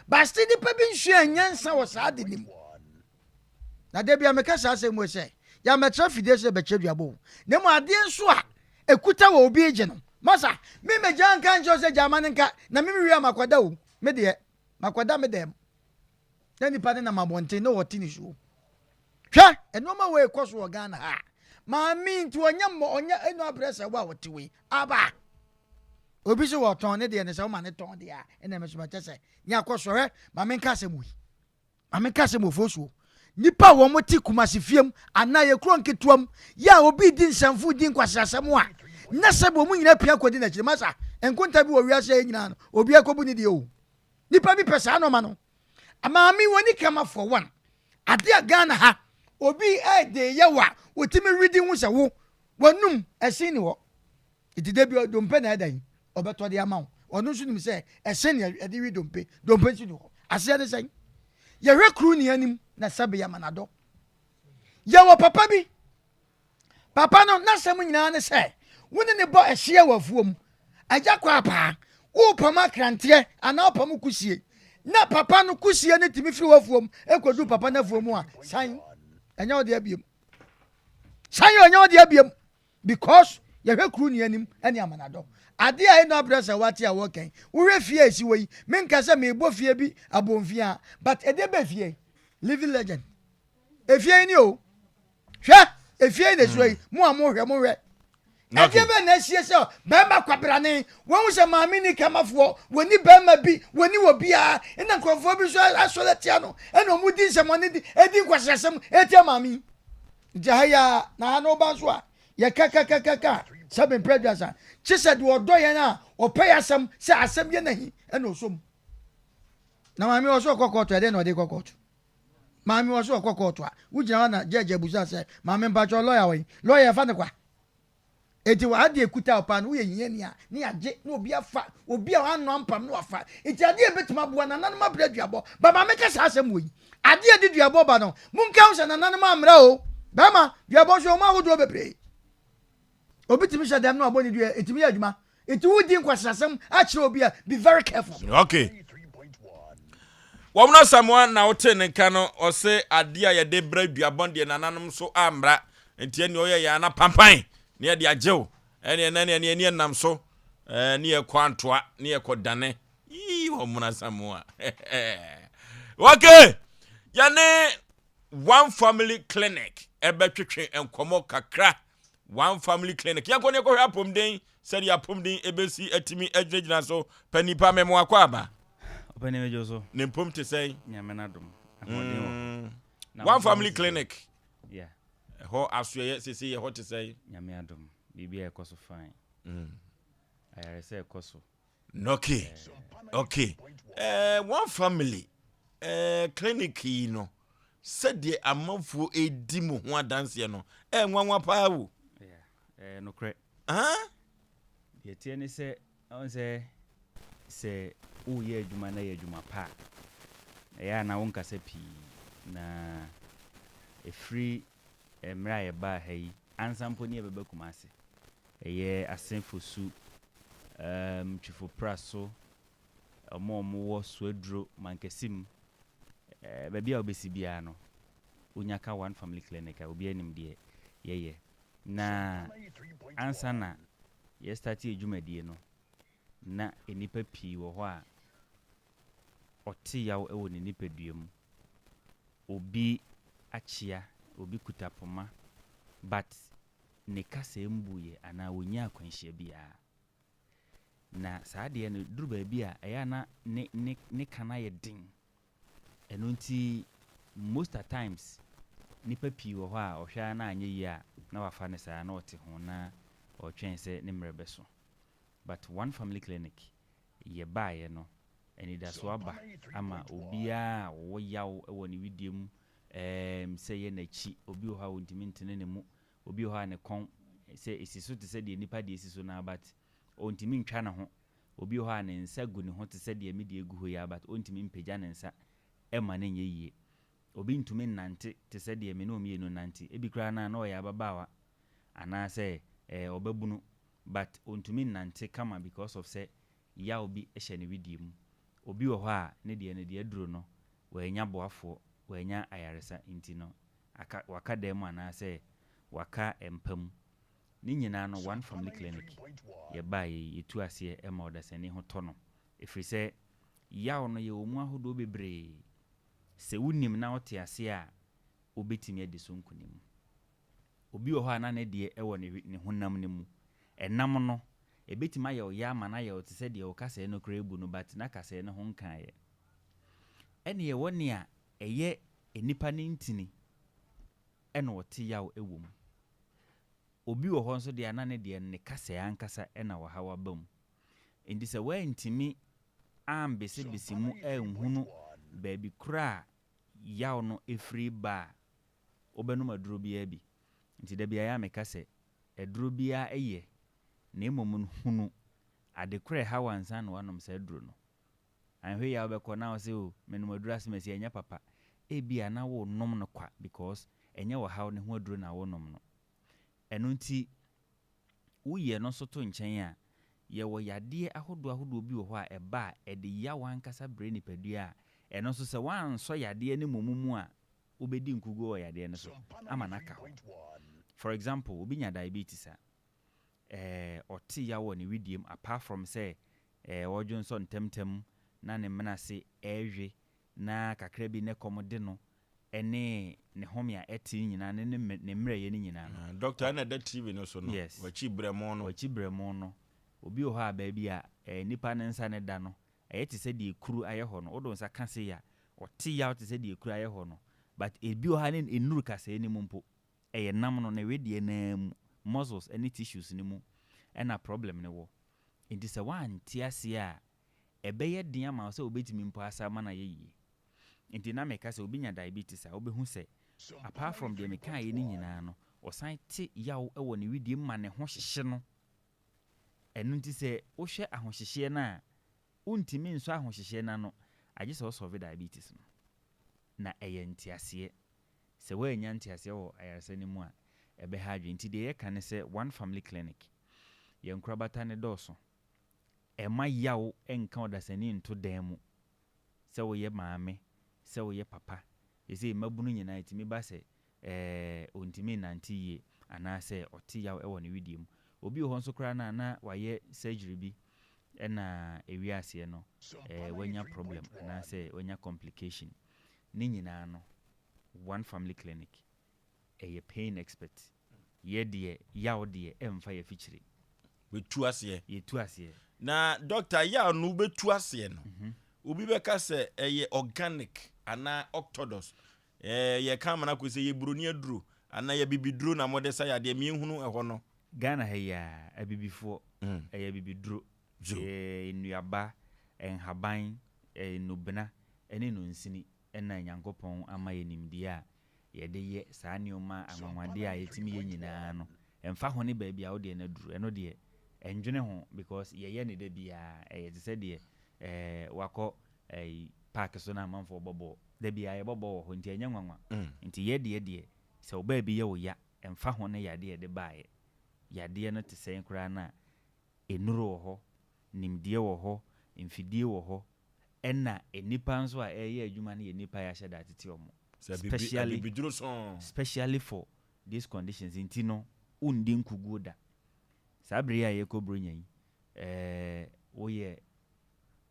But still nipa bi nsua nyansa wɔ saa ade no mu. Na da bi a meka saa asɛm wei sɛ, yɛammɛtra fidie sɛ yɛbɛkyerɛ duabɔ o. Na mmom adeɛ nso a ɛkuta wɔ obi regye no, masa, me mɛgyaa nka nkyerɛ wo sɛ gyaa ma no nka, na me mewie a makɔda o. Me deɛ, makɔda me dɛm. Na nipa no nam abɔnten na ɔte nisuo. Hwɛ nneɛma wei kɔ so wɔ Ghana ha. Maame nti ɔnyɛ mmɔ ɔnyɛ ɛnu abrɛ sɛ wo a ɔte wei aba. Obi so wɔtɔn ne deɛ ne sɛ woma ne tɔn deɛ a ɛna ɛmɛ so bɛkyɛ sɛ ne akɔ so hwɛ maame nka asɛm wei. Maame nka asɛm wɔ fosuo. Nipa a wɔn te Kumasi fie mu anaa yɛ kuro nketewa mu yɛ a obi di nsɛmfo di nkwaseasɛm a na sɛ wɔn nyinaa pia kɔdi n'akyiri masa nkonta bi wɔ wiase yɛ nyinaa no obi akɔbu ne deɛ o. Nipa bi pɛ saa nɔɔma no. Maame wani kama for one. Ade a Ghana ha obi ɛde yɛ wa otimi redi ho sɛ wo wanum ɛsen ni hɔ. Eti da bi dompe na ɛda yi ɔbɛtɔ de ama wo. Ɔno nso nim sɛ ɛsen na ɛde wi dompe. Dompe nso ni hɔ. Aseɛ ne sɛn? Yɛhwɛ kuru ni anim na sɛbe yɛ amanadɔ. Yɛwɔ papa bi Papa no n'asɛm nyinaa ne sɛ, wo ne ne bɔ ɛhyeɛ wɔ afuo mu. Agya kɔ apaa, worepam akranteɛ anaa wopam kusie, na papa no kusie no tumi firi w'afuo mu kɔduru papa no afuo mu a, san, ɛnyɛ wo dea biom. San yɛ ɔnyɛ wo dea biom because yɛhwɛ kuru ni anim ne amanadɔ. Adeɛ a ɛnɔ abrɛ sɛ wate a wɔka yi, wohwɛ fie a ɛsi hɔ yi, menka sɛ merebɔ fie bi abomfiaa but ɛdeɛ bɛn fie yi? Living legend. Efie yi ni o. Hwɛ, efie yi na esi hɔ yi. Mo a mohwɛ, mohwɛ. Ɛdeɛ bɛn na asie sɛ bɛrima kwabrane, wɔhu sɛ maame ni kamafoɔ, wɔni bɛrima bi, wɔni wɔ biara, ɛna nkurɔfoɔ bi nso asɔre atia no, ɛna wɔn di nsɛmɔne di, ɛdi nkwaseasɛm ɛtia maame yi. Nti ha yi ara, na ha no woba nso a, yɛkakakakaka sɛ mprɛ aduasa, kye sɛ deɛ ɔdɔ yɛn a ɔpɛ yɛ asɛm sɛ asɛm yɛ n'ahi ɛna ɔsɔ mu. Na maame wɔ so ɔkɔ kɔɔto, ɛdeɛ na ɔde kɔ kɔɔto. Maame wɔ so ɔkɔ kɔɔto a, wogyina hɔ na judge abusa sɛ, maame mpakyɛw lɔya wɔ he? Lɔya ɛfa ne kwa. Enti wɔ adeɛ ekuta wo paa no, woyɛ hiani a, ne yɛagye na obi afa, obi a wanno ampam na wafa. Enti adeɛ a ebetumi aboa nananom abrɛ duabɔ ba. Maame ka saa asɛm wɔ yi. Adeɛ a ɛde duabɔ ba no, monka ho sɛ nananom ammrɛ o. Bɛrima, duabɔ nso ɛwɔ mu ahodoɔ bebree. Obi tumi hyɛ dɛm na wabɔ ne dua, etumi yɛ adwuma. Enti wodi nkwaseasɛm akyerɛ obi a, be very careful. Okay. Wɔn no Asamoah na wote ne nka no, ɔse adeɛ a yɛde brɛ duabɔn deɛ nananom nso ammra. Nti ɛne ɔyɛ yɛn ana pampan ne yɛde agye wo. Ɛne ɛnɛ ne ɛne ɛne ɛnam so ɛɛ ne yɛkɔ antoa ne yɛkɔ dane. Yii wɔn no Asamoah. Okay. Yɛne One Family Clinic ɛbɛtwetwe nkɔmmɔ kakra. One Family Clinic. Yɛnkɔ ne yɛkɔhwɛ apɔmuden sɛdeɛ apɔmuden ɛbɛsi atumi agyinagyina so. Pɛ nipa mɛmo akɔ aba. Ɔpɛ ne mɛgye so. Ne mpom te sɛn? Nyame n'adom. Ahoɔden wɔ hɔ. Mm. One Family Clinic. Yeah. Ɛhɔ asoɛyɛ sese yɛ hɔ te sɛn? Nyame adom. Biribi a ɛkɔ so fine. Mm. Ayaresa ɛkɔ so. Okay. Okay. Eh, one family eh, clinic yi no sɛdeɛ amanfoɔ ɛredi mo ho adanseɛ no ɛyɛ nwanwa paa o. Yeah, eh, nokorɛ. Huh? Deɛ ɛteɛ ne sɛ, ɔn sɛ sɛ woreyɛ adwuma na ɛyɛ adwuma pa a, ɛyɛ a na wonkasa pii. Na ɛfiri mmerɛ a yɛbaa ha yi, ansa mpo ne yɛbɛba Kumasi, ɛyɛ Asen Fosu, um, Twifo Praso, wɔn a wɔwɔ Suaduro, Mankasim, eh, baabi a wobɛsi biara no, wonya ka One Family Clinic a, obiara nim deɛ yɛyɛ. Na ansa na yɛstarte yɛ dwumadie no, na nnipa pii wɔ hɔ a ɔte yaw wɔ ne nipadua mu. Obi akyea, obi kuta poma, but ne kasaa mbuiɛ anaa ɔnnya akwanhyia biara. Na saa adeɛ no, ɛduru baabi a, ɛyɛ a na ne, ne, ne ka no ayɛ den. Ɛno nti, most at times, nnipa pii wɔ hɔ a, ɔhwɛ ara na anyɛ yie a, na wafa no saa na ɔte ho na ɔretwɛn sɛ ne mmerɛ bɛso. But One Family Clinic, yɛbaeɛ no, anidasoɔ aba ama obiara a ɔwɔ yaw wɔ ne wedeɛ mu, ɛɛm, sɛ ɛyɛ n'akyi, obi wɔ hɔ a ɔntumi ntene ne mu, Obi wɔ hɔ a ne kɔn sɛ esi so te sɛ deɛ nnipa deɛ si so no ara but ɔntumi ntwa ne ho. Obi wɔ hɔ a ne nsa gu ne ho te sɛ deɛ me deɛ gu hɔ yi ara but ɔntumi mpagya ne nsa mma no nyɛ yie. Obi ntumi nnante te sɛ deɛ me ne wo mmienu nante. Ebi koraa no a na ɔyɛ ababaawa anaasɛ ɛɛ ɔbabunu but ɔntumi nnante kama because of sɛ yaw bi hyɛ ne wedeɛ mu. Obi wɔ hɔ a ne deɛ no deɛ aduro no wannya boafoɔ, wannya ayaresa nti no aka waka dan mu anaasɛ waka mpa mu. Ne nyinaa no One Family Clinic yɛbaeɛ yi yɛtu aseɛ ma ɔdasani ho tɔ no ɛfiri sɛ yaw no yɛwɔ mu ahodoɔ bebree. Sɛ wonim na wote aseɛ a wobɛtumi adi so nkonim. Obi wɔ hɔ a na ne deɛ wɔ ne ne honam no mu. Ɛnam no ɛbɛtumi ayɛ wo ya ama no ayɛ wo te sɛ deɛ wo kasɛɛ no koraa abu no but na kasɛɛ no ho nkaeɛ. Ɛne yɛwɔ nea ɛyɛ nnipa no ntini na ɔte yaw wɔ mu. Obi wɔ hɔ nso deɛ a na ne deɛ no ne kasɛɛ ankasa na ɔhaw aba mu. Enti sɛ woantumi ambesebese mu anhunu baabi korɔ a yaw no firi ba a, wobɛnom aduro biara bi. Nti da biara ɛyɛ a meka sɛ, aduro biara yɛ, na mmom no hunu ade korɔ a ɛha wo ansa na woanom saa aduro no. Anhwɛ yie a wobɛkɔ na wose oh menom aduro asɛm asi ɛnyɛ papa. Ebia na worenom no kwa because ɛnyɛ ɔhaw no ho aduro na worenom no. Ɛno nti woyi ɛno nso to nkyɛn a, yɛwɔ yadeɛ ahodoɔ ahodoɔ bi wɔ hɔ a ɛba a ɛde yaw ankasa brɛ nipadua a ɛno nso sɛ woansɔ yadeɛ no mmom mu a wobɛdi nkuguo wɔ yadeɛ no so ama no aka hɔ. For example, obi nya diabetes a, eh, ɔte yaw wɔ ne wedeɛ mu apart from sɛ eh, ɔredwonsɔ ntɛmntɛm na ne mene ase ɛrewe na kakra bi ne kɔm de no ne ne home a ɛte nyinaa ne ne mmerɛyɛ no nyinaa no. Ah, doctor ɛna ɛda TV no so no. Yes. Wakyi brɛmo no. Wakyi brɛmo no. Obi wɔ hɔ a baabi a eh, nipa ne nsa ne da no, ɛyɛ te sɛ deɛ kuru ayɛ hɔ no. Wode wo nsa ka sei a, ɔte yaw te sɛ deɛ kuru ayɛ hɔ no. But ebi wɔ hɔ a ne nnuru kasɛɛ no mu mpo. Ɛyɛ nam no, ne wedeɛ no ara mu, muscles ne tissues no mu na problem no wɔ. Nti sɛ woante aseɛ a, ɛbɛyɛ den ama wo sɛ wobɛtumi mpo asa ama no ayɛ yie. Nti na meka sɛ obi nya diabetes a, wobɛhu sɛ apart from deɛ mekaeɛ no nyinaa no, ɔsan te yaw wɔ ne wedeɛ mu ma ne ho hyehye no. Ɛno nti sɛ wohwɛ ahohyehyeɛ no a, wontumi nsɔ ahohyehyeɛ no ano agye sɛ wo solve diabetes no. Na ɛyɛ nteaseɛ. Sɛ woannya nteaseɛ wɔ ayaresa no mu a, ɛbɛha adwene. Nti deɛ yɛka ne sɛ One Family Clinic, yɛn nkorabata no dɔɔso. Ɛmma yaw nka ɔdasani nto dan mu. Sɛ woyɛ maame, sɛ woyɛ papa. Seesei mmabunu nyinaa ɛtumi ba sɛ ɛɛ ɔntumi nnante yie anaasɛ ɔte yaw wɔ ne wedeɛ mu. Obi wɔ hɔ nso koraa no a na wayɛ surgery bi ɛna ɛwie aseɛ no ɛɛ wanya problem anaasɛ wanya complication. Ne nyinaa no One Family Clinic ɛyɛ pain expert. Yɛ deɛ yaw deɛ ɛmfa yɛ afikyire. Bɛtu aseɛ. Yɛtu aseɛ. Na doctor yaw no wobɛtu aseɛ no obi bɛka sɛ ɛyɛ organic anaa octodos ɛɛ yɛka amana kɔ sɛ yɛ buroni aduro anaa yɛ bibiduro na mode sa yadeɛ miehunu ɛhɔ no. Ghana ha yi a abibifoɔ ɛyɛ abibiduro, ɛyɛ nnuaba, nhaban, nnubena ɛne nnunsini ɛna Nyankopɔn ama yɛ nimdeɛ a yɛde yɛ saa nneɛma anwanwadeɛ a yɛtumi yɛ nyinaa no, ɛmfa ho ne baabi a wo deɛ no aduru, ɛno deɛ ɛndwene ho because yɛyɛ no da biara, ɛyɛ te sɛ deɛ ɛɛ wakɔ ɛyi park so na amanfoɔ bɔ bɔɔl, da biara yɛbɔ bɔɔl wɔ hɔ nti ɛnyɛ nwanwa. Nti yɛ deɛ deɛ, sɛ wo baabi yɛ wo ya, ɛmfa ho ne yadeɛ a ɛde baeɛ, yadeɛ no te sɛn koraa no a, nnuro wɔ hɔ, nimdeɛ wɔ hɔ, mfidie wɔ hɔ, Ɛna nnipa nso a ɛreyɛ adwuma no yɛ nnipa a yɛahyɛ da atete wɔn. Sɛ abibi, Specially, abibiduro sɔn. specially for these conditions nti no, wondi nkuguo da. Saa bere yi a yɛrekɔ Buronya yi, eh, woyɛ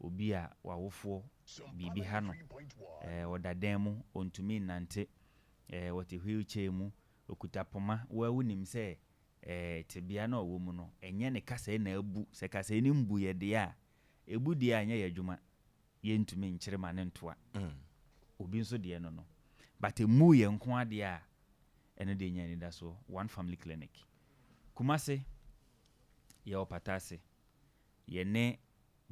obi a w'awofoɔ biribi ha no, eh, ɔda dan mu, ɔntumi nnante, eh, ɔte wheelchair mu, ɔkuta poma, wo ara wonim sɛ, eh, tebea no a ɔwɔ mu no, ɛnyɛ ne kasɛe na abu. Sɛ kasɛe no mbuiɛ deɛ a, Ebu deɛ a ɛnyɛ yɛ adwuma yɛntumi nkyere ma no ntoa obi nso deɛ no no but emu yɛ nko ara deɛ a ɛno deɛ nya anidasoɔ one family clinic Kumase yɛwɔ Pataase yɛne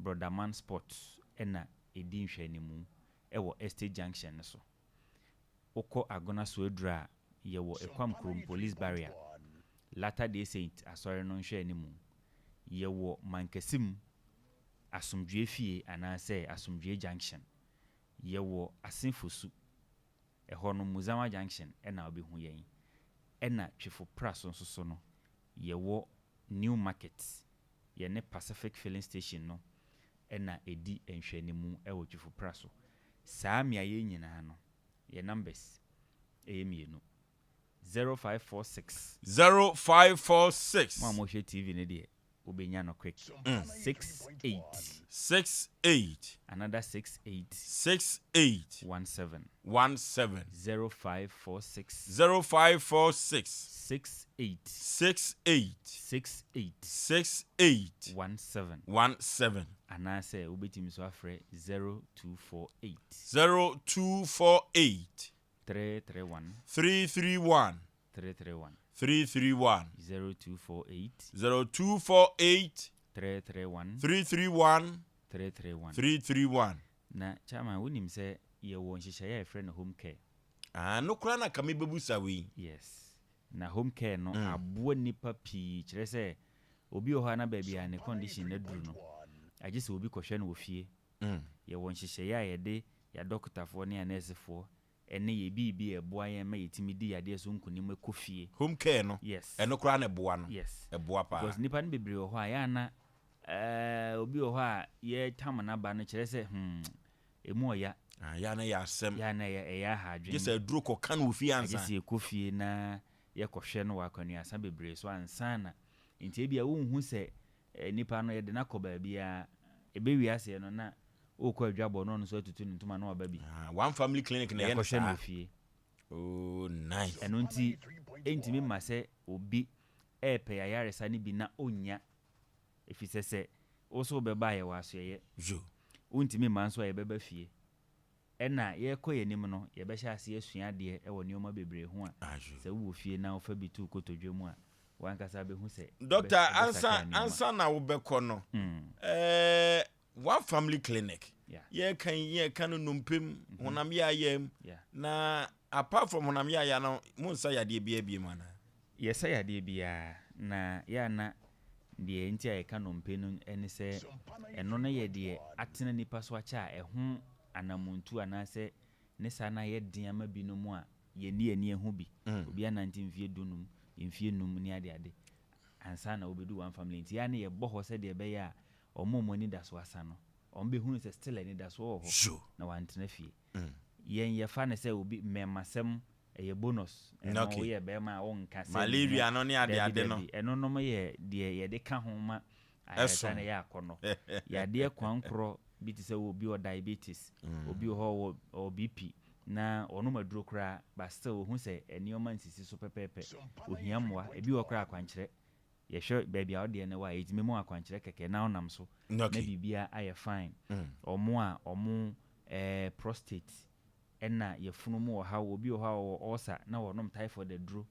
Brɔdaman sport ɛna ɛdi nhwɛanimu ɛwɔ estate junction no so Wokɔ Agona Soaduru a, yɛwɔ Ekwam kurom Police Barrier, Latter Day Saint Asɔre no nhwɛanimu. Yɛwɔ Mankasim Asomdwoeɛ Fie anaasɛ Asomdwoeɛ Junction. Yɛwɔ Ase Fosu, ɛhɔ no Muzawa Junction na wobɛhu yɛn. Ɛna Twifo Praso nso so no, yɛwɔ New Market, yɛne Pacific Filling Station no na ɛdi nhwɛanimu wɔ Twifo Praso. Saa mmeaeɛ yi nyinaa no, yɛn numbers yɛ mmienu, 0546. 0546. Mo a mohwɛ TV no deɛ, wobɛnya no quick. 68. 68. Another 68. 68. 17. 17. 0546. 0546. 68. 68. 68. 68. 17. 17. Anaasɛ wobɛtumi nso afrɛ 0248. 0248. 331. 331. 331. 331. 0248. 0248. 331. 331. 331. 331. Na chairman wonim sɛ yɛwɔ nhyehyɛeɛ a yɛfrɛ no home care. Ah, no koraa na ka mebɛbusa wei. Yes. Na home care no aboa nnipa pii kyerɛ sɛ obi wɔ hɔ a na baabi a ne condition no aduru no, agye sɛ obi kɔhwɛ no wɔ fie. Yɛwɔ nhyehyɛeɛ a yɛde yɛn adɔkotafoɔ ne anɛɛsefoɔ ne yɛn biribi a ɛboa yɛn ma yɛtumi di yadeɛ so nkunim kɔ fie. Home care no, Yes. ɛno koraa na ɛboa no. Yes. Ɛboa paa. Because nnipa no bebree wɔ hɔ a, ɛyɛ a na eh, obi wɔ hɔ a yɛtam n'aba no kyerɛ sɛ hmm, ɛmu ɔya. Ah, yɛ a na ɛyɛ asɛm. Yɛ a na ɛyɛ, ɛyɛ aha adwene. Gye sɛ aduro kɔka no wɔ fie ansa. Agye sɛ yɛkɔ fie na. yɛkɔhwɛ no wɔ akwannuasa bebree so ansa na nti ebia wonhu sɛ nipa no yɛde no akɔ baabiara. Ɛbɛwie aseɛ no na wokɔ adwabɔ na ɔno nso atutu ne ntoma na waba bi. Ah, one family clinic na ɛyɛ no Yɛakɔhwɛ no saa. wɔ fie. Oh, nice. Ɛno nti ɛntumi mma sɛ obi repɛ ayaresa no bi na ɔnnya, efisɛ sɛ wo nso wobɛba a yɛwɔ asoɛeɛ. Wontumi mma nso a yɛbɛba fie. Ɛna yɛrekɔ yɛn anim no, yɛbɛhyɛ aseɛ asua adeɛ wɔ nneɛma bebree ho a, sɛ wowɔ fie na wofa bi to wo kotodwe mu a, w'ankasa bɛhu sɛ Doctor, ansa ɛbɛsakra nneɛma. ansa na wobɛkɔ no, ɛɛ, One Family Clinic, yɛreka yi, yɛreka no nnompe mu, honam yaya mu, na apart from honam yaya no, monsa yadeɛ biara biom anaa? Yɛsa yadeɛ biara, na yɛ a na deɛ nti a yɛka nnompe no ne sɛ ɛno no yɛ deɛ atena nnipa so akyɛ a ɛho anamontuo anaasɛ ne saa no ayɛ den ama binom a yɛnni ani ahu bi. Obi anante mfeɛ dunum, mfeɛ num ne adeade ansa na wobɛdu one family nti yɛ a na yɛbɔ hɔ sɛdeɛ ɛbɛyɛ a wɔn a wɔn anidasoɔ asa no wɔbɛhunu sɛ still anidasoɔ wɔ hɔ na wɔantena fie. Yɛn yɛfa no sɛ obi mmɛɛmasɛm ɛyɛ bonus ɛno Okay. woyɛ bɛɛma a wonka sɛ Malaria mehia no ne dabi adeade no. dabi ɛno nom yɛ deɛ yɛde ka ho ma ayaresa Ɛsom. no yɛ akɔnnɔ. Yadeɛ kwan korɔ bi te sɛ obi wɔ diabetes, obi wɔ hɔ ɔwɔ ɔwɔ BP na ɔnom aduro koraa but still ohu sɛ nneɛma nsisi so pɛpɛɛpɛ, ohia mmoa, ebi wɔ hɔ koraa akwankyerɛ Yɛhwɛ baabi a wo deɛ no wɔ a, yɛtumi ma wo akwankyerɛ kɛkɛ na wonam so na biribiara ayɛ fine. Wɔn a wɔn eh, prostate ɛna yafunu mu ɔhaw, obi wɔ hɔ a ɔwɔ ulcer na ɔnom typhoid aduro,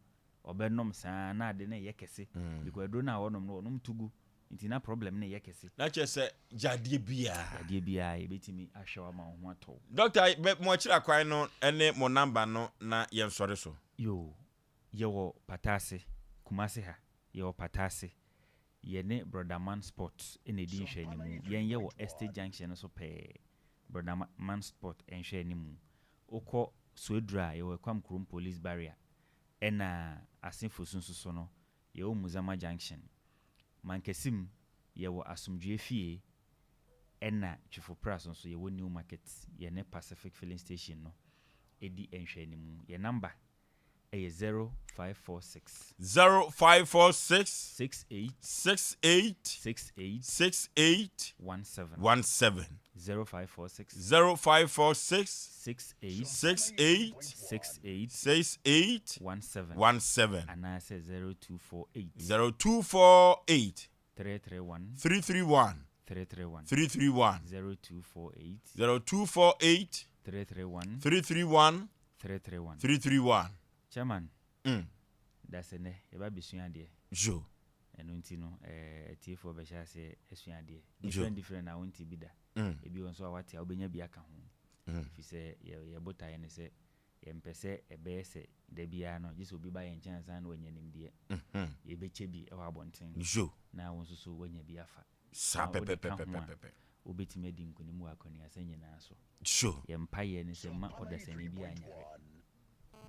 ɔbɛnom saa na ade no reyɛ kɛse because aduro no a ɔnom no ɔnom to gu nti na problem no reyɛ kɛse. Na kyerɛ sɛ yadeɛ biara. Yadeɛ biara yɛbɛtumi ahwɛ wo ama wo ho atɔ wo. Doctor, bɛ mo akyiri akwan no ne mo number no na yɛnsɔre so. Yoo, Yɛwɔ pata ase, Kumasi ha, yɛwɔ pata ase. Yɛne Brɔda Man Sport na ɛdi nhwɛanimu. Yɛn yɛwɔ Estate Junction no so pɛɛ, Brɔda Man Sport nhwɛanimu. Wokɔ Soaduru a, yɛwɔ Ɛkwam Kurom Police Barrier. Ɛna Ase Fosu nso so no, yɛwɔ Muzama Junction. Mankasim, yɛwɔ Asomdwoeɛ Fie. Ɛna Twifo Praso nso, yɛwɔ New Market, yɛne Pacific Filling Station no di nhwɛanimu. Yɛn number ɛyɛ 0546. 0546. 68. 68. 68. 68. 17. 17. 0546. 0546. 68. 68. 68. 68. 17. 17. Anaasɛ 0248. 0248. 331. 331. 331. 331. 0248. 0248. 331. 331. 331. 331. Chairman, Mm. dasɛ nnɛ yɛba abɛsua adeɛ. Yo. Ɛno nti no, eh, atiefoɔ bɛhyɛ aseɛ asua adeɛ. Yo. Different different na wonte bi da. Mm. Ebi wɔ nso a wate a wobɛnya bi aka ho. Mm. Ɛfiri sɛ yɛ, yɛ botaeɛ ne sɛ yɛmpɛ sɛ ɛbɛyɛ sɛ da biara no gye sɛ obi ba yɛn nkyɛn ansa na wanya nimdeɛ. Mhm. Yɛbɛkyɛ bi wɔ abɔnten. Yo. Na wo nso so woanya bi afa. Saa Na wode ka ho a, pɛpɛpɛpɛpɛpɛ. wobɛtumi adi nkonim wɔ akwannuasa nyinaa so. Sure. Yɛn mpaeɛ ne sɛ mma ɔdasani biara nyare.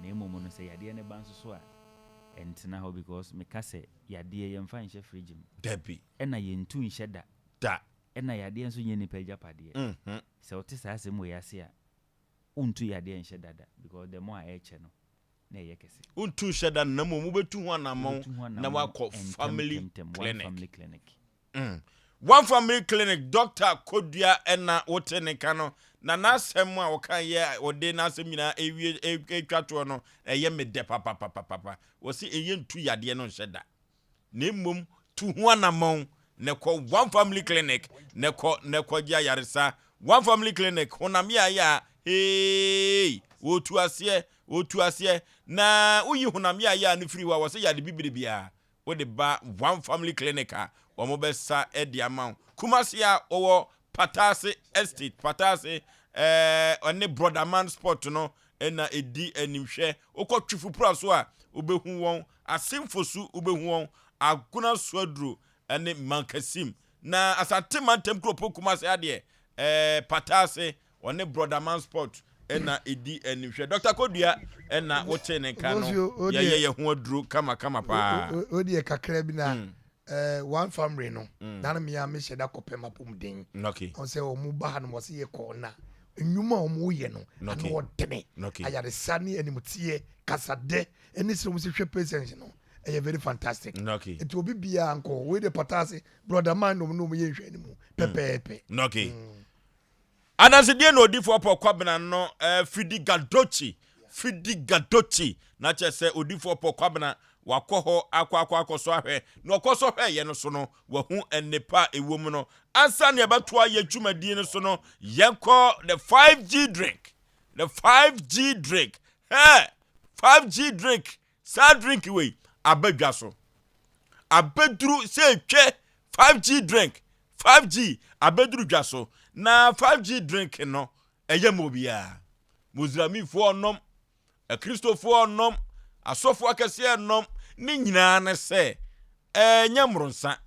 Na mmom no sɛ yadeɛ no ba nso so a, ɛntena hɔ because meka sɛ yadeɛ yɛmfa nhyɛ fridge mu. Dabi. Ɛna yɛntu nhyɛ da. Da. Ɛna yadeɛ nso nyɛ nipa agyapadeɛ. Mhm. Sɛ wote saa asɛm wei ase a, wontu yadeɛ nhyɛ da da because the more a ɛrekyɛ no, na ɛyɛ kɛse. Wontu nhyɛ da na mmom wobɛtu ho anammɔn Wobɛtu ho na anammɔn wakɔ ntɛm family ntɛm, one clinic. family clinic. Mm. One Family Clinic Doctor Kodua na wote ne nka no, na n'asɛm a ɔka yɛ a ɔde n'asɛm nyinaa ewie etwa toɔ no, ɛyɛ me dɛ papapapapa. Wɔsi ɛyɛ ntu yadeɛ no nhyɛ da, na mmom tu ho anammɔn na kɔ One Family Clinic na kɔ na kɔgye ayaresa. One Family Clinic honam yɛ ayɛ a hey wɔtu aseɛ wɔtu aseɛ na woyi honam yɛ ayɛ a no firi hɔ a wɔsɛ yade bibire biara wode ba One Family Clinic a, wɔbɛsa de ama wo. Kumasi a wɔwɔ Pataase Estate, Pataase ɛɛ ɔne Brɔdaman Sport no na ɛdi animhwɛ. Wokɔ Twifupura so a, wobɛhu wɔn. Asemfosu wobɛhu wɔn. Agona Suaduro ne Mankasim. Na Asante Mantam Kuropɔn Kumasi adeɛ ɛɛ Pataase Ɔne Brɔda Man Sport na ɛdi animhwɛ. Dɔkta Kodua na wote ne nka no, yɛyɛ yɛn ho aduro kamakama paa. O deɛ kakra bi na eh, one family no mm. na no mea mehyɛ da kɔpɛ mapɔmuden. Okay. Ɔn sɛ ɔmo ba ha no wɔse yɛ kɔ na. Nnwuma a wɔyɛ no ano ɔdene. Ayaresa ne animteɛ, kasadɛ ne sɛ wɔsi hwɛ patients no ɛyɛ very fantastic. Nti obi biara nkɔ wei de pata ase brother man nom nom yɛ nhwɛ ne mu pɛpɛɛpɛ. Okay. Adansedie na odifoɔ Paul Kwabena no eh, fidi Gadochi fidi Gadochi na kyerɛ sɛ odifoɔ Paul Kwabena wakɔ hɔ akɔ akɔ akɔ so ahwɛ na ɔkɔ so hwɛeɛ no so no wahu nnepa a ɛwɔ mu no. Ansa na yɛbɛtoa yɛn dwumadie no so no, yɛnkɔ the 5G drink. The 5G drink. Hey, 5G drink. Saa drink wei aba dwa so. Abɛduru sɛ etwe 5G drink. 5G abɛduru dwa so. Na 5G drink no, ɛyɛ ma obiara. Muslimfoɔ nom, Akristofoɔ renom, asɔfoɔ akɛseɛ renom, ne nyinaa ne sɛ ɛnyɛ mmorɔnsa.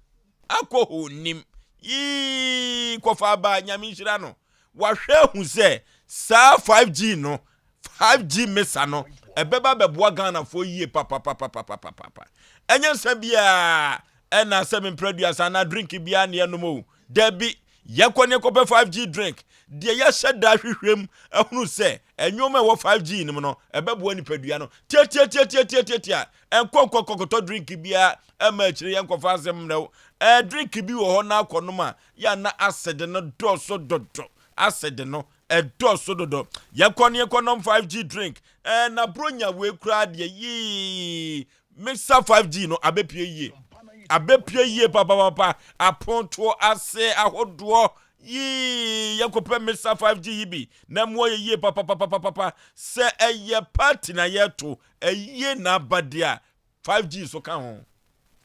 Alcohol nnim. Yii, kɔfa aba Nyame nhyira no. Wahwɛ ahu sɛ saa 5G no, 5G mesa no, ɛbɛba bɛboa Ghanafoɔ yie papapapapapapa. Ɛnyɛ nsa biara ɛna sɛ mempere aduasa anaa drink biara ne ɛnom o. Dabi, Yɛkɔ ne yɛkɔpɛ 5G drink. Deɛ yɛahyɛ da ahwehwɛ mu ahunu sɛ nneɛma a ɛwɔ 5G no mu no, ɛbɛboa nipadua no. Tiatiatiatiatiatia! Ɛnkɔ nkɔ nkɔkɔtɔ drink biara ɛma akyire yɛnkɔfa asɛm mmerɛ wo. Ɛɛ drink bi wɔ hɔ na akɔnom a, yɛ a na acid no dɔɔso dodo. Acid no, ɛdɔɔso dodo. Yɛkɔ ne yɛkɔnom 5G drink. Ɛɛ na bronya wei koraa deɛ yii. Mesa 5G no abɛpue yie. Abɛpue yie papapapa. Apontoɔ ase ahodoɔ yii yɛnkɔpɛ Mesa 5G yi bi na mmoa yɛ yie papapapapapa. Sɛ ɛyɛ party na yɛto ayie na aba deɛ a 5G nso ka ho.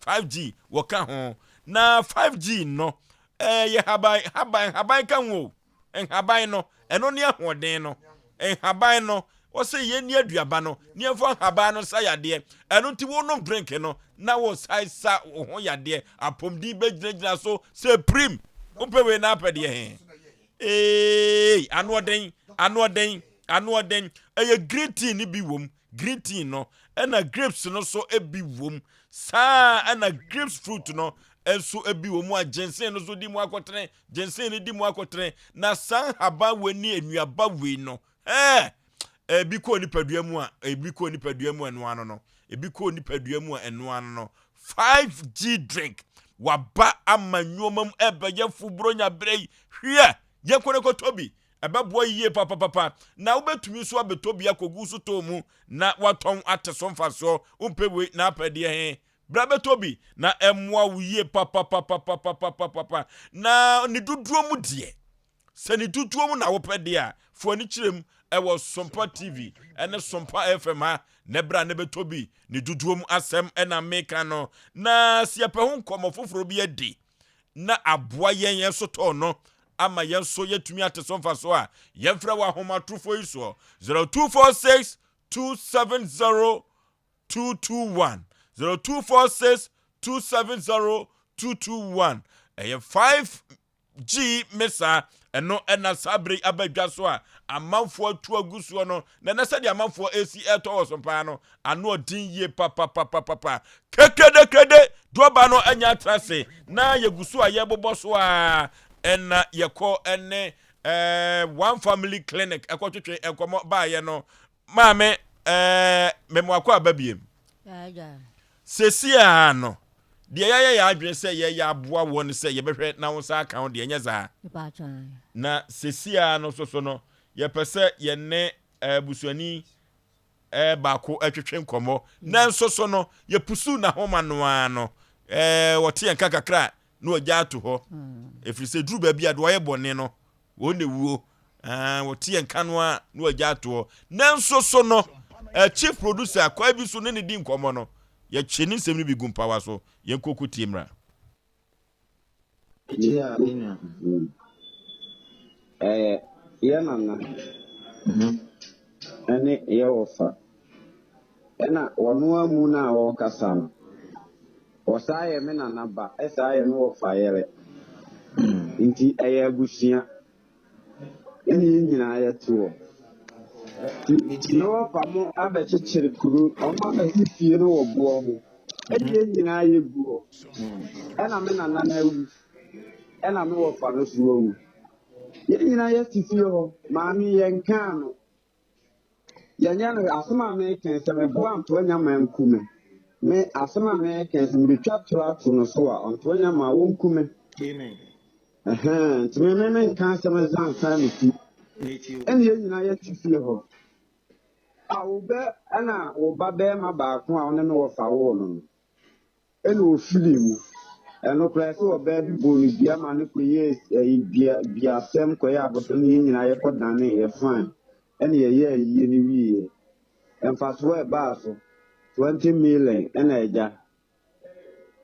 5G wɔka ho. Na 5G no ɛyɛ haban haban haban ka ho o. Nhaban no, ɛno ne ahoɔden no. Nhaban no, wɔse yɛnni aduaba no, ne yɛmfa nhaban no nsa yadeɛ. Ɛno nti wonom drink no, na wosan sa wo ho yadeɛ. Apɔmuden bɛgyinagyina so sɛ pirim. Wopɛ wei na apɛ deɛ he? Eei, anoɔden, anoɔden, anoɔden. Ɛyɛ green tea no bi wom, green tea no, ɛna grapes no nso bi wom. Saa ɛna grapes fruit no nso bi wɔ mu a ginseng no nso di mu akɔtene. Ginseng no di mu akotene, na saa nhaban wei ne nnuaba wei no, ɛɛ, ebi kɔ nipadua mu a, ebi kɔ nipadua mu a ɛno ano no, ebi kɔ nipadua mu a ɛno ano no. 5G drink waba ama nneɛma mu ɛbɛyɛ fo buronya berɛ yi. Hwiɛ, yɛnkɔ ne kɔtɔ bi. Ɛbɛboa yie papapapa. Na wobɛtumi nso abɛtɔ bi akɔgu so tɔn mu na watɔn ate so mfasoɔ. Wompɛ wei na apɛ deɛ he. Bra bɛtɔ bi na ɛmmoa wo yie papapapapapapapa. Na ne dodoɔ mu deɛ, sɛ ne dodoɔ mu na wopɛ deɛ a, fo ani kyerɛ mu ɛwɔ Sompa TV ɛne Sompa FM ha na bra na bɛtɔ bi. Ne dodoɔ mu asɛm ɛna meka no. Na sɛ yɛpɛ ho nkɔmmɔ foforɔ bi adi na aboa yɛn yɛn so tɔɔ no ama yɛn nso yɛatumi ate so mfasoɔ a, yɛmfrɛ wɔ ahomatorofoɔ yi soɔ 0246 270 221 0246 270 221 ɛyɛ 5G mesa ɛno ɛna saa bere yi aba dwa so a amanfoɔ atu agu soɔ no na ɛnɛ sɛdeɛ amanfoɔ ɛsi ɛtɔ wɔ so paa no ano ɔden yie papapapapa kekedekede duaba no anya atra se na yɛgu so a yɛbobɔ so a ɛna yɛkɔ ɛne ɛɛ one family clinic ɛkɔtwetwe nkɔmɔ baayɛ no Maame, ɛɛ, mema wakɔ aba biem. Seesei ara no, deɛ yɛayɛ yɛn adwene sɛ yɛyɛ aboa woɔ ne sɛ yɛbɛhwɛ na wo nsa aka wo deɛ, ɛnyɛ saa? Na seesei ara no nso so no, yɛpɛ sɛ yɛne abusuani baako twetwe nkɔmmɔ. Nanso so no, yɛpusuw n'ahoma no ara no, wɔte yɛn nka kakra a, na wɔagya ato hɔ. Ɛfiri sɛ duru baabi a deɛ ɔyɛ bɔne no, Wɔn na ewuo. Ɛɛ wɔte yɛn nka no a na wɔagya atoɔ. Nanso so no, eh, chief producer kwan bi so ne ne di nkɔmmɔ no, yɛkye ne nsɛm no bi gu mpawa so. Yɛnkɔ kɔ tie mmra. Yeah, me nua. Ɛyɛ yɛ nana ɛne yɛ wɔfa. Ɛna wɔn amu no a wɔrekasa no, Ɔsaa yɛ me nana ba, ɛsaa yɛ me wɔfa yere. Nti ɛyɛ abusua. Ɛne yɛn nyinaa yɛte hɔ. Nti me wɔfa mo abɛkyekyere kuro, ɔmo abɛsi fie no wɔ boɔ ho. Ɛne yɛn nyinaa yɛgu hɔ. Ɛna me nana no awu. Ɛna me wɔfa no so awu. Yɛn nyinaa yɛte fie hɔ, maame yɛnkaa no. Yɛnyɛ no hwee. Asɛm a meka yi, sɛ meboa Antoa Nyama anku me. Me, asɛm a meka yi, sɛ mebɛtwa toro ato no so a, Antoa Nyama, ɔnku me. Amen. Ɛhɛn, nti me, me menka asɛm nsa nsan me ti. Metie o. Ɛne yɛn nyinaa yɛte fie hɔ. A wo bɛ, ɛna wo ba bɛrima baako a wo ne me wɔfa woo no no, Ɛna ɔfirii mu. Ɛno koraa ɛsɛ ɔbaa bi bɔɔ no dua ma no kɔyɛɛ ɛyi dua duasɛm kɔyɛɛ abɔsɛm ne yɛn nyinaa yɛkɔ danee yɛ fine ɛna yɛyɛɛ ayie no wieɛ. Mfasoɔ a ɛbaa so 20 million ɛna agya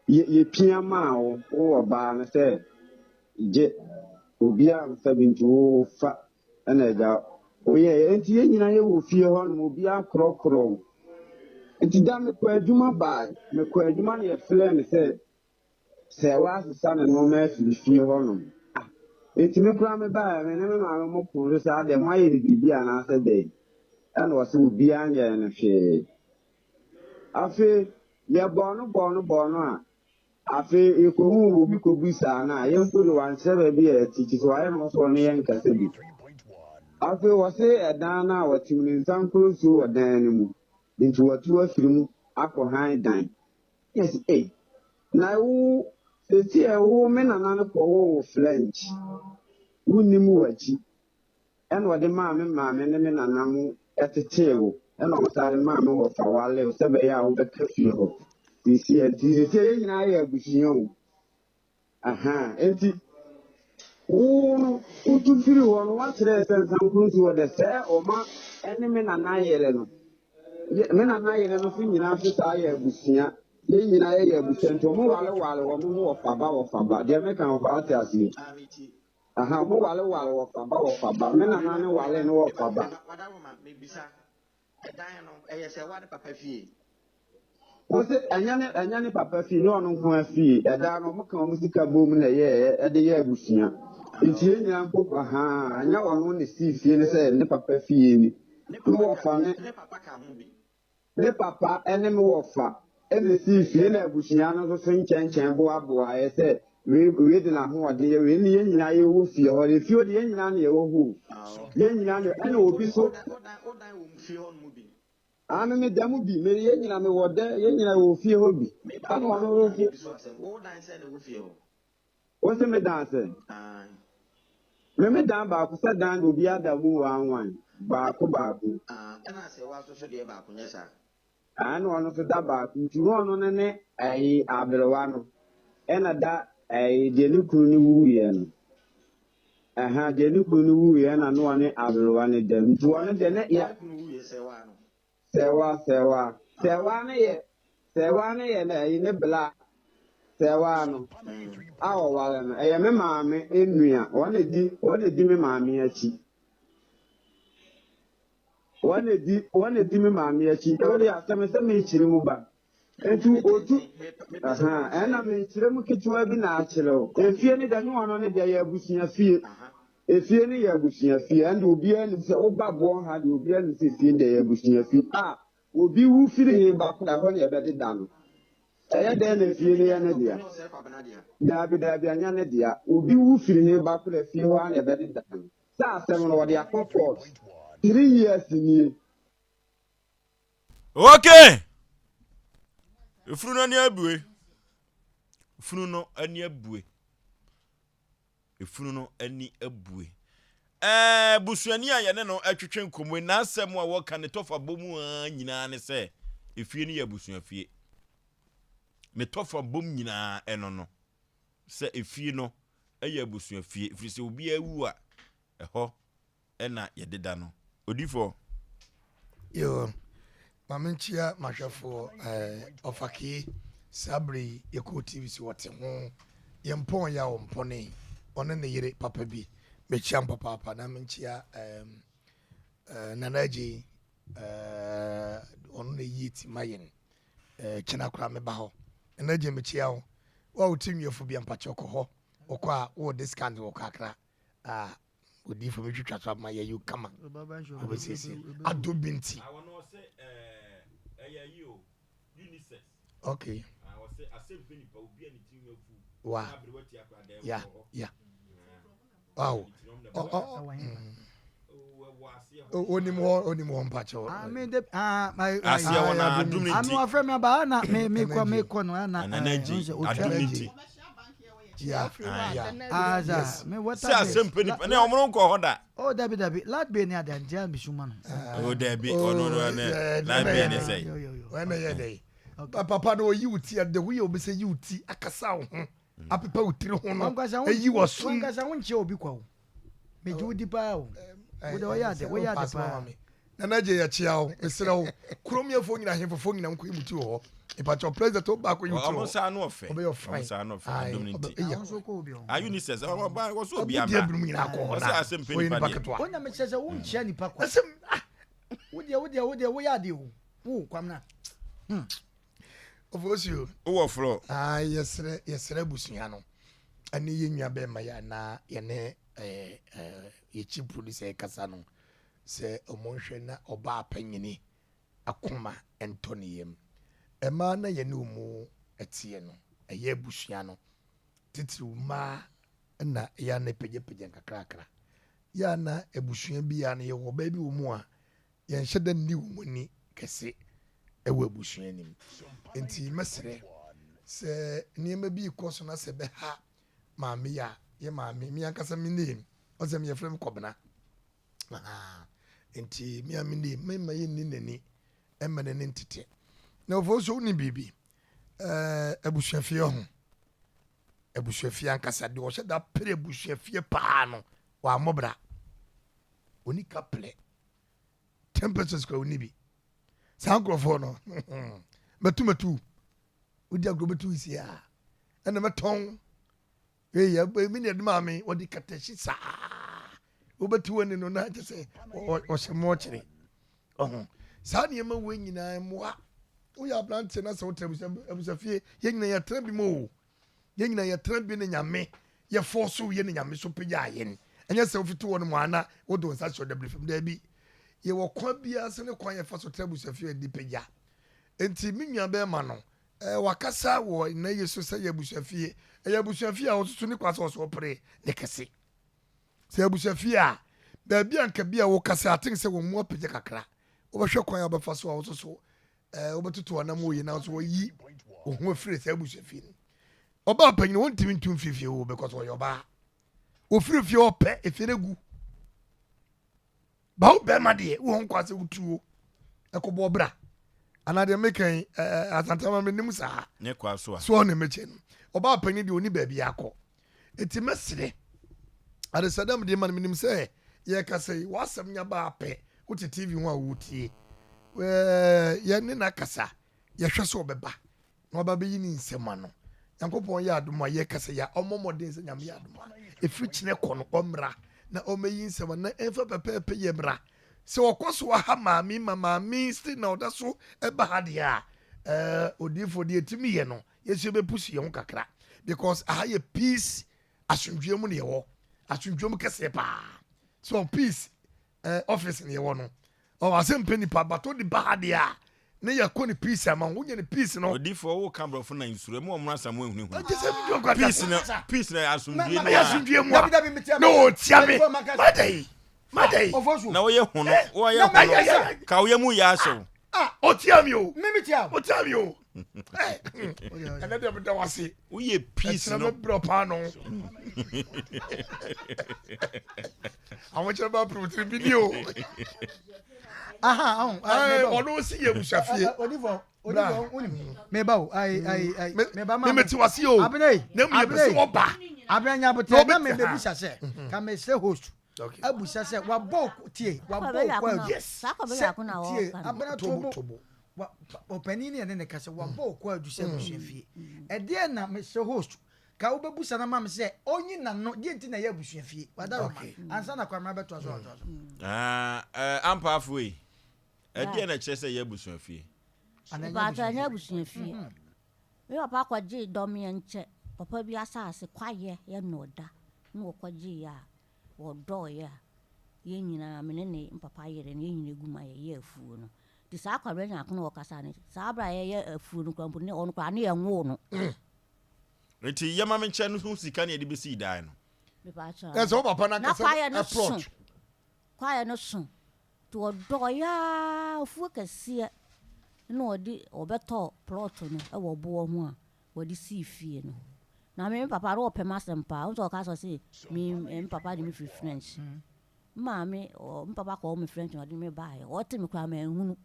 yɛ yɛpia maa wo wo ɔbaa no sɛ gye obiara mfa bi nti wo fa Ɛna agya woyɛeɛ. Enti yɛn nyinaa yɛwɔ fie hɔ nom, obiara korɔkorɔ wo. Nti da mekɔ adwuma bae, mekɔ adwuma na yɛfrɛɛ me sɛ sɛ wɔasesa ne nneɛma afiri fie hɔ nom. Ah, enti me koraa mebaeɛ, me ne me maame mo koo so sɛ adɛn moayɛ no biribi anaasɛ dɛn? Ɛna ɔse obiara nyɛɛ no hwee. Afei yɛbɔɔ no bɔɔ no bɔɔ no a, Afei yekohuu obi kobisaa no a, yɛn mpo de wankyerɛ baabi a yɛte, kyerɛ sɛ wayɛ ne ho sɛ ɔne yɛn nkasa bi. Afei wɔse ɛdan no a wɔte mu no, nsankoro nsuo wɔ dan no mu, nti wɔatu afiri mu akɔ hann dan. Yɛse ei, na wo, seesei a wo me nana no kɔwoo wo French, wonnim w'akyi. Ɛna ɔde maa me maame ne me nana mo tetee wo, ɛna ɔsan de maa me wɔfa waree wo sɛ ɛbɛyɛ a wobɛka fie hɔ seesei. Nti seesei yɛn nyinaa yɛ abusua o. Ahaa, enti wo no wotu firi hɔ no woakyerɛɛ sɛ nsankoro nsi hɔ dɛ sɛ ɔma ɛne me nana yere no. Me nana yere no so nyinaa nso saa yɛ abusua. Yɛn nyinaa yɛyɛ abusua nti wɔn wareware wɔn ho wɔfa ba wɔfa ba. Deɛ meka wɔfa ate aseɛ. Aha ɔmo ware ware wɔfa ba wɔfa ba me nana ne ware ne wɔfa ba. Wadaroma mebisa ɛdan no ɛyɛ sɛ wa ne papa fie. Wose ɛnyɛ ne ɛnyɛ ne papa fie ne ɔno nko ara fie ɛdan no ɔmo ka ɔmo sika bom na ɛyɛɛ ɛde yɛ abusua nti yɛn nyinaa mpo ahaa ɛnyɛ ɔno na esii fie no sɛ ne papa fie ni Ne ne papa wɔfa ka ne. ne papa ka ho bi. Me papa ne me wɔfa na esii fie na abusua no nso so nkyɛnkyɛn boaboaeɛ sɛ wei wei de n'ahoɔden yɛ wei ne yɛn nyinaa yɛwɔ fie hɔ efie hɔ de yɛn nyinaa na yɛwɔ hɔ o yɛn nyinaa na ɛna obi so ame me da mu bi me yɛn nyinaa mewɔ dɛ yɛn nyinaa wɔ fie hɔ bi ɛna ɔno nso Wo se me dan sɛ? Me me dan baako sɛ dan de obiara da mu one one baako baako. Ɛna asɛwa nso so deɛ baako nyɛ saa. Ɛna ɔno nso da baako nti na ɔno ne ne ɛyi aberewa no ɛna da ɛyi deɛ ne kunu no wuiɛ no ɛha deɛ ne kunu no wuiɛ ɛna ne ɔne aberewa no da nti ɔno deɛ ne yɛ. Ne kunu wuiɛ sɛwa no. Sɛwa sɛwa sɛwa no yɛ sɛwa no yɛ na ɛyi ne bla sɛwa no a ɔware no ɛyɛ me maame nua wɔn na di wɔn na di me maame akyi wɔn na di wɔn na di me maame akyi ɛwɔ de asɛm sɛ mekyerɛ mu ba Nti otu, ahaa, ɛna mekyerɛ mu ketewa bi na akyerɛ wo. Efie no deɛ ne ɔno no deɛ yɛ abusua fie. Efie no yɛ abusua fie. Ɛnde obiara nim sɛ woba boɔ ha deɛ obiara nim sɛ efie no deɛ yɛ abusua fie. A obi wu firi he ba koraa ɛhɔ na yɛbɛdeda no. Ɛyɛ dɛn na efie no yɛ ne dea? Daabi daabi ɛnyɛ ne dea. Obi wu firi he ba koraa efie hɔ ara na yɛbɛdeda no. Sɛ asɛm no wɔde akɔ court 3 years nie. Okay. Efunu no ani abue. Efunu no ani abue. Efunu no ani abue. Ɛɛ busuani a yɛne no atwetwe nkɔmmɔ yi n'asɛm a wɔka ne tɔfa bɔ mu ara nyinaa ne sɛ efie no yɛ abusuafie. Ne tɔfa bom nyinaa ɛno no sɛ efie no yɛ abusuafie ɛfiri sɛ obiara wu a ɛhɔ na yɛdeda no. Odifoɔ. Yoo, ma menkyia m'ahwɛfoɔ eh, Ɔfakee, saa berɛ yi yɛkɔɔ TV so wɔte ho, yɛn mpɔn yɛ a ɔmpɔnee, ɔne ne yere papa bi, mekyia mo papaapa na menkyia eh, eh, Nana Agyei, eh, ɔno na ɛyie ti ma yɛn, eh, kyena koraa meba hɔ. Nana Agyei mekyia wo, wo a wote nwiafo bi a mpakyɛ kɔ hɔ, wokɔ a wowɔ discount wɔ kakra, ah, Odiyifo bi twitwa so ama yɛyi kama. Obesiesie. Adom bi nti. Okay. Wa. Ya. Ya. Awo. Onim hɔ onim hɔ mpakyɛw. Ah me de ah my Aseɛ hɔ na adum ne ti. Ano afrɛ me aba na me me kɔ me kɔ no na Nana gye adum ne ti. Yeah, yeah. Ah, yes. Me water. Sɛ asɛm pɛ nipa ne ɔmo no nkɔ hɔ da. Oh dabi dabi light bill ni adi nti a mi suma no. Oh dabi ɔno no ne light bill ne sɛ. Wɔn na yɛ dɛ. Papa no oyi wo ti ade wo yɛ obi sɛ yi wo ti akasa wo ho apepa wo tiri ho no eyi wɔ sum. Wankasa wo nkyɛ obi kwa o. Megye wo di paa o. Wo de ɔyɛ ade woyɛ ade paa. Nana gye yɛ kyea o mesrɛ wo kurom yɛfoɔ nyina ahemfofoɔ nyina nkɔ yi mu ti wɔ hɔ ìpàkyɛ president o baako yi ti wɔ hɔ ɔmo saa no ɔfɛ ɔbɛyɛ ɔfan ɔmo saa no ɔfɛ adum ne ti ayi unicef ɔmo ba wɔso obi ama ɔmo di ebinom nyinaa kɔ hɔ na ɔyɛ nipa ketewa wɔn na mekyerɛ sɛ wo nkyia nipa kwa ɛsɛm ah wo deɛ wo deɛ wo deɛ woyɛ adeɛ o wo kwamina. Ofosuo. Wowɔ flɔ. Ah, yɛsrɛ yɛsrɛ abusua no ɛne yɛn nua bɛrima yɛ anaa yɛne ɛɛ ɛɛ yɛkyi producer yɛ kasa no sɛ ɔmo nhwɛ na ɔbaa panyini akoma ntɔ ne yam. Mmaa na yɛne ɔmo ɛteɛ no ɛyɛ abusua no titiriw mmaa na ɛyɛ a na ɛpagyapagya nkakrakra. Yɛ a na abusua bi a no yɛwɔ ɔbaa bi wɔ mu a yɛnhyɛ da nni wɔn ani kɛse wɔ abusua no mu. Nti mɛsrɛ sɛ nneɛma bi rekɔ so na sɛ ɛbɛha maame yi a, yɛ maame, me ankasa me name, ɔsɛ me yɛfrɛ me Kɔbena. Nti me a me name, mɛma yɛnni n'ani, ɛmma n'ani ntete. Na ɔfo nso wonim biribi, ɛɛ abusuafie ho, abusuafie ankasa deɛ ɔhyɛ da pere abusuafie paa no, wammɔ bra. Ɔni kaplɛ. 10 pesos kura wonni bi saa nkurɔfoɔ no mɛtu mɛtu wodi agorɔ bɛtu si a ɛna mɛtɔn eyi mi na ɛde maa mi wɔde katahyi saa wobɛtu wani no na kyɛ sɛ ɔhyɛ mɔɔkyere ɔho saa nneɛma wei nyinaa mmoa woyɛ aberanteɛ na sɛ wotena abusafie yɛn nyinaa yɛtena bi mu o Yɛn nyinaa yɛtena bi ne Nyame, yɛ fɔɔso yɛ ne Nyame so pagyaa yɛn. Ɛnyɛ sɛ wofiti hɔ nom a na wode wo nsa hyɛ ɔdabiri fam, daabi. Yɛwɔ kwan biara so ne kwan yɛfa so tra abusuafie a yɛde pagya. Enti me nua bɛɛma no, eh, wakasa wɔ nnɛ yi so sɛ yɛ abusuafie. Ɛyɛ abusuafie a ɔsoso ne kwan sɛ ɔsɛ ɔpere ne kɛse. Sɛ abusuafie a, baabi a nka bi a wokasa, I think sɛ wɔn mu apagya kakra. Wobɛhwɛ kwan a wobɛfa so a wososo ɛɛ wobɛtoto anam wɔ yie nanso wɔyi wo ho afiri saa abusua fie no ɔbaa panyin wɔntumi ntu mfiri fie o because ɔyɛ ɔbaa ofiri fie ɔpɛ efie no gu bawo bɛrima deɛ wo ho nkwa sɛ wotuo ɛkɔbɔ ɔbra anaa deɛ meka yi ɛɛ asantama mi nim saa ne kwa so a so ɔne mekyɛ no ɔbaa panyin deɛ ɔni baabi akɔ eti mɛsrɛ adesɛdɛm deɛ ma no menim sɛ yɛkasa yi w'asɛm nya baa pɛ wote tv ho a wotie yɛne no akasa yɛhwɛ sɛ ɔbɛba na ɔba bɛyi ne nsɛm ano nyankopɔn yɛ adom a yɛkasa yɛ ɔmmɔ mmɔden sɛ nyame yɛ adom a ɛfiri kyinɛ kɔ no ɔmmra na ɔmmɛyi nsɛm ano na ɛmfa pɛpɛɛpɛ yɛ mmra sɛ ɔkɔ so aha maame ma maame still na ɔda so ɛba ha deɛ a odiifoɔ deɛ ɛtumi yɛ no yɛnso yɛbɛpusu yɛn ho kakra because aha yɛ peace asomdwoeɛ mu na yɛwɔ asomdwoeɛ mu kɛseɛ paa so peace eh, office na yɛwɔ no ɔ asɛ mpɛ nipa bato de ba ha deɛ a ne yɛkɔ ne peace ama wo wonya ne peace no odifoɔ wo ka borɔfo na nsuro mu ɔmo asa mu ehunahuna ɛgye sɛ mi dɔn peace na peace na asomdwoeɛ mu a asomdwoeɛ mu a na ɔtia me mada yi mada yi na woyɛ hono woyɛ hono ka woyɛ mu yɛ ahyɛw Ah, ɔtia mi o. Mímí tia o. Ɔtia mi o. Ɛnɛ deɛ meda wo ase. Woyɛ peace no. Ɛkyerɛ mɛbrɛ paano. Ahokyerɛ ba pere tiri bi ni o. Aha, ahun. Ɔno si yɛ busuafie. Odifo, odifo, unim. Meba o, ayi, ayi, ayi. Meba ma. Meme ti wase o. Abena yi. Na mu yɛ pɛ sɛ ɔba. Abena nyabote na mebe bisa sɛ. Ka me sɛ host. abusa sɛ wabɔ tie wabɔ okɔ adu sɛ tie abena tobo ɔpanin ne ɛne ne kasa wabɔ okɔ adu sɛ abusua fie ɛdeɛ na mesɛ host ka wobɛbusa no ma me sɛ ɔnyi n'ano deɛ nti na ɛyɛ abusua fie wada roma ansa na kwamena bɛtoa so atoa so ampa afo yi ɛdeɛ na ɛkyerɛ sɛ ɛyɛ abusua fie ɛnyɛ abusua fie Me papa kɔgyee dɔmeɛ nkyɛ papa bi asase kwaeɛ yɛ na ɔda na wɔkɔgyeeɛ a wɔdɔeɛ a yɛn nyinaa me ne ne papa yere no yɛn nyinaa gu mu a yɛyɛ afuo no nti saa Kwabena Nyarko no ɔkasa no saa berɛ a yɛyɛ afuo no koraa mpo ne ɔno koraa ne yɛnwoo no. Nti yɛma me nkyɛ no ho sika ne yɛde bɛsii dan no. Mepaakyɛw Na sɛ wo papa no Na ankasa kwaeɛ no so. plot. Kwaeɛ no so. Nti ɔdɔeɛ ara afuo kɛseɛ na ɔde ɔbɛtɔɔ plot no wɔ boɔ ho a wɔde sii fie no. Na me me papa no ɔpɛ m'asɛm paa. Wohu sɛ ɔka sɛ ɔse me me papa de me firi French. Me maame ɔ me papa kɔɔ me French na ɔde me baeɛ. Ɔte me koraa manhunu.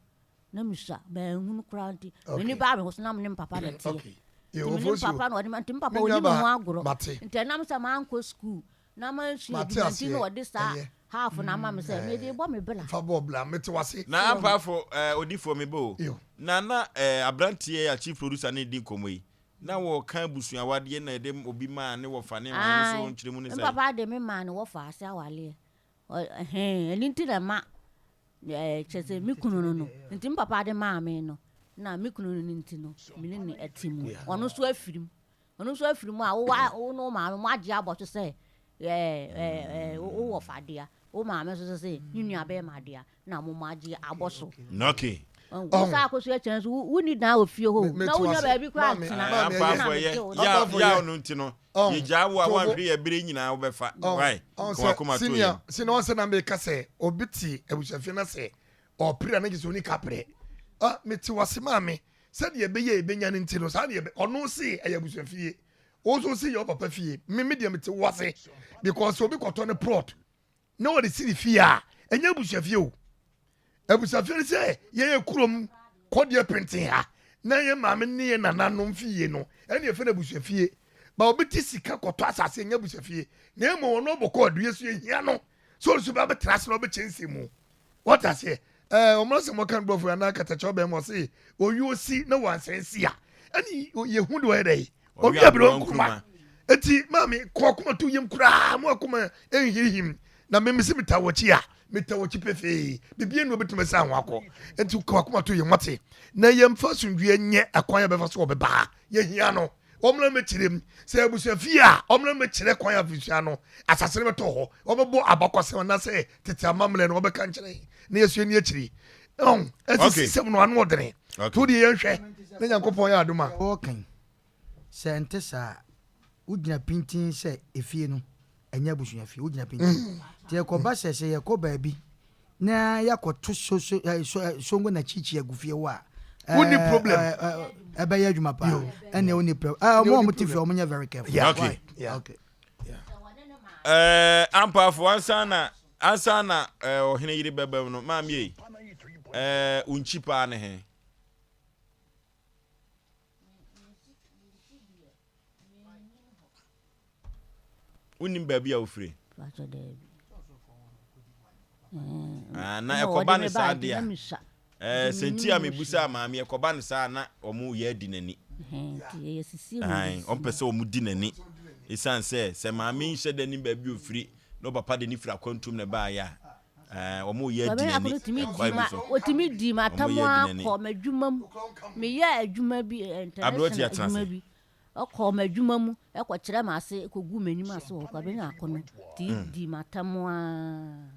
Na mesua manhunu koraa nti m'ani baa me ho so na me ne me papa na ɛteɛ. Okay. Nti me ne me papa na ɔde me nti me papa ɔni me ho agorɔ. Nti ɛnam sɛ mankɔ sukuu na mansua adwuma nti na ɔde saa half no ama me sɛ mede rebɔ me bra. Fa bɔ bra, mete wase. Na ampaafo eh, odifoɔ me ba o. Na na eh, abranteɛ a chief producer ne di nkɔmmɔ yi, na wɔka abusua awadeɛ na yɛde obi maa ne wɔfa ne hwan no so Ae, nkyerɛmu ne me sɛn? papa de me maa ne wɔfa ase awaleɛ. Ɔ, ɛhɛn, ɛno nti na ɛma eh, kyerɛ sɛ me kunu no no, nti me papa de maa me no, na me kunu no no nti no, me ne no te mu. Ɔno nso afiri mu. Ɔno nso afiri mu a, wo wa, wo ne wo maame moagye abɔ so sɛ ɛɛ ɛɛ wo wɔfa dea, wo maame nso so sɛ ne nua bɛrima dea, na mo moagye abɔ so. Okay. Wo saa akosua kyɛn nso, wonni dan wɔ fie hɔ o, na wonya baabi koraa ntena. Ampaafo ɛyɛ, yaw no nti no, yɛgyaa wo a woanhwɛ yɛ bere nyinaa wobɛfa. Why? Ka wakoma to yam. Senior, ɔnsɛ na meka sɛ obi te abusuafie na sɛ ɔpere a na kyerɛ sɛ ɔni kaprɛ. Ah, mete wase maame. Sɛdeɛ ɛbɛyɛ a yɛbɛnya no nti no, saa na yɛbɛ, ɔno se ɛyɛ abusua fie, wo nso se yɛ wo papa fie, me me deɛ mete wo ase because obi kɔtɔ ne plot na ɔde si ne fie a, ɛnyɛ abusua fie o. Abusua fie no sɛ yɛyɛ kurom kɔdeɛ penten ha na yɛ maame ne yɛ nananom fie no, ɛne yɛfɛ no abusua fie. Ba obi te sika kɔtɔ asase ɛnyɛ abusua fie, na mmom ɔno ɔbɔkɔ aduɛ so yɛhia no sɛ ɔno nso bɛbɛtena ase na ɔbɛkyɛ nsɛm mu. Wate aseɛ? Ɛɛ, wɔn asɛm wɔka no borɔfo anaa katakyɛ ɔbɛn mu ɔse owi osi na wansɛn si a ɛne yɛhu de ɔyɛ dɛ owi abere nkuruma eti maame kɔ akoma to yam koraa mo akoma nhihim na mmemme si meta wɔkyi a meta wɔkyi pefee bibi enu obetumi sɛ ho akɔ eti kɔ akoma to yam wate na yɛmfa asomdwie nyɛ akwan a bɛfa so ɔbɛba yɛhia no Wɔmmra mmɛkyerɛ mu. Sɛ abusua fie a, wɔmmra mmɛkyerɛ kwan a abusua no asase no bɛtɔ hɔ. Wɔbɛbɔ abakɔsɛm anaasɛ tete amammerɛ no wɔbɛka nkyerɛ yɛn na yɛasua ni akyiri. Ɔn, ɛsɛ Okay. sisɛm no ano ɔdene. Okay. To deɛ yɛnhwɛ na Nyankopɔn yɛ adom a. Wɔka yi, sɛ ɛnte saa a, wogyina pintinn sɛ efie no, ɛnyɛ abusua fie. Wogyina pintinn. Nti ɛkɔba sɛ, sɛ yɛkɔ baabi na yɛakɔto so so eh, so eh, songo na kyikyi agu fie hɔ a Wonni eh, problem. eh, eh, ɛbɛyɛ adwuma paa ɛnna wonni problem eh, ɔmo a ɔmo te fie ɔmo nyɛ very careful Yeah. Okay. Why? Yeah. okay Eh, ampaafo ansa na ansa na eh, ɔhene yere bɛba mu no maame ei eh, wo nkyi paa ne he Wonnim baabi a wofiri? Ah, na ɛkɔba no saa deɛ a, sɛ nti a mebusaa maame ɛkɔba no saa na wɔn yɛ adi n'ani. Wɔn pɛ sɛ wɔn di n'ani. Ɛsiane sɛ sɛ maame nhyɛ da nim baabi ofiri na ɔpapa de ne firi akwantum na ɛbaayɛ a, wɔn yɛ adi n'ani ɛkwan bi so. Wɔtumi di m'atam akɔ m'adwuma mu. Meyɛ adwuma bi, international adwuma bi. Ɔkɔɔ m'adwuma mu kɔkyerɛɛ m'ase kɔguu m'anim ase wɔ hɔ koraa, bɛnya akɔnnɔ nti dii m'atam ara.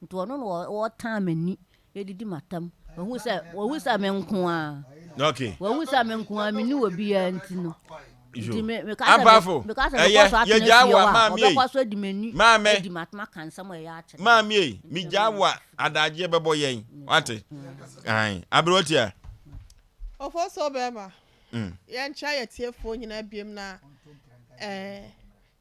Nti ɔno na ɔtaa m'ani didi m'atam. Wahu sɛ wahu sɛ me nko ara. Okay. Wahu sɛ me nko ara menni obiara nti no. Nti me meka sɛ Ampafo, meka sɛ ɛyɛ mekɔ so atena yɛgyaa fie wo hɔ a a, maame ei. ɔbɛkɔ so adi m'ani Maame. adi m'atam aka nsɛm a ɛyɛ akyerɛ me. Maame ei, megyaa wo a adagyeɛ bɛbɔ yɛn. Wate? Ae. Aberewa tia. Ofosuo bɛrima, Mm. Yɛnkyia yɛ tiefoɔ nyinaa biom na eh,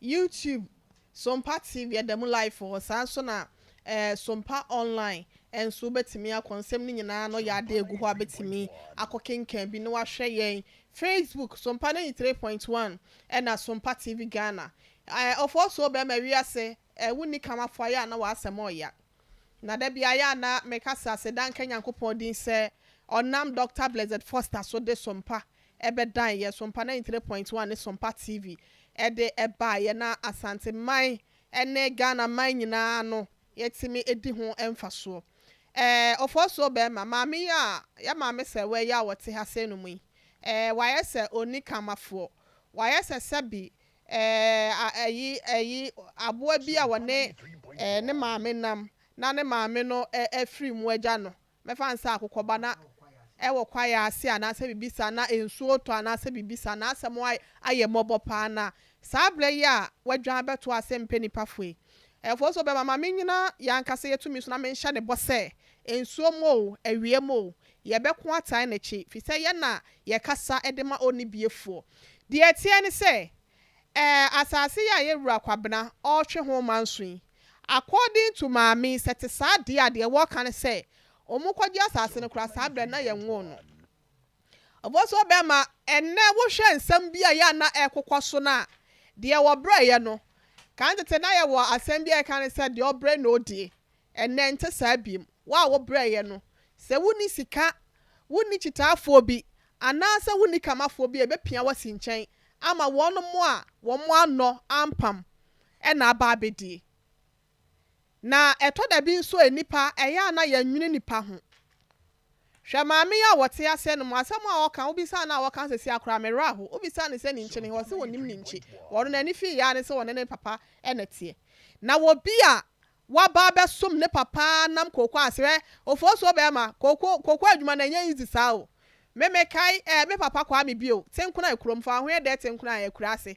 YouTube Sompa TV ɛda mu live wɔ hɔ saa nso na eh, Sompa online nso wobɛtumi akɔ nsɛm no nyinaa no yɛ ade agu hɔ a bɛtumi akɔ kenkan bi na wahwɛ yɛn Facebook Sompa 93.1 ɛna Sompa TV Ghana eh, ɔfɔɔsoɔ bɛrima wiase eh, wonni kamafoɔ ayɛ a na w'asɛm ɔya Na da biara yɛ a na meka sɛ aseda nka Nyankopɔn din sɛ ɔnam Dɔkta Blessed Foster so de Sompa bɛdan yɛ, Sompa 93.1 ne Sompa TV de baeɛ na Asante man ne Ghana man nyinaa no yɛtumi di ho mfasoɔ. Ɛɛ Ofosuo barima, maame yi a, yɛ maame Sɛwɛ yi a ɔte ha sei nom yi, ɛɛ wayɛ sɛ ɔnni kamafoɔ, wayɛ sɛ sɛbi Ɛɛ, ayi, ayi, aboa bi a ɔne ɛɛ ne maame nam na ne maame no afiri mu agya no, mɛfa no sɛ akokɔba na wɔ kwaeɛ ase anaasɛ biribi saa na nsuo retɔ anaasɛ biribi saa, n'asɛm ayɛ mmɔbɔ paa na saa berɛ yi a wadwan abɛto ase mpɛ nnipa foɔ yi. Ɛfoɔ so bɛma ma mennyina yɛn ankasa yɛn tumi so na menhyɛ ne bɔ sɛ nsuo mu oo, awia mu oo, yɛbɛko atan n'akyi, firi sɛ yɛn na yɛkasa de ma onnibiefoɔ. Deɛ ɛteɛ ne sɛ, ɛɛ, asase yi a yɛn wura Kwabena ɔretwe ho manso yi, according to maame yi, sɛ ɛte saa deɛ a, deɛ wɔreka ne sɛ, wɔkɔgye asase no koraa saa berɛ no na yɛnwoo no. Ɔbɔsoɔ bɛrima, ɛnnɛ wohwɛ nsɛm bi a ɛyɛ a na ɛrekokɔ so no a, deɛ wɔbrɛeɛ no, kan tete na yɛwɔ asɛm bi a ɛka ne sɛ deɛ ɔbrɛ na ɔdie. Ɛnnɛ ɛnte saa biom. Wo a wobrɛeɛ no, sɛ wonni sika, wonni kyitaafoɔ bi, anaasɛ wonni kamafoɔ bi a ɛbɛpia wo asi nkyɛn ama wɔnom a wɔn anɔ ampam na aba abɛdie. Na ɛtɔ da bi nso a nnipa, ɛyɛ a na yɛnnwene nnipa ho. Hwɛ maame yi a wɔte aseɛ no mu, asɛm a ɔka, wobisaa no a ɔka seesei ara koraa me werɛ aho. Wobisaa no sɛ ne nkyi ne he, ɔse ɔnnim ne nkyi. Ɔno n'ani fii yɛ ara ne sɛ ɔne ne papa na ɛteɛ. Na obi a waba abɛsom ne papa nam kooko ase, hwɛ, Ofosuo bɛɛma, kooko, kooko adwuma no ɛnyɛ easy saa o. Me mekae eh, me papa Kwame bio, Tenkona kurom, fa wo ho yɛ dɛ Tenkona, akuraase.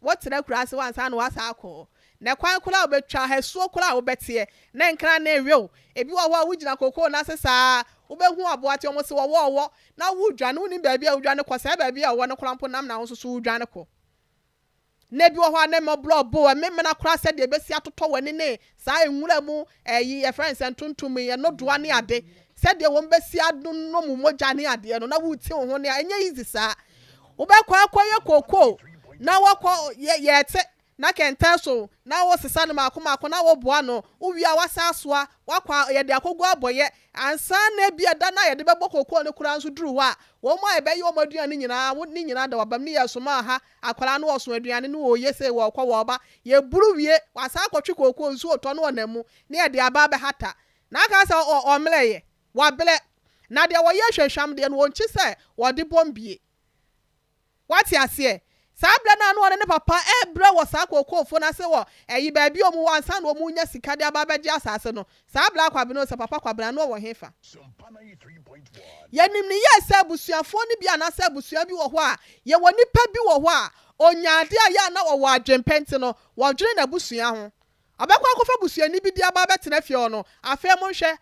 Wotra akuraase hɔ ansa na woasan akɔ hɔ. Na kwan koraa a wobɛtwa, asuo koraa a wobɛteɛ, na nkran no rewe wo. Ebi wɔ hɔ a wogyina kokoo no ase saa ara, wobɛhu aboa te wɔn se wɔwɔ ɔwɔ, na woredwane, wonnim baabi a wodwane kɔ, saa baabi a ɔwɔ no koraa mpo nam na wo nso so wodwane kɔ. Na ebi wɔ hɔ a na mmɔborɔ bo, ɛmemena koraa sɛdeɛ ɛbɛsi atotɔ w'ani ne saa nwura mu ɛyi yɛfrɛ no sɛ ntontom yi, ɛnodoa ne ade, sɛdeɛ wɔn bɛsi anonom wo mogya ne adeɛ no, na woreti wo ho ne a, ɛnyɛ easy saa. Wobɛkɔ akɔyɛ kookoo na wakɔ yɛ yɛte na kɛntɛn so na wosesa no mako mako na woboa ano, wowie a woasan asoa, woakɔ a yɛde akɔgu abɔyɛ ansa na ebia da no a yɛde bɛbɔ kookoo no koraa nso duru hɔ a, wɔn a ɛbɛyɛ wɔn aduane nyinaa wo ne nyinaa da w'abam ne yɛsomaa ha akwadaa no ɔso aduane no ɔɔyɛ sei wɔɔkɔ wɔɔba, yɛburu wie wasan akɔtwe kookoo nsuo tɔ no ɔnam mu ne yɛde aba abɛhata na aka sɛ ɔ ɔmmerɛeɛ. Wabrɛ. Na deɛ wɔyɛ hwamhwam deɛ no, wɔnkyi sɛ wɔde bɔm bie. Woate aseɛ? Saa berɛ no a na ɔne ne papa rebrɛ wɔ saa kookoofoɔ no ase wɔ ɛyi baabi a wɔwɔ ansa na wɔrenya sika de aba abɛgye asase no, saa berɛ a Kwabena o, sɛ Papa Kwabena, na ɔwɔ hefa? Yɛnim no yie sɛ abusuafoɔ no bi anaasɛ abusua bi wɔ hɔ a, yɛwɔ nipa bi wɔ hɔ a, ɔnya adeɛ a ɛyɛ a na ɔwɔ adwempɛ nti no, wɔdwene n'abusua ho. Ɔbɛkɔ akɔfa busuani bi de aba abɛtena fie hɔ no, afei monhwɛ,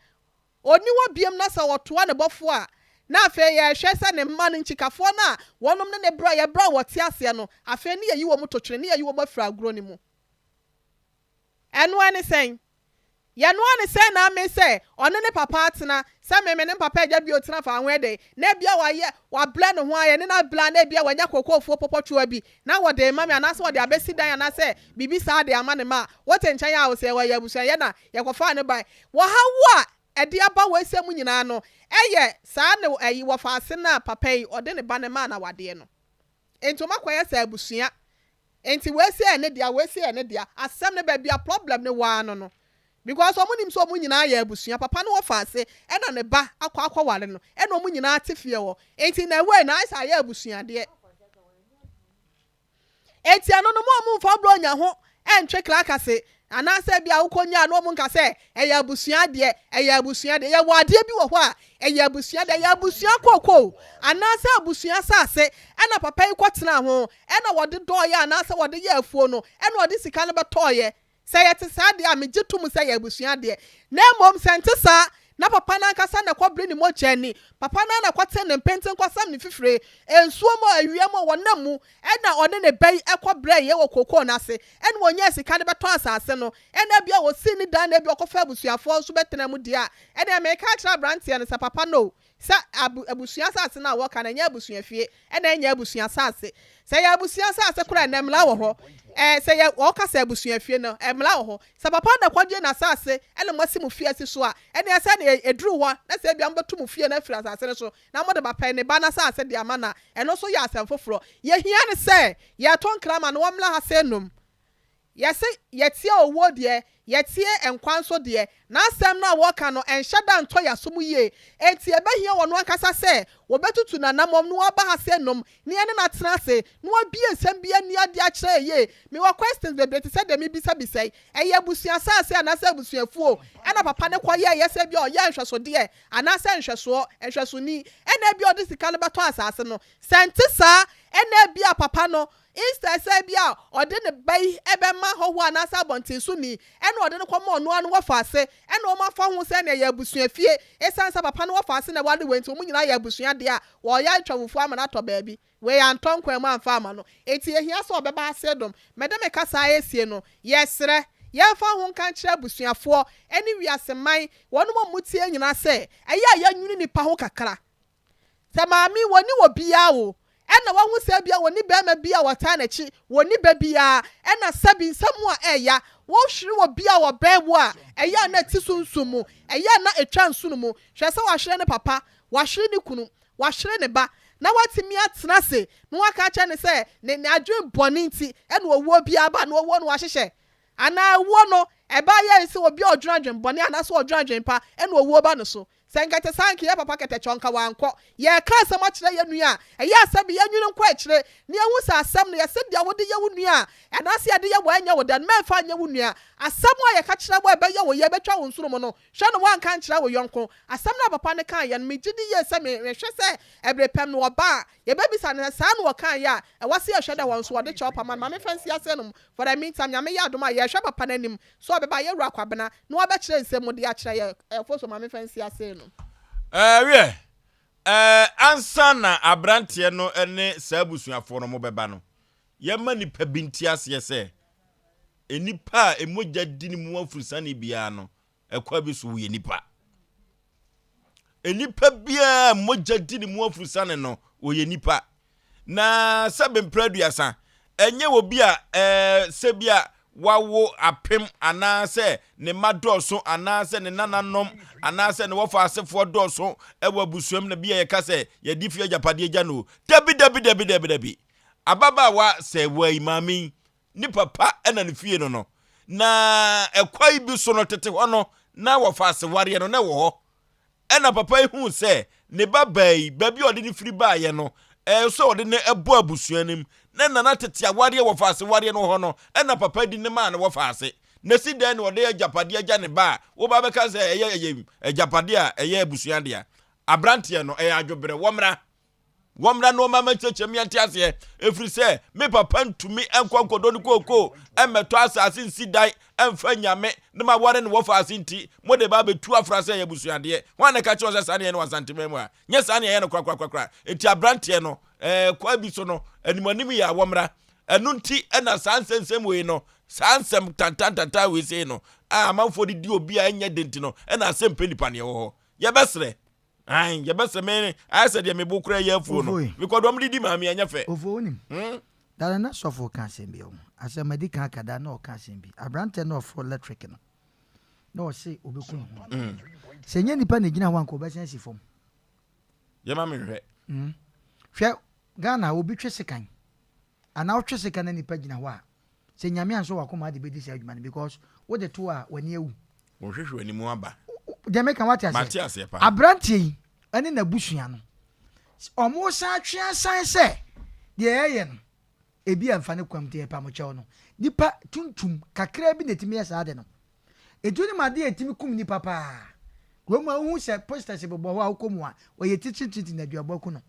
Ɔnni hɔ biom na sɛ ɔtoa ne bɔfoɔ a, na afei yɛrehwɛ sɛ ne mma no, nkyikafoɔ no a wɔnom ne no brɛeɛ berɛ a wɔte aseɛ no, afei ne yɛyi wɔn to twene, ne yɛyi wɔn afiri agorɔ no mu. Ɛno ara ne sɛn? Yɛno ara ne sɛn na ame sɛ ɔne ne papa atena, sɛ me me ne me papa agya bio tena faako ɛdɛn, na ebia wayɛ, wabrɛ ne ho ayɛ, ne no abrɛ a na ebia wanya kookoofuo pɔpɔtwoa bi na wɔde rema me anaasɛ wɔde abɛsi dan anaasɛ biribi saa de ama ne mma a, wote nkyɛn a wose wɔyɛ abusua, yɛ na yɛkɔfaa no bae. Wɔhaw a ɛde aba wei sɛm mu nyinaa no, ɛyɛ saa ne ɛyi wɔfaase no a papa yi ɔde ne ba no maa no awadeɛ no. Enti wɔn akɔyɛ sɛ abusua. Enti wei se ɛyɛ ne dea, wei se ɛyɛ ne dea. Asɛm no baabi a problem no wɔ ara no no. Because wɔn nim sɛ wɔn nyinaa yɛ abusua. Papa no wɔfaase ɛna ne ba akɔ akɔware no ɛna wɔn nyinaa te fie hɔ. Enti na wei no ayɛ sɛ ayɛ abusuadeɛ. Enti ɛno no, mo a momfa Buronya ho ntwe krakase, anaasɛ ebia wokɔnya a na wɔn nka sɛ ɛyɛ abusua adeɛ, ɛyɛ abusua adeɛ. Yɛwɔ adeɛ bi wɔ hɔ a ɛyɛ abusua deɛ, ɛyɛ abusua kookoo anaasɛ abusua asase ɛna papa yi kɔtenaa ho, ɛna wɔde dɔɔeɛ anaasɛ wɔde yɛɛ afuo no, ɛna ɔde sika no bɛtɔeɛ. Sɛ yɛte saa deɛ a, megye tom sɛ ɛyɛ abusua adeɛ. Na mmom sɛ ɛnte saa, na papa no ankasa na ɛkɔbere ne mogya ani, papa no ara na ɛkɔte ne mpenten kɔsam ne fifire, nsuo mu, awia mu, wɔnam mu, ɛna ɔne ne ba yi kɔbrɛeɛ wɔ kookoo no ase, ɛna ɔnyaa sika de bɛtɔ asase no, ɛna ebia ɔsii ne dan na ebia ɔkɔfaa abusuafoɔ nso bɛtenaa mu deɛ a, ɛnneɛ mereka akyerɛ aberanteɛ no sɛ papa no, Sɛ abu abusua asase no a wɔka no, ɛnyɛ abusuafie, ɛna ɛnyɛ abusua asase. Sɛ ɛyɛ abusua asase koraa a, ɛnnɛ mmara wɔ hɔ. Ɛɛ, sɛ yɛ wɔka sɛ abusuafie no, mmara wɔ hɔ. Sɛ papa na kɔgye n'asase ɛna moasi mo fie asi so a, ɛnneɛ sɛ nea ɛduru hɔ na sɛ ebia mobɛtu mo fie no afiri asase no so na mode bapɛn ne ba no asase de ama no a, ɛno nso yɛ asɛm foforɔ. Yɛhia no sɛ yɛto nkra ma no, wɔmmra ha sɛ nnum. Yɛse yɛtie owuo deɛ, yɛtie nkwa nso deɛ, n'asɛm no a wɔka no ɛnhyɛ da ntɔ y'asom yie, enti ɛbɛhia ɔno ankasa sɛ wɔbɛtutu n'anamɔm na waba ha sɛ nom na yɛne no atena ase na wabue nsɛm bi ani ade akyerɛ yɛn yie. Mewɔ questions bebree te sɛ deɛ mebisabisa yi, ɛyɛ abusua asase anaasɛ abusua afuo ɛna papa no kɔyɛeɛ sɛ ebia ɔyɛɛ nhwɛsodeɛ anaasɛ nhwɛsoɔ, nhwɛsoni, ɛna ebia ɔde sika no bɛtɔ asase no? Sɛ ɛnte saa ɛna ebia papa no Instead sɛ ebia ɔde ne ba yi bɛma hɔhoɔ anaasɛ abɔnten so ni ɛna ɔde no kɔma ɔno ara no wɔfa ase ɛna wɔn afa ho sɛ ɛna ɛyɛ abusua fie esiane sɛ papa no wɔfa ase na ɛware wei nti wɔn nyinaa yɛ abusua deɛ a wɔreyɛ atwa fufuo ama no atɔ baabi wei antɔ nkwan mu amfa ama no enti ehia sɛ ɔbɛba ase dom mede me kasa resie no yɛsrɛ yɛmfa ho nka nkyerɛ abusuafoɔ ɛne wiase man wɔnom a wɔtie nyinaa sɛ ɛyɛ a yɛnwene nipa ho kakra Sɛ maame yi wɔnni obiaa o, ɛna wahu sɛ ebia wɔnni barima bi a ɔtaa n'akyi, wɔnni ba biaa, ɛna sɛbi nsɛm a ɛya, wohwere obi a ɔbɛn wo a, ɛyɛ a na ɛte sunsum mu, ɛyɛ a na ɛtwa nsono mu. Hwɛ sɛ wahwere ne papa, wahwere ne kunu, wahwere ne ba, na watumi atena ase na waka akyerɛ no sɛ ne n'adwene bɔne nti ɛna owuo biaa ba, na owuo no wahyehyɛ. Anaa owuo no, ɛba yɛ sɛ obi a ɔdwene adwene bɔne anaasɛ ɔdwene adwene pa ɛna owuo ba ne so. Sɛ nka ɛte saa a, nka yɛn papa kɛtɛkyɛ ɔnka wankɔ. Yɛreka asɛm akyerɛ yɛn nua a, ɛyɛ a sɛbe yɛnwene nkɔ akyire na yɛhu sɛ asɛm no, yɛse deɛ wode yɛ wo nua a, anaasɛ yɛde yɛ wo a ɛnyɛ wo dɛ no, mɛmfa nyɛ wo nua. Asɛm a yɛka kyerɛ wo a ɛbɛyɛ wo ya, ɛbɛtwa wo nsono mu no, hwɛ na woanka ankyerɛ wo yɔnko. Asɛm no a papa no kaeɛ no, megye di yie sɛ me, mehwɛ sɛ ɛbere pɛm no ɔba a, yɛbɛbisa no sɛ saa na ɔkaeɛ a, ɛwɔ sɛ yɛhwɛ dɛ wɔn nso wɔde kyɛw pa ma no. Ma memfa nsi ase nom. For the meantime, Nyame yɛ adom a, yɛrehwɛ papa no anim sɛ ɔbɛba yɛn wura Kwabena na wabɛkyerɛ nsɛm mu de akyerɛ yɛn. Ɛfo so ma memfa nsi ase nom. Ɛɛ, wiɛ, ɛɛ, ansa na aberanteɛ no ne saa abusuafoɔ no wɔbɛba no, yɛmma nnipa bi nte aseɛ sɛ, nnipa a mogya di ne mu afurusiane biara no, ɛkwan bi so wɔyɛ nnipa. Nnipa biara a mogya di ne mu afurusiane no, wɔyɛ nnipa. Na sɛbe mprɛ aduasa, ɛnyɛ obi a ɛɛ sɛbi a wawo apem anaasɛ ne mma dɔɔso anaasɛ ne nananom anaasɛ ne wɔfa asefoɔ dɔɔso ɛwɔ abusuam na bi a yɛka sɛ yɛde fie agyapadeɛ gya no. Dabi dabi dabi dabi dabi. Ababaawa sɛ wɔ maame yi ne papa na ne fie no no na ɛkwan bi so no tete hɔ no na wɔfa asewareɛ no na ɛwɔ hɔ Ɛnna papa yi huu sɛ ne ba baa yi, baabi a ɔde no firi baeɛ no, ɛyɛ sɛ ɔde no bɔ abusua no mu. Na nana tete awareɛ wɔfaase wareɛ no wɔ hɔ no, ɛnna papa yi de no maa no wɔfaase. Na si dɛn na ɔde agyapadeɛ agya ne ba a woba abɛka sɛ ɛyɛ ɛyɛ agyapadeɛ a ɛyɛ abusua dea? Aberanteɛ no, ɛyɛ adwoberɛ. Wɔmmra. Wɔmmra na wɔmma mɛkyerɛkyerɛ me ante aseɛ, ɛfiri sɛ me papa ntumi nkɔ nkɔdɔ ne kookoo, mmɛtɔ asase nsi dan, mfa nnya me, na maware no wɔ faase nti, mode ba abɛtu afra sɛ ɛyɛ abusuadeɛ. Hwan na ɛka kyerɛ wo sɛ saa na yɛyɛ no wɔ Asanteman mu ha? Nyɛ saa na yɛyɛ no korakorakorakora. Enti aberanteɛ no, ɛɛ, kwan bi so no, animuanim yɛ a wɔmmra. Ɛno nti na saa nsɛnsɛm wei no, saa nsɛm tantantantan wei sei no, a amanfoɔ de di obi a ɛnyɛ den nti no, ɛna asɛm pɛ nipa na ɛwɔ hɔ. Yɛbɛsrɛ. Ae, yɛbɛsɛ me ayɛ sɛ deɛ me bo koraa yɛ afuo no. Mekɔ dɔm de di maame ɛnyɛ fɛ. Ofuo wonim? Hmm? Dada na sɔfo ka asɛm bi ɔho. Asɛm madi kan aka da na ɔka asɛm bi. Aberanteɛ na ɔforo electric no. Na ɔse ɔbɛku ne ho. Mm. Sɛ nyɛ nipa na egyina hɔ anka ɔbɛsan asi fam. Yɛma me nhwɛ. Mm. Hwɛ Ghana obi twe sekan. Anaa wotwe sekan na nipa gyina hɔ a, Sɛ Nyame ansɔ wakoma ade bɛdi saa adwuma no because wode to a w'ani awu. Wɔhwehwɛ w'anim aba. Deɛ meka wate aseɛ? Mate aseɛ paa. Abranteɛ yi ɛne n'abusua no ɔmo san twe asan sɛ deɛ yɛyɛ no ebi ɛnfa ne kwam nti yɛpa mo kyɛw no nipa tuntum kakraa bi na ɛtumi yɛ saa ade no nti wonim adeɛ a ɛtumi kum nipa paa kurom a wohu sɛ posters bobɔ hɔ a wokɔ mu a ɔyɛ titititi na aduabɔ aku no.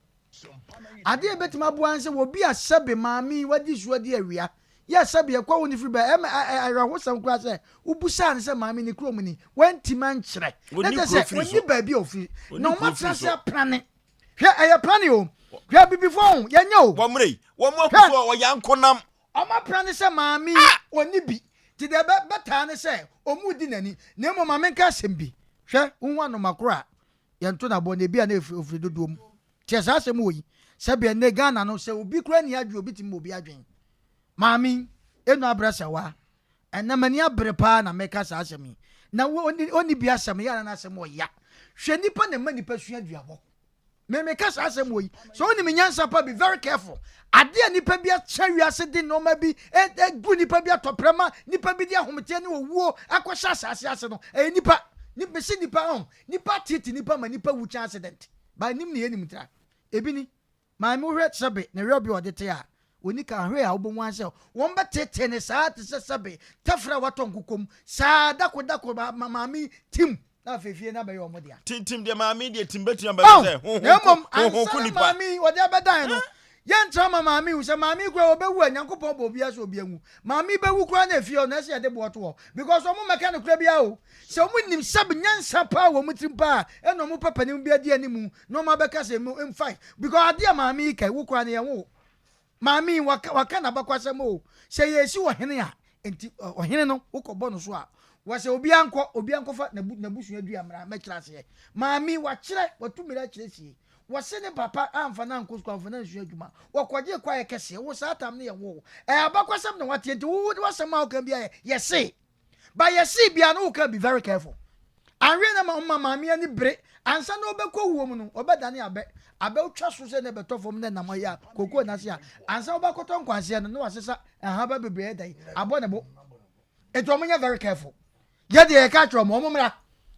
Ade a ebetumi aboa ne sɛ obi a sɛbe maame yi wadi so adi awia, yɛ sɛbe ɛkɔ wo ne firi bɛ, ɛma awerɛhosɛm koraa sɛ wobusaa no sɛ maame ne kurom ni, wantumi ankyerɛ. Na kyerɛ sɛ onni baabi a ofiri. Na wɔn atena ase aprane. Hwɛ, ɛyɛ prane o. Hwɛ, abibifo ho, yɛnyɛ o. Wɔn mmerɛ yi, wɔn ahu sɛ ɔyɛ ankonam. Wɔn aprane sɛ maame yi, onni bi. Nti deɛ ɛbɛtaa ne sɛ wɔredi n'ani. Na mmom ma menka asɛm bi. Hwɛ, wohu anoma koro a, yɛnto no aboɔ na ebi a na efiri ofiri dodoɔ mu. Kyerɛ saa asɛm wɔ yi, sɛbi ɛnɛ Ghana no sɛ obi koraa nni adwene obi tumi ma obi adwene. Maame yi, enu abrɛ sɛ wa, ɛnɛ m'ani abere paa na meka saa asɛm yi. Na onni bi asɛm yɛ a na n'asɛm ɔya. Hwɛ nipa na ɛma nipa sua duabɔ. Me me ka saa asɛm wɔ yi. Sɛ wonim nyansa pa be very careful. Adeɛ a nipa bi akyɛ wiase de nneɛma bi egu nipa bi atɔprɛ ma nipa bi de ahometeɛ ne owuo akɔhyɛ asase ase no ɛyɛ nipa. Mesi nipa ɔn nipa tete nipa ma nipa wu kyɛn accident. Ba nim ne yɛnim tra. Ebi ni. Maame wohwɛ sɛbe ne werɛ bi ɔde te a oni ka hwɛ a wobɛhu ara sɛ wɔn bɛtete ne saa te sɛ sɛbe tɛfrɛ a watɔ nkokɔ mu saa dako dako ma maame yi tim na afei fie no abɛyɛ wɔn dea. Tintim deɛ maame yi deɛ tim bɛtumi aba bi sɛ honhom Na mmom honhom ansa ko na nipa. maame yi wɔde abɛdan no yɛntra ma maame yi hu sɛ maame yi koraa wɔbɛwu a Nyankopɔn bɔ obiara sɛ obi anwu maame yi bɛwu koraa na efie hɔ na ɛsɛ yɛde boɔ to hɔ because wɔn mmɛka nokorɛ biara o sɛ wɔn nim sɛbe nyansa paa wɔ wɔn tirim paa ɛna wɔn pɛ panin bi adi anim na wɔn abɛka sɛ emu mfae because adeɛ a maame yi kae wo koraa no yɛn wo Maame yi, waka, waka n'abakwasɛm o. Sɛ yɛresi ɔhene a, nti ɔhene no, wokɔbɔ no so a, wɔsɛ obiara nkɔ, obiara nkɔfa n'abu, n'abusua dua mmra mmɛkyerɛ aseɛ. Maame yi, wakyerɛ, watu mmira akyerɛ sie. Wɔse ne papa amfa no ankɔ sukuu, amfa no ansua adwuma. Wɔkɔgyee kwaeɛ kɛseɛ. Wo saa tam no yɛ wo. Ɛyɛ abakwasɛm na wateɛ nti wo, w'asɛm a woka biara yɛ, yɛse. But yɛsee bia no woka be very careful. Anhwɛ na ma ɔma maame ani bere ansa na ɔbɛkɔ wuo mu no ɔbɛdane abɛ abɛ wotwa so sɛ na ɛbɛtɔ fam na ɛnam ayɛ a kokoo no ase a ansa wobɛkɔtɔ nkwanseɛ no na wasesa nhaba bebree ɛdɛn abɔ ne bo nti ɔmo nyɛ very careful yɛ deɛ yɛka kyerɛ ɔmo ɔmo mmra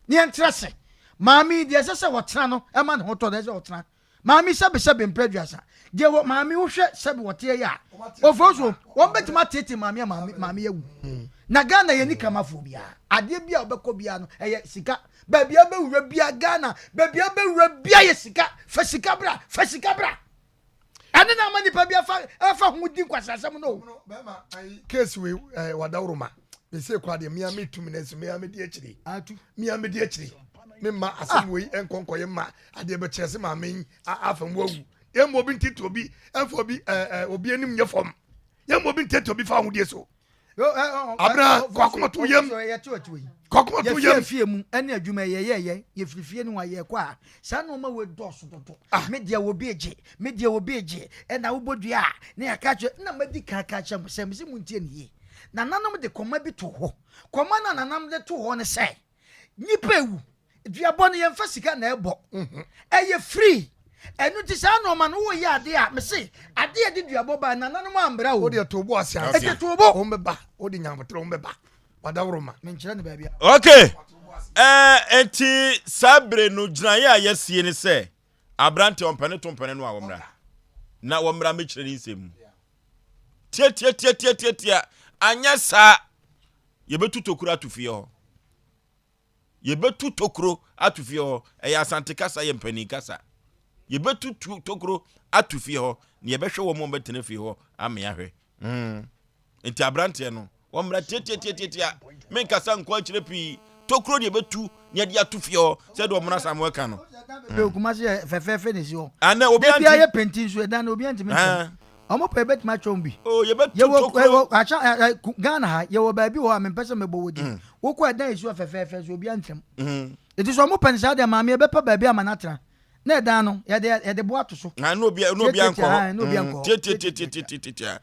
ne yɛntra se maame yi deɛ ɛsɛ sɛ ɔtena no ɛma ne ho tɔ no ɛsɛ ɔtena Maame sɛbe sɛbe mpɛ aduasa deɛ wɔ maame wohwɛ sɛbe wɔteɛ yɛ a ofo so wɔn bɛtumi atete maame a maame maame awu na Ghana yɛ ni kamafoɔ biara adeɛ bi a wɔbɛkɔ biara no ɛyɛ sika baabi a bɛwura biara Ghana baabi a bɛwura biara yɛ sika fa sika bra fa sika bra ɛne na ama nipa bi afa afa ho di nkwasiasɛm no. Bɛma ayi case wei ɛɛ wadawuruma mese kɔ adeɛ mmea mi tumi na nso mmea mi di akyiri mmea mi di akyiri me mma asɛm ah. wei nkɔnkɔyɛ mma adeɛ bɛkyerɛ sɛ maame yi afa mu awu yɛn mu obi ntete obi ɛnfa obi ɛɛ obi anim nyɛ fam yɛn mu obi ntete obi fa ahodie so abena kɔkɔma to yam kɔkɔma to yam. yɛfie fie mu ɛne adwuma yɛ yɛ yɛ yɛfiri fie no a yɛkɔ a saa nneɛma wei dɔɔso dodo ah. me deɛ wɔ bi egye me deɛ wɔ bi egye ɛna wobɔ dua a ne yɛaka kyerɛ na madi kan ka kyerɛ mo sɛ mesi mo ntie ne yie nananom de kɔma bi to hɔ kɔma na nananom de to hɔ ne sɛ Nnipa ewu. Duabɔ no yɛmfa sika na ɛbɔ. Ɛyɛ free. Ɛno nti saa nnoɔma no woyɛ adeɛ a mese adeɛ a ɛde duabɔ ba nananom ambra o. Wodeɛ to bo ase ansa. Ɛti to bo. Wɔn bɛba. Wode nyankoterɛ wɔn bɛba. Wadaworo ma. Menkyerɛ no baabi a. Okay. Ɛɛ enti saa bere no gyinaeɛ a yɛasie ne sɛ aberante ɔmpɛne to mpɛne no a wɔmmra na wɔmmra mmɛkyerɛ ne nsɛm mu. Tiatiatiatiatiatia anyɛ saa Yɛbɛtu tokuro ato fie hɔ. Yɛbɛtu tokuro ato fie hɔ. Ɛyɛ Asante kasa, yɛ mpanin kasa. Yɛbɛtu tu tokuro ato fie hɔ na yɛbɛhwɛ wɔn a wɔbɛtena fie hɔ ame ahwɛ. Mm. Nti aberanteɛ no, wɔmmra tiatiatiatiatia. Menkasa nkɔ akyire pii. Tokuro deɛ yɛbɛtu na yɛde ato fie hɔ sɛdeɛ ɔmona Samuel ka no. Mm. Kumasi yɛ fɛfɛɛfɛ na esi hɔ. Ana obi anti. Ebi ayɛ penti nso ɛdan no obi antumi ntɛm. Ɔmo pɛ ebetumi akyɛ wɔn bi. Oh, yɛbɛtu Yɛwɔ tokuro. ɛwɔ akyɛ ɛ ɛ ku- Ghana ha yɛwɔ baabi wɔ hɔ a mempɛ sɛ mebɔ wɔ din. Wokɔ ɛdan esi hɔ fɛfɛɛfɛ so obiara ntena mu. Eti sɛ ɔmo pɛ no saa deɛ maame yɛbɛpɛ baabi ama no atena. Na ɛdan no yɛde yɛde bo ato so. Na na obi na obi ankɔ Tiatiatia, hɔ. ae, na obi ankɔ hɔ. Tiatiatiatiatiatia.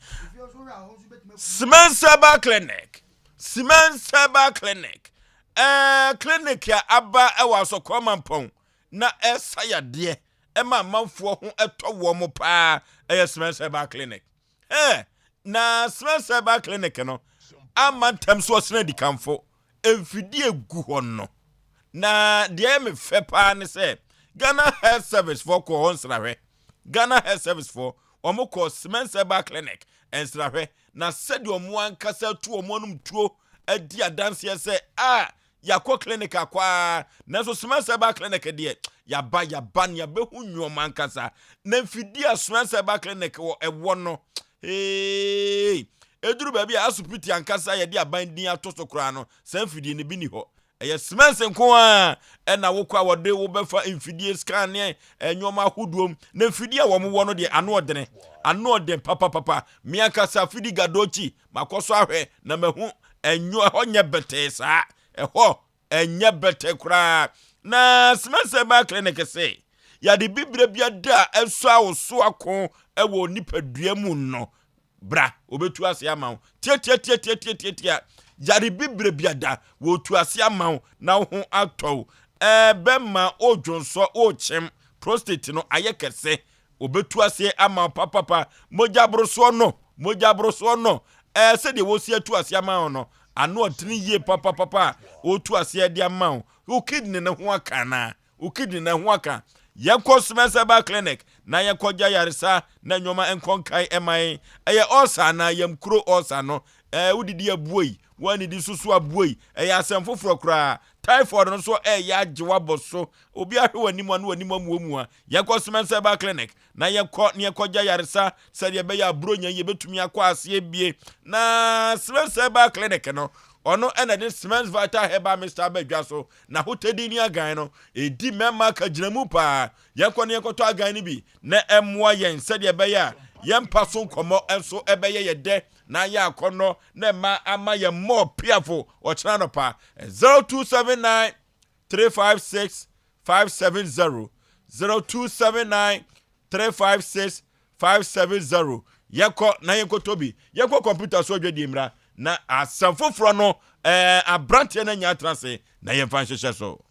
Simensaba Clinic. Simensaba Clinic. Ɛɛ clinic a aba ɛwɔ Asɔkɔɔ Mampɔn na ɛsa yadeɛ. ɛma amanfoɔ ho tɔ wɔn paa ɛyɛ Semens Herbal Clinic. Ɛɛ na Semens Herbal Clinic no ama ntɛm so ɔsena adikanfo mfidie gu hɔ no. Na deɛ ɛyɛ me fɛ paa ne sɛ Ghana Health Service foɔ kɔɔ hɔ nsrahwɛ. Ghana Health Service foɔ wɔn kɔɔ Semens Herbal Clinic nsrahwɛ na sɛdeɛ wɔn ankasa tu wɔn anom tuo adi adanseɛ sɛ a Yɛakɔ clinic akɔ ara, nanso Sumansa Herbal Clinic deɛ, yɛaba, yɛaba na yɛabɛhu nneɛma ankasa. Na mfidie a Sumansa Herbal Clinic wɔ ɛwɔ no, hey, ɛduru baabi a asopiti ankasa a yɛde aban din ato so koraa no, saa mfidie no bi ni hɔ. Ɛyɛ Sumansa nko ara ɛna wokɔ a wɔde wo bɛfa mfidie scan ne nneɛma ahodoɔ mu. Na mfidie a wɔwɔ no deɛ, ano ɔdene, ano ɔden papapapa. Me ankasa Fidi Gadochi Makɔ so ahwɛ na mahu ɛnyo ɛhɔ nyɛ bɛtɛɛ saa ɛhɔ ɛnyɛ bɛtɛ koraa na Spencer Herbal Clinic se yade bibire bi ada a ɛsɔ a ɔso ako ɛwɔ nipadua mu no bra obetu ase ama wo tiatiatiatiatiatia yare bibire bi ada wɔtu ase ama wo na wo ho atɔ wo ɛbɛma wodwonsɔ wokyem. Prostate no ayɛ kɛse. Wɔbɛtu aseɛ ama wo papapa. Mogya borosoɔ no, mogya borosoɔ no, ɛɛ sɛdeɛ wɔsi atu aseɛ ama wo no, ano ɔdene yie papapapa a wɔtu aseɛ de ama wo. Wo kidney no ho aka anaa? Wo kidney no ho aka. Yɛnkɔ Smith Herbal Clinic na yɛnkɔgye ayaresa na nneɛma nkɔ nkae ɛma yɛn. Ɛyɛ ulcer anaa yamkuro ulcer no? Ɛɛ wodidi abuoi, woannidi nso so abuoi. Ɛyɛ asɛm foforɔ koraa. Typhoid no nso ɛreyɛ agye w'abɔ so. Obi ahwɛ w'anim a na w'anim amuamua. Yɛnkɔ Smith Herbal Clinic na yɛnkɔ na yɛnkɔgye ayaresa sɛdeɛ ɛbɛyɛ a Buronya yi yɛbɛtumi akɔ aseɛ bie. Na Smith Herbal Clinic no, ɔno ɛna de Smith Vital Herbal Mixture aba dwa so. N'ahotadi ne agan no, ɛdi mmarima akagyinamu paa. Yɛnkɔ na yɛnkɔtɔ agan no bi na ɛmmoa yɛn sɛdeɛ ɛbɛyɛ a yɛn mpa so nkɔmmɔ nso ɛbɛyɛ yɛ dɛ na ayɛ akɔnnɔ na ɛma ama yɛn mmɔɔ piafo ɔkyena anɔpa. 0279 356 570 0279 356 570 Yɛnkɔ na yɛnkɔtɔ bi. Yɛnkɔ kɔmputa so adwadie mmra na asɛm foforɔ no ɛɛ aberanteɛ no anya atena ase na yɛmfa nhyehyɛ so.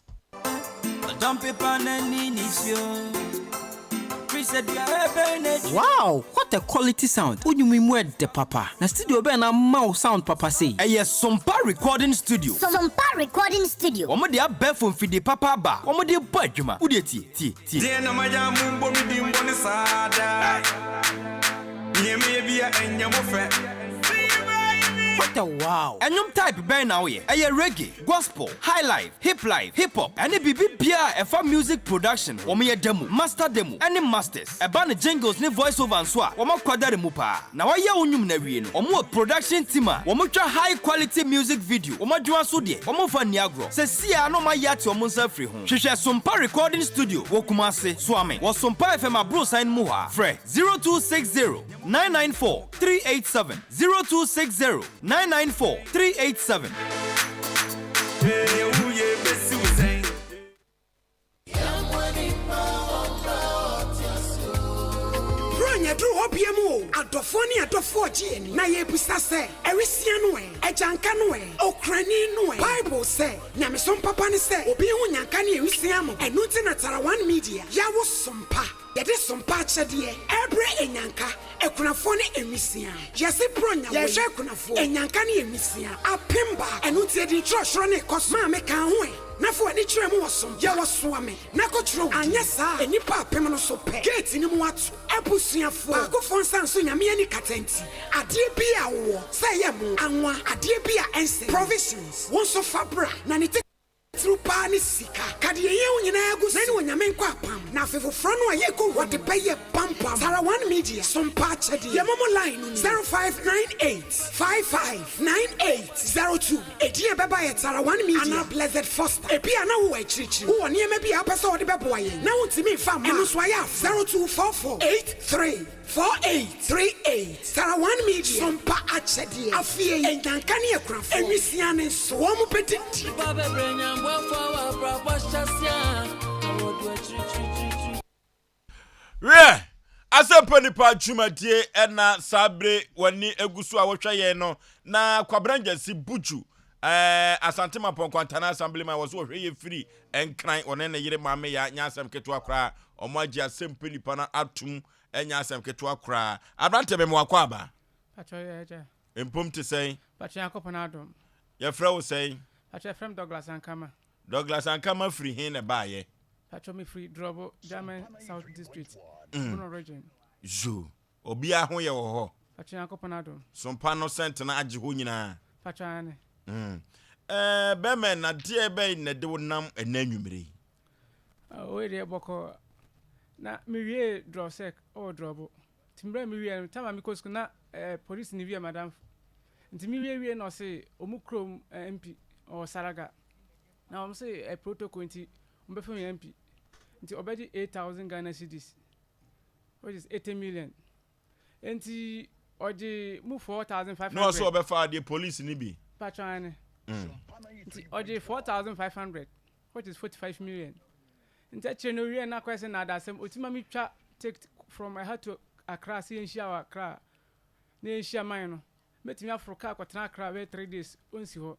Wow what a quality sound wo nwom yi mu ɛdɛ papa na studio bɛn na ama wo sound papa sei. Ɛyɛ Sompa Recording Studio. Sompa Recording Studio. Wɔn de abɛɛfo mfidie papa aba a wɔn de bɔ adwuma. Wo deɛ tie, tie, tie. Deɛn na mayɛ a mombɔ me din bɔne saa daa? Nea meyɛ biara ɛnyɛ mo fɛ. What a wow! Ɛnwom type bɛn na woyɛ? Ɛyɛ reggae, gospel, highlife, hiplife, hip hop, ɛne biribi biara a ɛfa music production ho. Wɔyɛ demo, master demo, ɛne masters. Ɛba no jingles ne voice over nso a, wɔn akwadare mu paa. Na wɔayɛ wo nnwom no awie no, wɔn wɔ production team a wɔtwa high quality music video. Wɔn adwuma nso deɛ, wɔmfa nni agorɔ. Seesei ara na wɔayɛ ate wɔn nsa afiri ho. Hwehwɛ Sompa Recording Studio wɔ Kumasi, Suame, wɔ Sompa FM aborosan no mu hɔ ara. Frɛ 0260 994 387, 0260 994 387. Deɛ woyɛ bɛsi wo sɛn? Bronyɛ duru hɔ biam o, adɔfoɔ ne adɔfoɔ gye ani, na yɛrebisa sɛ, Awisia no ɛ? Agyanka no ɛ? Okrani no ɛ? Bible sɛ, Nyamesom papa ne sɛ obi ho nyanka ne awisia mmɔbɔ. Ɛno nti na Tarawan Media yɛawo Sompa. Yɛde Sompa akyɛdeɛ ɛrebrɛ anyanka, akunafoɔ ne nwisiaa. Yɛse Bronyɛ wei, yɛrehwɛ akunafoɔ, anyanka ne nwisiaa 2000. Ɛno nti yɛde nkyerɛkyerɛ no rekɔ so. Maame ka ho ɛ? Na fa w'ani kyerɛ mu wɔ som. Yɛwɔ soa me na kɔkyerɛ wo din. Anyɛ saa a, nnipa apem no so pɛ. Gate no mu ato. Abusuafoɔ, baakofoɔ nsa nso Nyame ani kata nti, adeɛ bi a wowɔ, sɛ ɛyɛ mo, anwa, adeɛ bi a ɛnsɛe, provisions, wo nso fa bra, na ne titiriw paa ne sika. Ka deɛ ɛhia wo nyinaa gu so, na ɛne Onyame nkɔ apam, na afe foforɔ no a yɛrekɔ wura mu no, wɔde bɛyɛ pampam. Tara One Media, Sompa akyɛdeɛ. Yɛn momo line no ni, 0598 55 9802. Edin a ɛbɛba yɛ Tara One Media anaa Blessed Foster. Ebia na wowɔ akyirikyiri, wowɔ nneɛma bi a wopɛ sɛ wode bɛboa yɛn na wuntumi mfa mma a, ɛno nso ayɛ a 0244 83 4838. Tara One Media, Sompa akyɛdeɛ, afie yi, nnyanka ne akunafoɔ, nwisiaa ne nso, wɔn bɛdidi. Wiɛ, Asɛmpa Nipa dwumadie ɛna saa bere w'ani egu so a wohwɛ yɛn no, na Kwabena Ngyasi Buju, ɛɛ Asante Mampɔn Kwantana Assemblyman wɔ so wɔhwɛ yɛ firi Nkran, ɔne ne yere Maame Ya nyɛ asɛm ketewa koraa, wɔn agye Asɛmpa Nipa no atum, ɛnyɛ asɛm ketewa koraa. Aberante mema wakɔ aba. Patrɔ yɛ agya. Mpom te sɛn? Patrɔ Nyankopɔn adom. Yɛfrɛ wo sɛn? Patrɔ yɛfrɛ me Douglas Ankama. Douglas Ankama firi he na ɛbaeɛ? Patrɔ me firi Drɔbo, German South District, Bono Region. Yoo, obiara ho yɛ wɔ hɔ? Patrɔ Nyankopɔn adom. Sompa no sɛntena agye hɔ nyinaa? Patrɔ aane. Mm. Ɛɛ, bɛrima, na deɛ bɛn na ɛde wo nam ɛnɛ anwummere yi? Wei deɛ bɔkɔɔ. Na me wiee Drɔsɛk wɔ Drɔbo. Nti mmerɛ a me wieɛ no, time a me kɔ sukuu na eh, polisi ni bi yɛ m'adamfo. Nti me wie wie na ɔse ɔmo kurom eh, MP ɔwɔ Salaga. Na ɔmo se eh, protocol nti ɔmo bɛfrɛ me MP. Nti ɔbɛgye 8,000 Ghana cedis, which is 80 million. Nti ɔgye mu 4,500. Na ɔse ɔbɛfa adeɛ polisi ni bi. Patro ane. Nti ɔgye 4,500 which is 45 million. Nti akyire no owiee no akɔyɛ sɛ nnaadaasɛm, ɔtumi ma me twa ticket from ɛha to Accra sɛ yɛnhyia wɔ Accra na yɛnhyia man no. Mɛtumi aforo car akɔtena Accra bɛyɛ 3 days ɔnsi hɔ.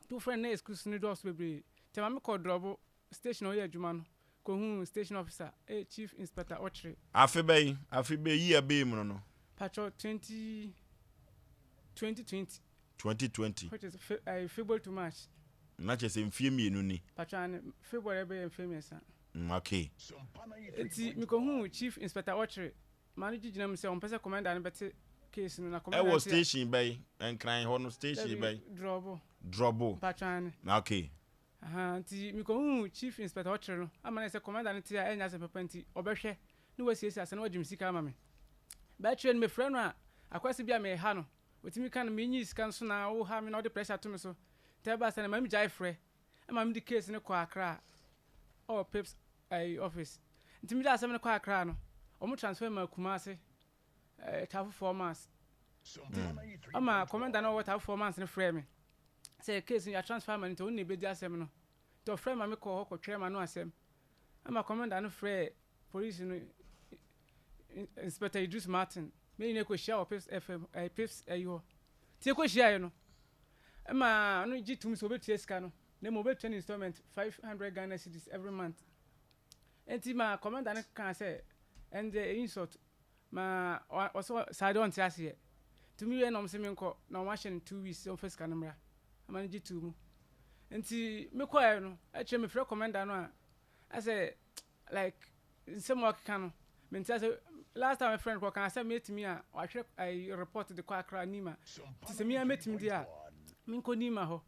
Nti wofrɛ no na excuse no dɔɔso bebree. Nti ɛma mekɔɔ Drɔbo station a ɔyɛ adwuma no. kɔhuu station officer, eh, Chief Inspector Ɔkyere. Afe bɛn? Afe bɛn yi a ɛbɛɛ mu no no? Patrɔ, 20, 2020. 2020. Which is fe, eh, February to March. Na kyerɛ sɛ mfie mmienu ni. Patrɔ, ane, February ɛbɛyɛ mfie mmiɛnsa. Mm, okay. Nti mekɔhuu Chief Inspector Ɔkyere ma no gyegyina mu sɛ ɔmpɛ sɛ commander no bɛte case no na commander Ɛwɔ no te a. station bɛn? Nkran hɔ no station Dabi, bɛn? Drɔbo. Drɔbo. Patrɔ, ane. Okay. Ahaa nti mekɔhuu Chief Inspector Ɔkyere no ama no ayɛ sɛ commander no te a ɛnyɛ asɛm papa nti ɔbɛhwɛ na wasiesie asɛm na wagye me sika ama me. But akyire no mefrɛ no a akwasi bi a meha no ɔtumi ka no menyii sika nso na woha me na wode pressure to me so nti ɛbaa saa no ɛma megyae frɛ ɛma mede case no kɔɔ Accra ɔwɔ pips ɛyi office nti mede asɛm no kɔɔ Accra no wɔn transfer maa Kumasi ɛɛ Tafo Four Months nti ɔma commander no ɔwɔ Tafo 4 Months no frɛɛ me sɛ case no yɛ transfer ama no nti ɔno na ebedi asɛm no nti ɔfrɛ ma me kɔɔ hɔ kɔtwerɛ ma no asɛm ama commander no frɛɛ police no Inspector Idris Martin me nyina kɔhyia wɔ Pips FM ɛɛ Pips ɛyi hɔ nti yɛkɔhyiaeɛ no ɛma ɔno gye tum sɛ ɔbɛtua sika no na mmom ɔbɛtua no installment 500 Ghana cedis every month nti ma commander no kaa sɛ ɛndeɛ insult Ma ɔsɛ saa deɛ ɔnte aseɛ. Nti me wie na ɔmo se menkɔ na ɔmo ahyɛ no 2 weeks sɛ ɔmfa sika no mmra. Ama no gye too mu. Nti me kɔɛ no akyire me frɛ commander no a asɛ like nsɛm a ɔkeka no mente ase. Last time me frɛ no koraa ɔkaa sɛ mɛtumi a wahwɛ ayi report de kɔ Accra Nima. Nti sɛ me ara mɛtumi deɛ a menkɔ Nima hɔ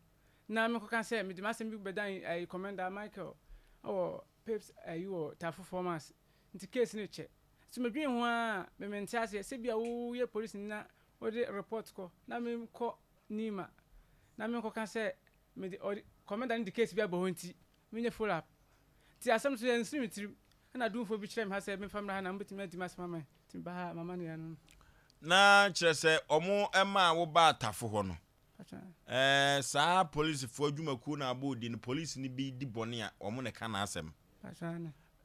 na menkɔka sɛ mede m'asɛm bi bɛdan ayi commander Michael ɛwɔ Pips ayi wɔ Tafo Formas nti case no kyɛ. So medwen ho ara a, me mente aseɛ. Sɛ bia wo yɛ polisini na wode report kɔ na me kɔ Nima na me nkɔka sɛ mede ɔde commander no de case bi abɔ hɔ nti menyɛ follow up. Nti asɛm so ɛnsene me tirim. Ɛna Dumfoɔ bi kyerɛɛ me ha sɛ memfa mmra ha na mobɛtumi adi m'asɛm ama me. Nti meba ha a m'amaneɛ no no. Na kyerɛ sɛ ɔmo maa wo baa Tafo hɔ no, ɛɛ saa polisifoɔ adwumakuo no a abɔ odin no, polisini bi di bɔne a wɔn na ɛka n'asɛm.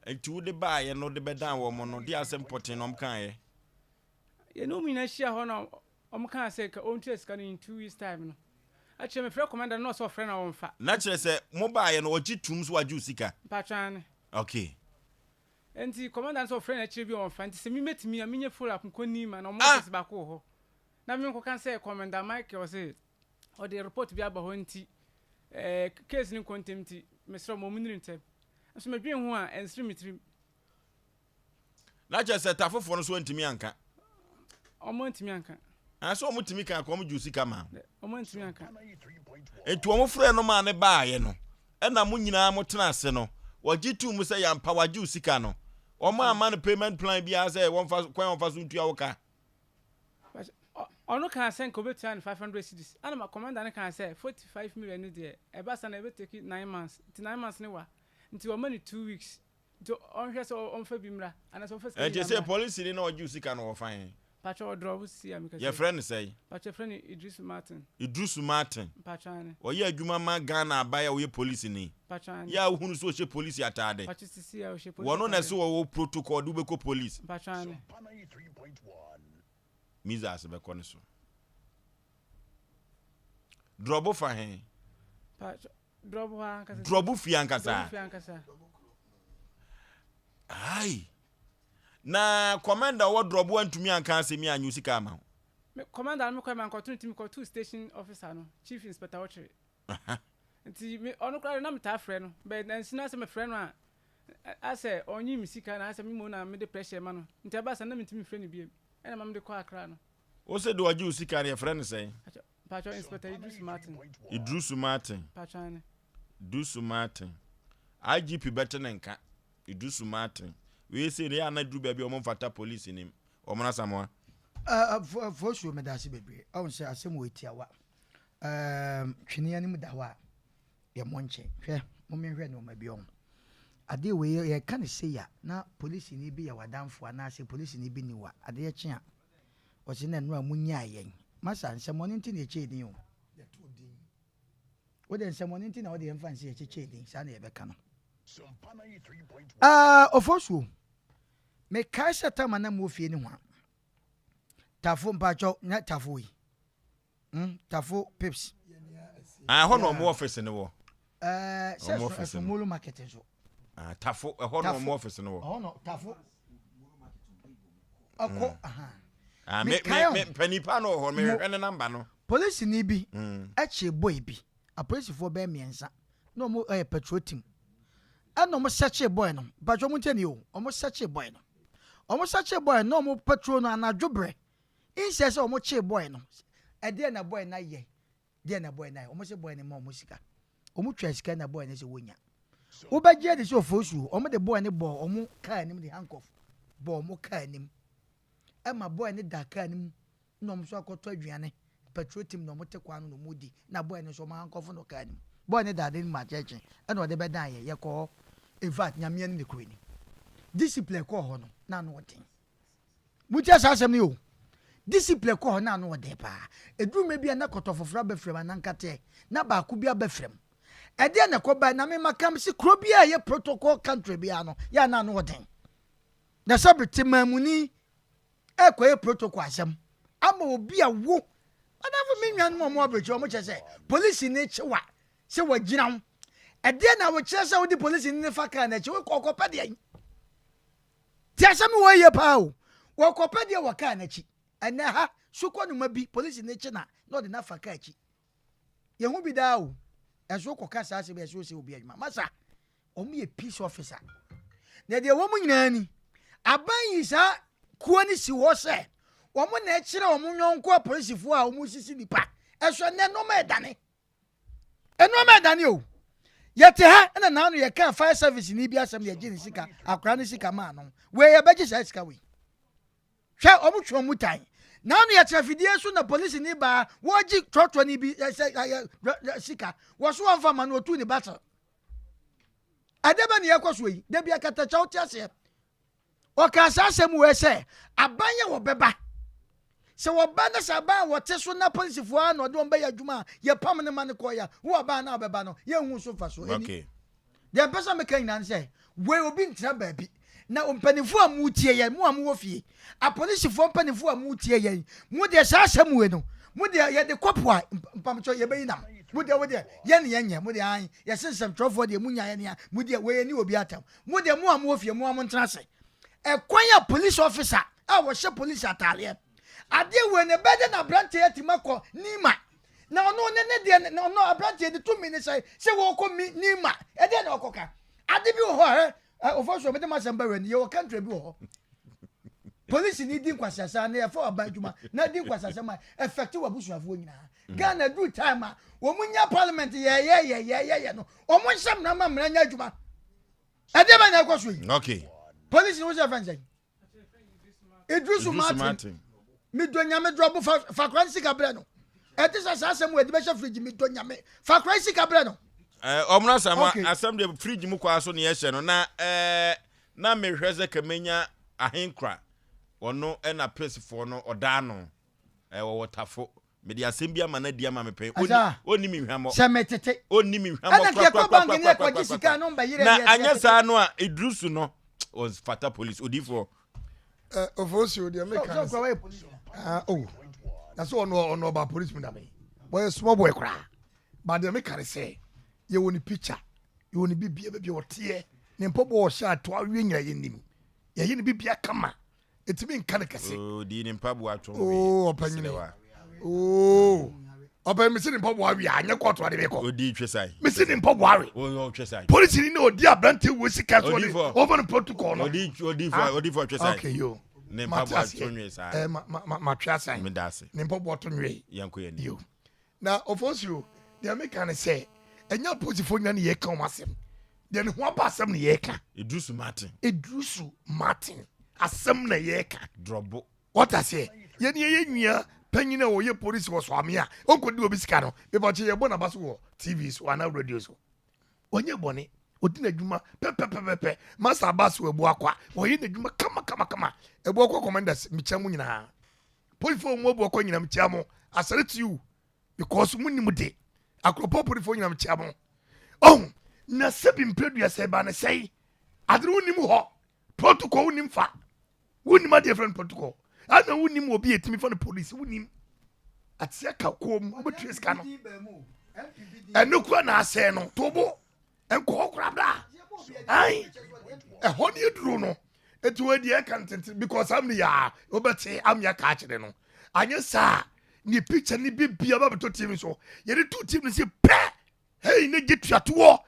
Nti wode baeɛ no wode bɛdan wɔn no, deɛ asɛm pɔtee na wɔn kaeɛ? Yɛne wɔn nyinaa hyia hɔ na wɔn kaa sɛ nka ɔntua sika no in 2 weeks time no. Akyire mefrɛ commander no na ɔsɛ ɔfrɛ no a ɔmfa. Na kyerɛ sɛ mo baeɛ no ɔgye tum sɛ wagye wo sika? Mpakyɛ aane. Okay. Nti commander no sɛ ɔfrɛ no akyire bi a ɔmfa nti sɛ me mɛtumi a menyɛ follow up nkɔ Nima na wɔn office baako wɔ hɔ na menkɔka sɛ Commander Michael ɔse ɔde report bi aba hɔ nti eh, case no nkɔ ntɛm nti mesrɛ mo ɔmo nniri ntɛm. Nso medwen ho a ɛnsere me tirim. Na kyerɛ sɛ tafofoɔ no so antumi anka. Ɔmo antumi anka. Ah, sɛ ɔmo tumi ka ɔmo gye sika ma. Ɔmo antumi anka. Nti ɔmo frɛ no maa ne baayɛ no, ɛna mo nyinaa mo tena ase no, wɔgye tuu mu sɛ yampa wagye wo sika no. Ɔmo amma no payment plan biara sɛ wɔmfa kwan wɔmfa so ntua wo ka. Ɔno kaa sɛ nka obetua no 500 cedis. Ɛna ma commander no kaa sɛ 45 million no deɛ ɛba saa na ɛbɛ take 9 months. Nti 9 months ne wa. Nti wɔma no 2 weeks. Nti ɔnhwɛ sɛ ɔmfa bi mmra anaasɛ ɔmfa sika Ɛnti nyinaa sɛ mmra. polisini na ɔgye wo sika no wɔfa he? Mpakyɛ ɔdrɔ wo si a meka sɛ. Yɛfrɛ no sɛn? Mpakyɛ yɛfrɛ no Idrisu Martin. Idrisu Martin. Mpakyɛ aane. Ɔyɛ adwuma ma Ghana aban a ɔyɛ polisini. Mpakyɛ aane. Yɛ a wohunu sɛ ɔhyɛ polisi ataade. Mpakyɛ sisi a ɔhyɛ polisi Wɔno na ataade. ɛsɛ wɔwɔ protocol de wobɛkɔ polisi. Mpakyɛ aane. Missiles bɛkɔ ne so. Drɔbo fa he? Mpakyɛ drɔbo hɔ ankasa. Drɔbo fie ankasa. Drɔbo fie ankasa. Ai. Na commander ɔwɔ drɔbo antumi anka asɛm yi anyɛ wo sika ama wo. Me commander no mekɔɛ mankɔto no nti mekɔtoo station officer no, chief inspector Ɔkyere. Nti me ɔno koraa de na metaa frɛ no but nansi no asɛ mefrɛ no a asɛ ɔnye me sika na asɛ me mmom na mede pressure ma no nti ɛba saa na mentumi mfrɛ no biom ɛna ma mede kɔ Accra no. Wo se deɛ ɔgye wo sika no yɛfrɛ no sɛn? Mpakyɛ Inspector Idrisu Martin. Idrisu Martin. Mpakyɛ aane. Idrisu Martin. IGP bɛte ne nka. Idrisu Martin. Wei sei no yɛ a na duru baabi a wɔn mfata police nim. Wɔn Asamoah. Fosuo medase bebree. Ɔhu sɛ asɛm wɔ tiawa. Um, twene anim da hɔ a yɛmmɔ nkyɛn. Hwɛ, momenhwɛ nneɛma bi ɔho. Adeɛ wei yɛka no sei a na polisini bi yɛ w'adamfo anaasɛ polisini bi ni wo a, adeɛ kye a ɔse na nnora monyaa yɛn. Masa, nsɛmmɔne nti na yɛkyɛɛ din o. Wode nsɛmmɔne nti na wode yɛmfa nse yɛkyekyɛɛ din, saa na yɛbɛka no. Uh, Ofosuo, mekae sɛ tama na mowɔ fie ne ho a, tafo mpakyɛw, nyɛ tafo yi. Hmm, tafo pips. Ah, ɛhɔ na ɔmo office no wɔ. Ɛɛ, sɛ Ɔmo office ɛso no. Molo market nso. Ah, Tafo, ɛhɔ na wɔn office no wɔ. Ɛhɔ no Tafo. Ɔkɔ mm. aha. Ah, me me me mpanipa no wɔ hɔ, mehwehwɛ ne namba no. Polisini bi mm. ɛkye boy bi, apolisifoɔ bɛyɛ mmiɛnsa na wɔn ɛyɛ patrol team. Ɛna wɔn sɛkye boy no, mpatwa wɔn nkyɛn ni o, wɔn sɛkye boy no. Wɔn sɛkye boy no na wɔn patrol no anadwo brɛ. Insɛ sɛ wɔn kye boy no, ɛdeɛ na boy no ayɛ. Deɛ na boy no ayɛ? Wɔn se boy no ma wɔn sika. Wɔn twa sika na boy no se wɔnya. Wobɛgye adi sɛ ofosuo, wɔn de boy no bɔɔ wɔn kaa anim de handcuff bɔɔ wɔn kaa anim. Ɛma boy no da kaa no mu na wɔn nso akɔtɔ aduane. Petrol team na wɔn te kwan no na wɔn di na boy no nso wɔn handcuff no kaa no mu. Boy no da ade no mu akyɛkyɛ ɛna ɔde bɛdan yɛ yɛkɔ hɔ. In fact, Nyame anim ne kuro ni. Discipline kɔɔ hɔ no na ano ɔden. Montie saa asɛm no yi o. Discipline kɔ hɔ na ano ɔden paa. Ɛduru mmerɛ bi a na kɔtɔ foforɔ aba firam anaa nkateɛ na baako bi aba firam. Ɛdeɛn na ɛkɔbae? Na me maka mese kuro biara a ɛyɛ protocol country biara no yɛ a na ano ɔden. Na sɛ bere temanmuni ɛrekɔyɛ protocol asɛm ama obi a wo madamfo me nuanom a wɔn abirekyiri wɔn kyerɛ sɛ polisi ne kyewa sɛ wagyina ho. Ɛdeɛn na wokyerɛ sɛ wode polisi ne fa kaa n'akyi wokɔ ɔkɔpɛ deɛn? Te asɛm wɔ yie paa o. Wɔkɔpɛ deɛ wɔ kaa n'akyi. Ɛnɛ ha sukɔ noma bi polisi ne kye na na ɔde n'afa kaa akyi. Yɛhu bi daa o. Ɛso kɔka saa asɛm ɛso sɛ obi adwuma. Masa, wɔn yɛ peace officer. Na deɛ wɔn nyinaa ni. Aban yi saa kuo no si hɔ sɛ wɔn na ɛkyerɛ wɔn yɔnko apolisifoɔ a wɔn sisi nipa. Ɛso ɛnɛ nneɛma ɛdane. Nneɛma ɛdane o. Yɛte ha na naano yɛkaa fire service ni bi asɛm yɛgye ne sika, akora ne sika maa no. Wei yɛbɛgye saa sika wei. Hwɛ wɔn twe wɔn tan. Naano yɛtena fidie so na polisi ni baa wɔgye trɔtrɔ ni bi sɛ sika. Wɔso wɔmfa ma no otu ne battle. Ɛdɛ bɛ ne yɛkɔ so yi, da bi akatakyɛw te aseɛ. Ɔkaa saa asɛm wei sɛ, Aban a wɔbɛba, sɛ wɔba na sɛ aban a wɔte so na polisifoɔ ara na ɔde wɔn bɛyɛ adwuma a, yɛpam no ma no kɔeɛ a, wo aban no a wobɛba no, yɛnhu so mfasoɔ. Ɛni. Okay. Deɛ mpɛ sɛ meka nyinaa ne sɛ, wei obi ntena baabi. Na mpanimfoɔ a motie yɛn, mo a mowɔ fie, apolisifoɔ mpanimfoɔ a motie yɛn, mo deɛ saa asɛm wei no, mo deɛ yɛde kɔ po a, mpamokyɛ yɛbɛyi nam. Mo deɛ wo deɛ, yɛn ne yɛnyɛ, mo deɛ an, yɛse nsɛmtwerɛfoɔ deɛ monya yɛn a, mo deɛ wei ɛni obi atam. Mo deɛ mo a mowɔ fie mo a montena ase. Ɛkwan a police officer a wɔhyɛ police ataadeɛ. Adeɛ wei no ɛbɛyɛ dɛ na aberanteɛ atumi akɔ Nima. Na ɔno ne ne deɛ ɔno aberanteɛ ne tumi ne sɛ sɛ wɔkɔ mi Nima. Ɛdeɛ na ɔkɔka. Ade bi wɔ hɔ a ɛ ɔfɔ so mede m'asɛm bɛwɛ no yɛwɔ country bi wɔ hɔ. Police ni di nkwasiasa na yɛfa ɔba adwuma na di nkwasiasɛm a ɛfɛte w'abusuafoɔ nyinaa. Ghana duru time a wɔn nya parliament yɛyɛyɛyɛyɛ no wɔn nhyɛ mmara ma mmara nyɛ adwuma. Ɛdeɛ bɛ na ɛkɔ so yi. Okay. Police ni wọ́n sɛ fɛn sɛn. Idrisu Martin. Mi dɔ nyame drɔbo fa fakora ne sika brɛ no. Ɛte sɛ saa asɛm wɔ ɛde bɛhyɛ fridge mi dɔ nyame fakora ne sika brɛ no. Ɔmono asɛm okay. Asɛm deɛ fridge mu kwaa so ne yɛhyɛ no na ɛɛ na mehwɛ sɛ kɛmɛnya ahenkora ɔno ɛna pesefoɔ no ɔdaa no ɛwɔ wɔtafo Mede asɛm bi ama no adi ama me pɛn. Ɔnni ɔnni me hwammɔ. Sɛ metete. Ɔnni me hwammɔ korakorakorakorakorakora. Na anyɛ saa no a, Idrisu no, ɔmfata police. Odiyifoɔ. Eh, Ofosuo deɛ meka ne sɛ ah, oh, na sɛ ɔno ɔno ɔba police mu da me wɔyɛ small boy koraa ba deɛ meka ne sɛ yɛwɔ ne picture yɛwɔ ne bibia baabi a ɔteɛ ne mpɔbɔ ɔhyɛ ato awie nyina yɛnim yɛyɛ ne bibia kama Etimi nka no kɛse. Oo dii ne mpaboa to nwe. Oo ɔpanyini. Oo ɔpanyini mesi ne mpaboa awe a anyɛ kɔɔto ade mekɔ. Odi twe sae. Mesi ne mpaboa awe. O twe sae. Polisi ni na odi aberante wo sika so ɔde ɔfa no protocol no. Odi odi fo odi fo twe sae. Okay yo. Ne mpaboa to nwe saa. Eh ma ma ma twe asan. Me da ase. Ne mpaboa to nwe. Yɛn kɔ yɛn ni. Yo. Na Ofosuo, deɛ meka ne sɛ, ɛnyɛ apolisifoɔ nyinaa ne yɛka wɔn asɛm. Deɛ ne ho aba asɛm ne yɛka. Idrisu Martin. Idrisu Martin asɛm na yɛka. Drɔbo. Wɔte aseɛ? Yɛne yɛyɛ nua panyin a ɔyɛ polisi wɔ Soame a ɔnkɔdi obi sika no, mepakyɛ yɛbɔ n'aba so wɔ TV so anaa radio so. Ɔnyɛ bɔne. Ɔdi n'adwuma pɛpɛpɛpɛpɛ. Master Abbas wɔ Abuakwa. Ɔyɛ n'adwuma kama kama kama. Abuakwa commanders, mekyia mo nyinaa. Polisifoɔ mu Abuakwa nyinaa mekyia mo. I salute you because mo nim de. Akuropɔn polisifoɔ nyinaa mekyia mo. Ɔho, na sɛbi mprɛdua sɛ ɛba ne sɛe. Ade no wonim hɔ. Protocol wonim fa. Wonim adeɛ frɛ no protocol. Ana wonim obi a ɛtumi fa no polisi wonim. Ateɛ ka kɔn mu wobɛtua sika no. Ɛno kura na asɛe no. Tobo nkɔ hɔ kora bra. Ayi ɛhɔ ne aduro no eti wɔ deɛ ɛka ntenten because amni yaa wobɛte amni aka akyerɛ no anyɛ saa ne picture ne bi bia ba bɛtɔ tv so yɛde tu tv no si pɛ hei ne gye tuatoɔ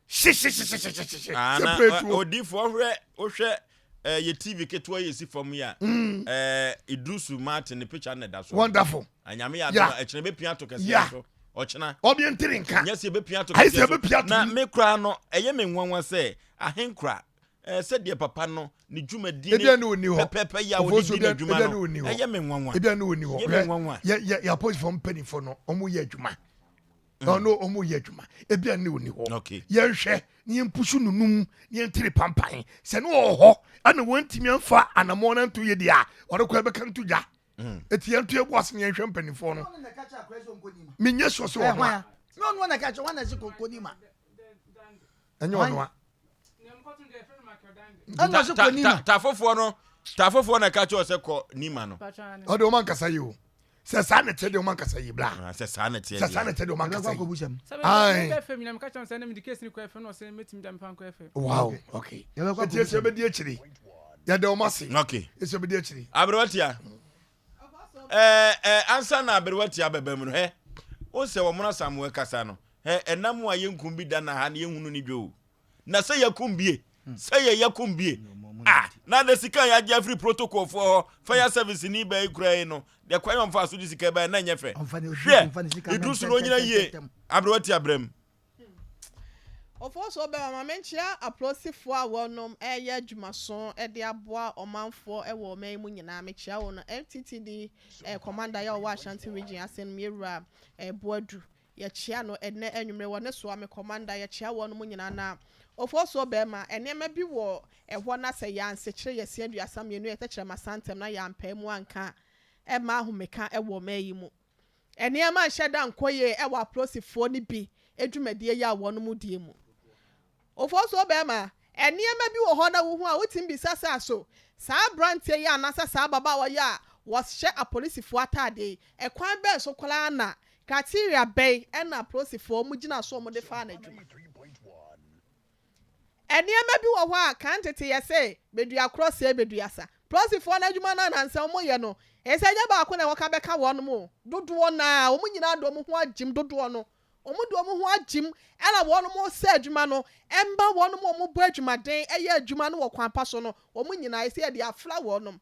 hyehyehyehyehyehyehye Ah, sɛ na pɛ tuo odiifoɔ hwɛ wohwɛ eh, yɛ tv ketewa yɛ si fam yi a Mm. eh, Idrusu Martin ne picture na ɛda so Wonderful. anyame yɛ adom Yeah. a ɛkyena bɛpia ato kɛseɛ Yeah. so ɔkyena ɔdeɛ ntiri nka nyɛ sɛ yɛbɛpia ato Ayɛ sɛ kɛseɛ so yɛbɛpia ato na mu. me koraa no ɛyɛ me nwanwa sɛ ahenkora eh, sɛdeɛ papa no ne dwumadi Ebia ne ɔnni hɔ. pɛpɛpɛ yi a wɔde Ofosu, di ebia- n'adwuma ebia ne no ɔnni hɔ. ɛyɛ me nwanwa ebia ne ɔnni hɔ ɛyɛ me Hwɛ, nwanwa yɛ yɛ yɛ apolisifoɔ mpanimfoɔ no ɔmo yɛ adwuma ɔno ɔmo yɛ adwuma ebia ne ɔnni hɔ Okay. yɛnhwɛ ne yɛmpusu nunum ne yɛntiri pampan sɛ ne ɔwɔ hɔ ɛna wɔntumi amfa anammɔn no nto yɛ deɛ a ɔde kɔ ɛbɛka nto gya eti yɛnto yɛbo ase ne yɛnhwɛ mpanimfoɔ no menyɛ sure sɛ ɔno a Nyɛ ɔno na ka kyerɛ wɔn na ɛsɛ kɔ nima. ɛnyɛ ɔno a Ɛna ɔsɛ kɔ nima. tafofoɔ no tafofoɔ na ɛka kyerɛ sɛ kɔ nima no ɔde ɔma nkasa yi o sɛ saa ne teɛ deɛ ɔma nkasa yi bla Ah, sɛ saa ne teɛ sɛ saa ne deɛ teɛ deɛ ɔma nkasa yi Sɛ Aye. mebɛ fam nyina meka kyerɛ sɛ na mede case no kɔ FM na ɔsɛ mɛtumi da mefa nkɔ FM. wow okay eti esi ɛbɛdi akyiri yɛda ɔmo ase okay esi ɛbɛdi akyiri aberewatia ɛɛ ɛɛ ansa na aberewatia bɛbɛ mu no hɛ o sɛ wɔn na samuel kasa no hɛ ɛnam a yɛnkum bi da na ha na yɛnhunu ne dwa o na sɛ yɛkum bie sɛ yɛ yɛkum bie ah na de sika a yɛagye afiri protocol foɔ hɔ fire service ni bɛyi kura yi no deɛ kwan yɛ ɔmfa so de sika bɛyɛ na nyɛ fɛ hwɛ iduru so na onyina yie aberewatia brɛm Ɔfoɔ so bɛma ma menkyea apolisifoɔ a wɔnom ɛreyɛ adwumaso de aboa ɔmanfoɔ wɔ ɔman yi mu nyinaa. Mekyea wɔn no. MTTD eh, commander yɛ ɔwɔ Ashanti region ase no yɛwura eh, Boadu. Yɛkyea no ɛnɛ anwummerɛ wɔ ne soa me commander yɛkyea wɔn mu nyinaa na ɔfoɔ so bɛrima nneɛma bi wɔ ɛhɔ na sɛ yɛansekyerɛ yɛsi 32 yɛtɛkyerɛ masantam na yɛampae mu anka a ɛma ahomeka wɔ ɔman yi mu. Nneɛma nhyɛ da nkɔ yie wɔ apolisifoɔ no bi dwumadie yi a wɔn mu die mu. Ofosuo bɛrima, nneɛma bi wɔ hɔ na wohu a wotumi bisa sɛ aso saa aberanteɛ yi anaasɛ saa ababaawa yi a wɔhyɛ apolisifoɔ ataadeɛ yi, ɛkwan bɛn so koraa na criteria bɛn na apolisifoɔ wɔn gyina so wɔn de faa no adwuma? Nneɛma bi wɔ hɔ a kan tete yɛse bedua korɔ sɛɛ bedua sa. Polisifoɔ no adwuma no a nansa wɔn yɛ no, ɛsɛ ɛnyɛ baako na wɔka bɛka wɔn mo, dodoɔ no ara, wɔn nyinaa de wɔn ho agyim dodoɔ no, wɔn de wɔn ho agyim ɛna wɔn sɛ adwuma no, ɛmma wɔn a wɔn bɔ adwumaden ɛyɛ adwuma no wɔ kwan pa so no, wɔn nyinaa ɛsɛ yɛde afra wɔn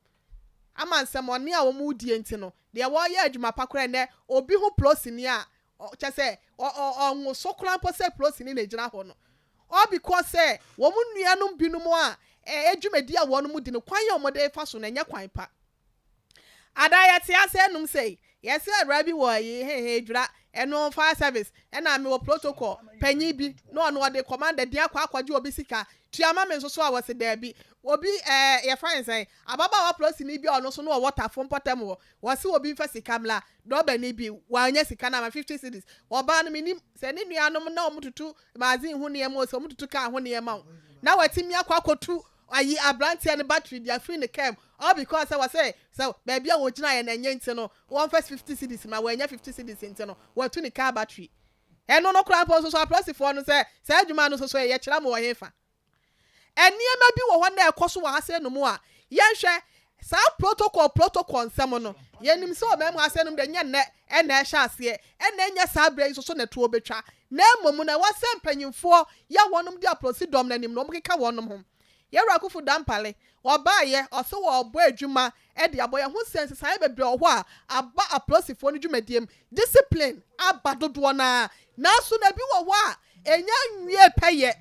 ama nsɛmɔne a wɔn die nti no, deɛ wɔyɛ adwuma pa koraa nnɛ, obi ho polisini a, kyɛ sɛ ɔnwoso koraa mpo sɛ polisini na egyina hɔ no, all because sɛ wɔn nuanom binom a dwumadi a wɔn di no kwan a wɔde fa so no ɛnyɛ kwan pa. Ada yɛte ase enum sɛ yɛsɛ awura bi wɔ yi hehe dwira ɛno fire service ɛna mewɔ protocol panyin bi na ɔno ɔde commander din akɔ akɔgye obi sika tua ma me nso so a wɔsi daabi obi yɛfa ne sɛn ababaawa polisini bi a ɔno nso no ɔwɔ tafo mpɔtam wɔ wɔsi obi nfa sika mla dɔbani bi wanya sika na ama 50 cedis ɔbaa no minim sɛ ne nuanom na wɔn tutu magazine ho nneɛma o sɛ wɔn tutu kaa ho nneɛma o na watumi akɔ akɔtu ayi aberanteɛ no battery de afiri ne kaa mu all because sɛ wɔsɛ sɛ baabi a wɔgyina yɛ na ɛnyɛ nti no wɔmfa 50 cedis ma wɔanya 50 cedis nti no wɔatu ne kaa battery ɛno no koraa mpo nso so apolisifoɔ no sɛ saa adwuma no nso so yɛkyerɛ mo wɔ hefa. Nneɛma bi wɔ hɔ na ɛkɔ so wɔ ha sɛ no mu a yɛnhwɛ saa protocol protocol nsɛm no yɛnim sɛ ɔman mu ha sɛ nom de nyɛ nnɛ ɛna ɛhyɛ aseɛ ɛna ɛnyɛ saa berɛ yi nso so na ɛtoɔ bɛtwa na mmom na ɛwɔ sɛ mpanyimfoɔ yɛ wɔnom de apolisi dɔm n'anim na wɔn keka wɔnom ho. Yɛwura Akufo Dampare ɔbaayɛ ɔsɛ wɔbɔ adwuma ɛde abɔ yɛn ho sɛ nsesaeɛ bebree wɔ hɔ a aba apolisifoɔ no dwumadie mu discipline aba dodoɔ naa nanso na ebi wɔ hɔ a ɛnya nwie pɛyɛ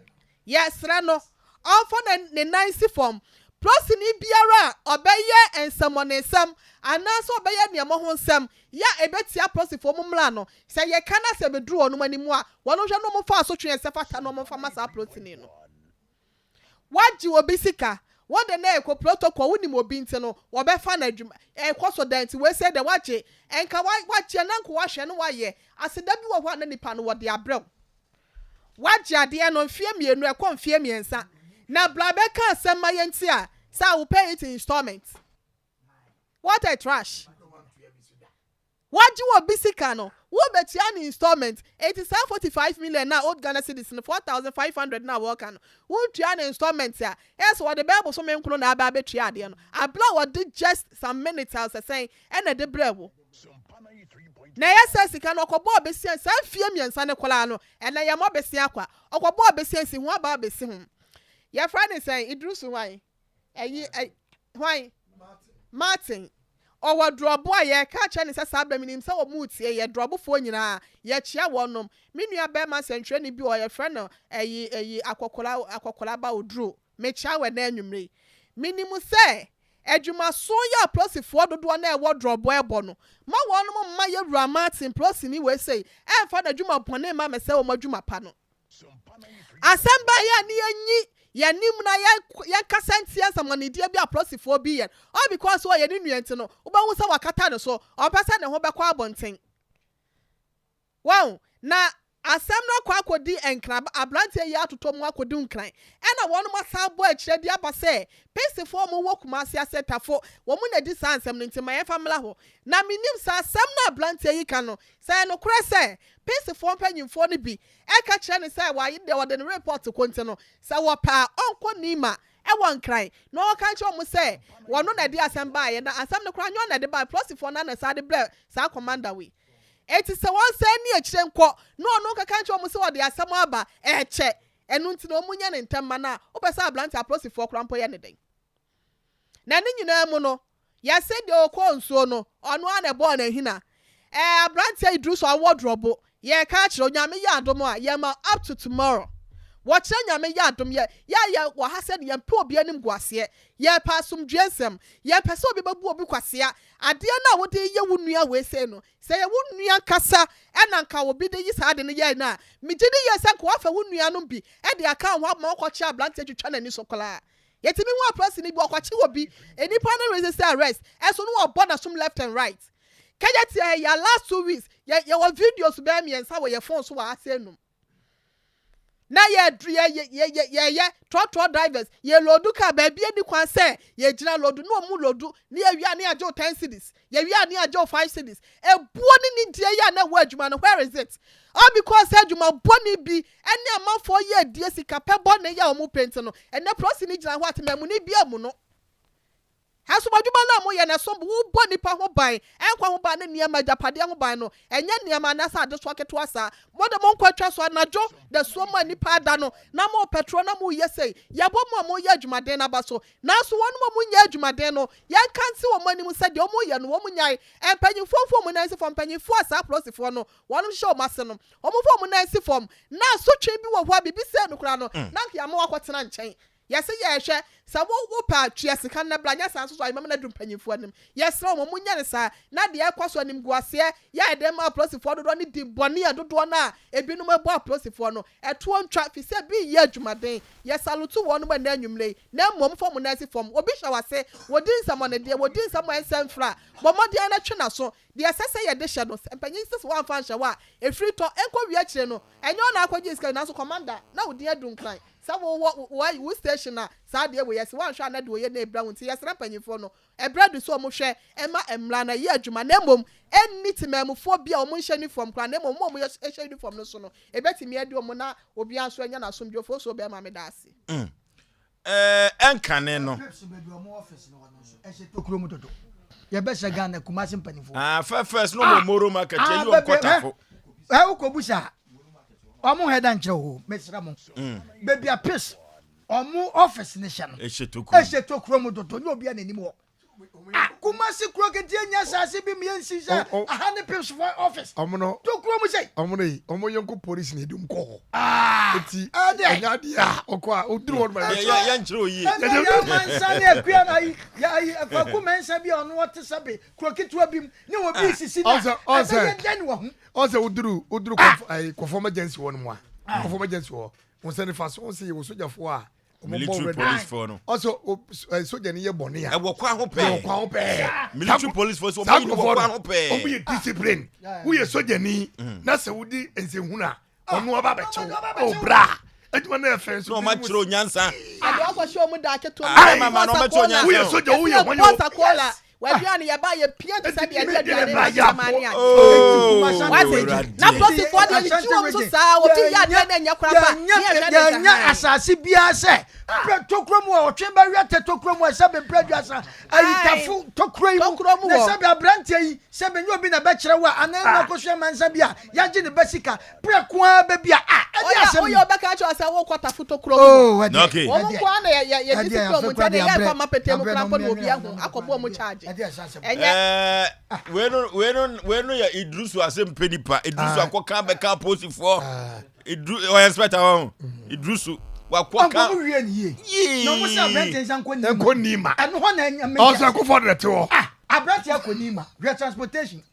yɛsrɛ no ɔmfa ne nan si fam polisini biara a ɔbɛyɛ nsɛmɔnesɛm anaasɛ ɔbɛyɛ nneɛma ho nsɛm yɛ a ɛbɛtia polisifoɔ mu mmra no sɛ yɛka na sɛ bɛduru wɔn anim a wɔn hwɛ no wɔn fa asotwe ɛsɛ fata na wɔn fa ma saa polisini no. Wagye obi sika wɔde na ɛkɔ protocol wonim obi nti no wɔbɛfa no adwuma ɛkɔ so dan nti wɔsɛ dɛ wagye ɛnka wagye na nko wahwɛ no wayɛ aseda bi wɔ hɔ a na nipa no wɔde abrɛw wagye adeɛ no mfie 2 ɛkɔ mfie 3 na bla bɛka asɛm ma yɛn ti a sɛ I will pay it in installment. What a trash. Wagye obi sika no, wobetua no installment. Enti saa 45 million no a old Ghana cedis no, 4,500 no a wɔreka no, wotua no installment a, ɛyɛ sɛ wɔde bɛyɛ bosome nkono na aba abɛtua adeɛ no. Abere a wɔde just some minutes a sɛ sɛn na ɛde brɛɛ wo. Na ɛyɛ sɛ sika no ɔkɔbɔɔ besia saa mfie mmiɛnsa no koraa no, ɛnɛ yɛmmɔ besia kwa. Ɔkɔbɔɔ besia nsi ho aba abɛsi ho. Yɛfrɛ no sɛn? Idrusu hwan? Ɛyi, ɛ, hwan? Martin. Ɔwɔ drɔbo a yɛreka akyerɛ no sɛ saa berɛ menim sɛ wɔn retie yɛ, drɔbofoɔ nyinaa, yɛkyea wɔnom. Me nua barima sɛntwerɛni bi wɔ hɔ, yɛfrɛ no ɛyi, ɛyi, Akɔkora, Akɔkora ba Oduro. Mekyea wo ɛnnɛ anwummerɛ yi. Menim sɛ adwumason yi a polosifoɔ dodoɔ no a ɛwɔ drɔbo ɛrebɔ no, ma wɔnom mma yɛwura Martin, polosini wei sei, ɛmfa n'adwuma bɔne mma mmɛsɛe wɔn adwuma pa no. Asɛm bɛn a ne yɛnyi yɛn anim na yɛnkasa ntia nsɛmmɔnedie bi a apolisifoɔ bi yɛ no? All because ɔyɛ ne nua nti no, wobɛhu sɛ wakata ne so, ɔmpɛ sɛ ne ho bɛkɔ abɔnten. Wahu? Na asɛm no akɔ akɔdi nkran, aberanteɛ yi atotɔ mu akɔdi nkran, ɛna wɔnom asan abɔ akyire de aba sɛ Pisifoɔ a wɔwɔ Kumasi ase Tafo, wɔn na ɛdi saa nsɛm no nti ma yɛmfa mmra hɔ. Na mennim sɛ asɛm no a aberanteɛ yi ka no, sɛ ɛyɛ nokorɛ sɛ Pisifoɔ mpanyimfoɔ no bi ka kyerɛ no sɛ waye deɛ wɔde no report kɔ nti no, sɛ wɔpɛ a ɔnkɔ Nima wɔ Nkran na ɔnka nkyerɛ wɔn sɛ ɔno na ɛde asɛm baeɛ na asɛm no koraa nyɛ ɔno na ɛde baeɛ, Polisifoɔ no ara na ɛsan de brɛɛ saa commander wei. Enti sɛ wɔnsan nni akyire nkɔ na ɔno nkɛka nkyerɛ wɔn sɛ ɔde asɛm aba, ɛkyɛ. Ɛno nti na wɔnyɛ no ntɛm ma no a, wopɛ sɛ aberante apolisifoɔ koraa mpo yɛ no dɛn? Na ne nyinaa mu no, yɛse deɛ ɔkɔɔ nsuo no, ɔno ara na ɛbɔɔ no ahina. Ɛɛ aberanteɛ Idrisu awɔ drɔbo, yɛreka akyerɛ wo, Nyame yɛ adom a, yɛma up to tomorrow. Wɔkyerɛ Nyame yɛ adom, yɛ yɛ a yɛ wɔ ha sɛ yɛmpɛ obi anim guaseɛ, yɛpɛ asomdwoeɛ nsɛm, yɛmpɛ sɛ obi bɛbu obi kwasea. Adeɛ no a wode reyɛ wo nua wei sei no, Sɛ ɛyɛ wo nua ankasa na anka obi de yi saa ade no yɛe no a, migye di yiye sɛ anka woafa wo nuanom bi de aka wo ho ama woakɔkyere aberante atwitwa n'ani so koraa. Yetumi hu apolisini bi, ɔkɔkye obi, nnipa no resist arrest, nso na wɔbɔ n'asom left and right. Kɛyɛ tiaa yi a, last 2 weeks, yɛ yɛwɔ videos bɛyɛ mmiɛnsa wɔ yɛn phone so wɔ ha sɛ enum. Na yɛ yɛ yɛ yɛ yɛyɛ trɔtrɔ drivers yɛ loadu car baabi ani kwan sɛ yɛgyina loadu ne ɔmo loadu ne yɛwie a ne yɛagye wo 10 cedis yɛwie a ne yɛagye wo 5 cedis ebuo ne nidie yi a na ɛwɔ adwuma no, where is it? All because sɛ adwuma bɔne bi ɛne amanfoɔ yɛ adie sika pɛ bɔne yɛ a ɔmo pɛ nti no, ɛnɛ polisi gyina hɔ a temamuni bi amu no. Ɛsom adwuma no a moyɛ no, ɛsom bo. Wobɔ nnipa ho ban, nkwa ho ban ne nneɛma, agyapadeɛ ho ban no, ɛnyɛ nneɛma anaasɛ adesoa ketewa saa. Mode mo nkwa twa so anadwo dasuo mu a nnipa ada no, na morepɛtrɔ na moreyɛ sei. Yɛbɔ mo a moreyɛ adwumaden no aba so. Nanso wɔnom a wɔnyɛ adwumaden no, yɛnka nsi wɔn anim sɛ deɛ wɔreyɛ no, wɔnnyae. Mpanyimfoɔ mfa wɔn nan nsi fam, mpanyimfoɔ a saa apolisifoɔ no, wɔnom hyehyɛ wɔn ase no, wɔmfa wɔn nan nsi fam. Na asotwe bi wɔ hɔ a, biribi sei no koraa no, na anka yɛama wɔakɔtena nkyɛn. Yɛse yɛɛhwɛ, sɛ wo wo pɛ a tua sika no na bra, nyɛ saa nso so a yɛbɛma no aduru mpanyinfoɔ anim. Yɛsrɛ wɔn, monyɛ no saa, na deɛ ɛrekɔ so animguaseɛ yɛ a yɛde ma apolisifoɔ dodoɔ ne din bɔne a dodoɔ no a ebinom bɔ apolisifoɔ no, ɛtoɔ ntwa, firi sɛ ebi reyɛ adwumaden. Yɛ salute wɔnom ɛnnɛ anwummerɛ yi, na mmom fa wɔn nan si fam. Obi hyɛ w'ase, wɔdi nsɛmɔnedeɛ, wɔdi nsɛm a ɛnsɛ mfra a, bɔ mmɔden ara na twe n'aso. Deɛ ɛsɛ sɛ yɛde hyɛ no, sɛ mpanyin se sɛ woamfa anhyɛ hɔ a, ɛfiri tɔ, ɛnkɔ wie akyire no, ɛnyɛ wo na akɔgye sika no, nanso commander, na wo din adu nkran. Sɛ wo wɔ wo wo station a saa adeɛ wei ɛsi woanhwɛ a na deɛ ɔyɛ no ɛbira wo nti yɛsrɛ mpanyinfoɔ no ɛbrɛ adu sɛ wɔn hwɛ ɛma mmra no ɛyɛ adwuma na mmom ɛnni temaamufoɔ bi a wɔn nhyɛ uniform koraa na mmom wɔn a wɔn hyɛ uniform no so no ɛbɛtumi adi wɔn na obiara nso anya n'asomdwoeɛ Ofosuo bɛɛma meda ase. Mm. Ɛɛ ɛnkane no. Pips baabi ɔmo office no wɔ no nso ɛhyɛ tokuro mu dodo. Yɛbɛhyɛ Ghana Kumasi mpanimfoɔ. Ah, fɛ first no mo moro market yɛ yi wɔn kɔtafo. Ɛ wokɔ busa ɔmo hɛ da nkyerɛ o mesrɛ mo. Baabi a pips ɔmo office no hyɛ no. Ɛhyɛ tokuro. Ɛhyɛ tokuro mu dodo nyɛ obi a n'anim hɔ. Ah, Kumasi kuro ketewa nya asase bi mmiɛ nsi sɛ aha ne pips fo office. Ɔmo no. Tokuro mu sɛ. Ɔmo no yi, ɔmo yɔnko polisi na edum kɔ hɔ. Ah. Eti ɛnyɛ adeɛ a ɔkɔ a oduru hɔ no ma. Yɛ yɛ yɛ nkyerɛ oyie. Ɛnna yɛ amansa ne akua na ayi yɛ ayi akwaku mɛnsa bi a ɔno ɔte sɛbe kuro ketewa bi mu ne obi sisi na ɛbɛyɛ dɛn wɔ ho. Ɔsɛ oduru oduru kɔfɔ ayi kɔfɔ emergency hɔ no mu a kɔfɔ emergency hɔ wɔn sɛ nifa so wɔn sɛ yɛ wɔ sogyafoɔ a. Military police foɔ no. Ɔsɛ sogya ni yɛ bɔnne a. Ɛwɔ kwan ho pɛɛ. Ɛwɔ kwan ho pɛɛ. Military police foɔ sɛ ɔmo yi ni wɔ kwan ho pɛɛ. Ɔmo yɛ discipline. Woyɛ sogya ni na sɛ wodi nsɛnhunu a ɔno ɔba abɛkyɛw o bra adwuma no yɛ fɛ nso. Na ɔmo akyerɛ onyansa. Ɛde wakɔhyɛ ɔmo da ketewa mu. Ayi mama na ɔmo akyerɛ onyansa. Woyɛ sogya woyɛ hɔn yɛ. Bɔsa kola. W'aduane yɛba a yɛpia te sɛ deɛ yɛde aduane ba ma yɛ nkraman ne adeɛ. Oh, Wate? Awurade. Na polisifoɔ deɛ yɛgye wɔn so saa, obi yɛ adeɛ na ɛnyɛ koraa pa, ne yɛhwɛ ne Yɛnyɛ sɛ hann. asase biara sɛ prɛ tokuro mu a ɔtwe bɛwia tɛ tokuro mu a sɛbe mprɛ aduasa ayitafo tokuro yi mu Tokuro mu na hɔ. sɛbe aberanteɛ yi sɛbe nyɛ obi na bɛkyerɛ wo a anaa ɛna akɔsua mansa bi a yɛagye ne ba sika prɛ ko ara bɛ bi a a ɛde Oya asɛm oya yi. ɔbɛka akyerɛ wo sɛ wokɔ tafo tokuro mu Oh, hɔ. ɛdeɛ, Okay. Wɔn ɛdeɛ, nko ara na yɛ yɛ yɛde ɛdeɛ, si kurom afei nti koraa ɛdeɛ deɛ yɛmfa abrɛ, mma petee mu abrɛ koraa na mpo na ɔmo obi yɛ ahu akɔbɔ wɔn charge. ɛdeɛ ɛsɛ asɛm. Ɛnyɛ Ɛɛ, wei no wei no wei no yɛ Idrisu asɛm pɛ nipa. Idrisu Ah. akɔka bɛka apolisifoɔ. Idru ɔyɛ inspector wɔn. Idrisu wakɔka. Ɔnkɔ mu wie ne yie. Yee. Na ɔmo sɛ aberanteɛ nsa nkɔ Nima. Nkɔ Nima. Ɛno hɔ na ɛnyɛ me. Ɔsɛ akufo de te hɔ. Ah, aberanteɛ akɔ Nima. Hwɛ transportation.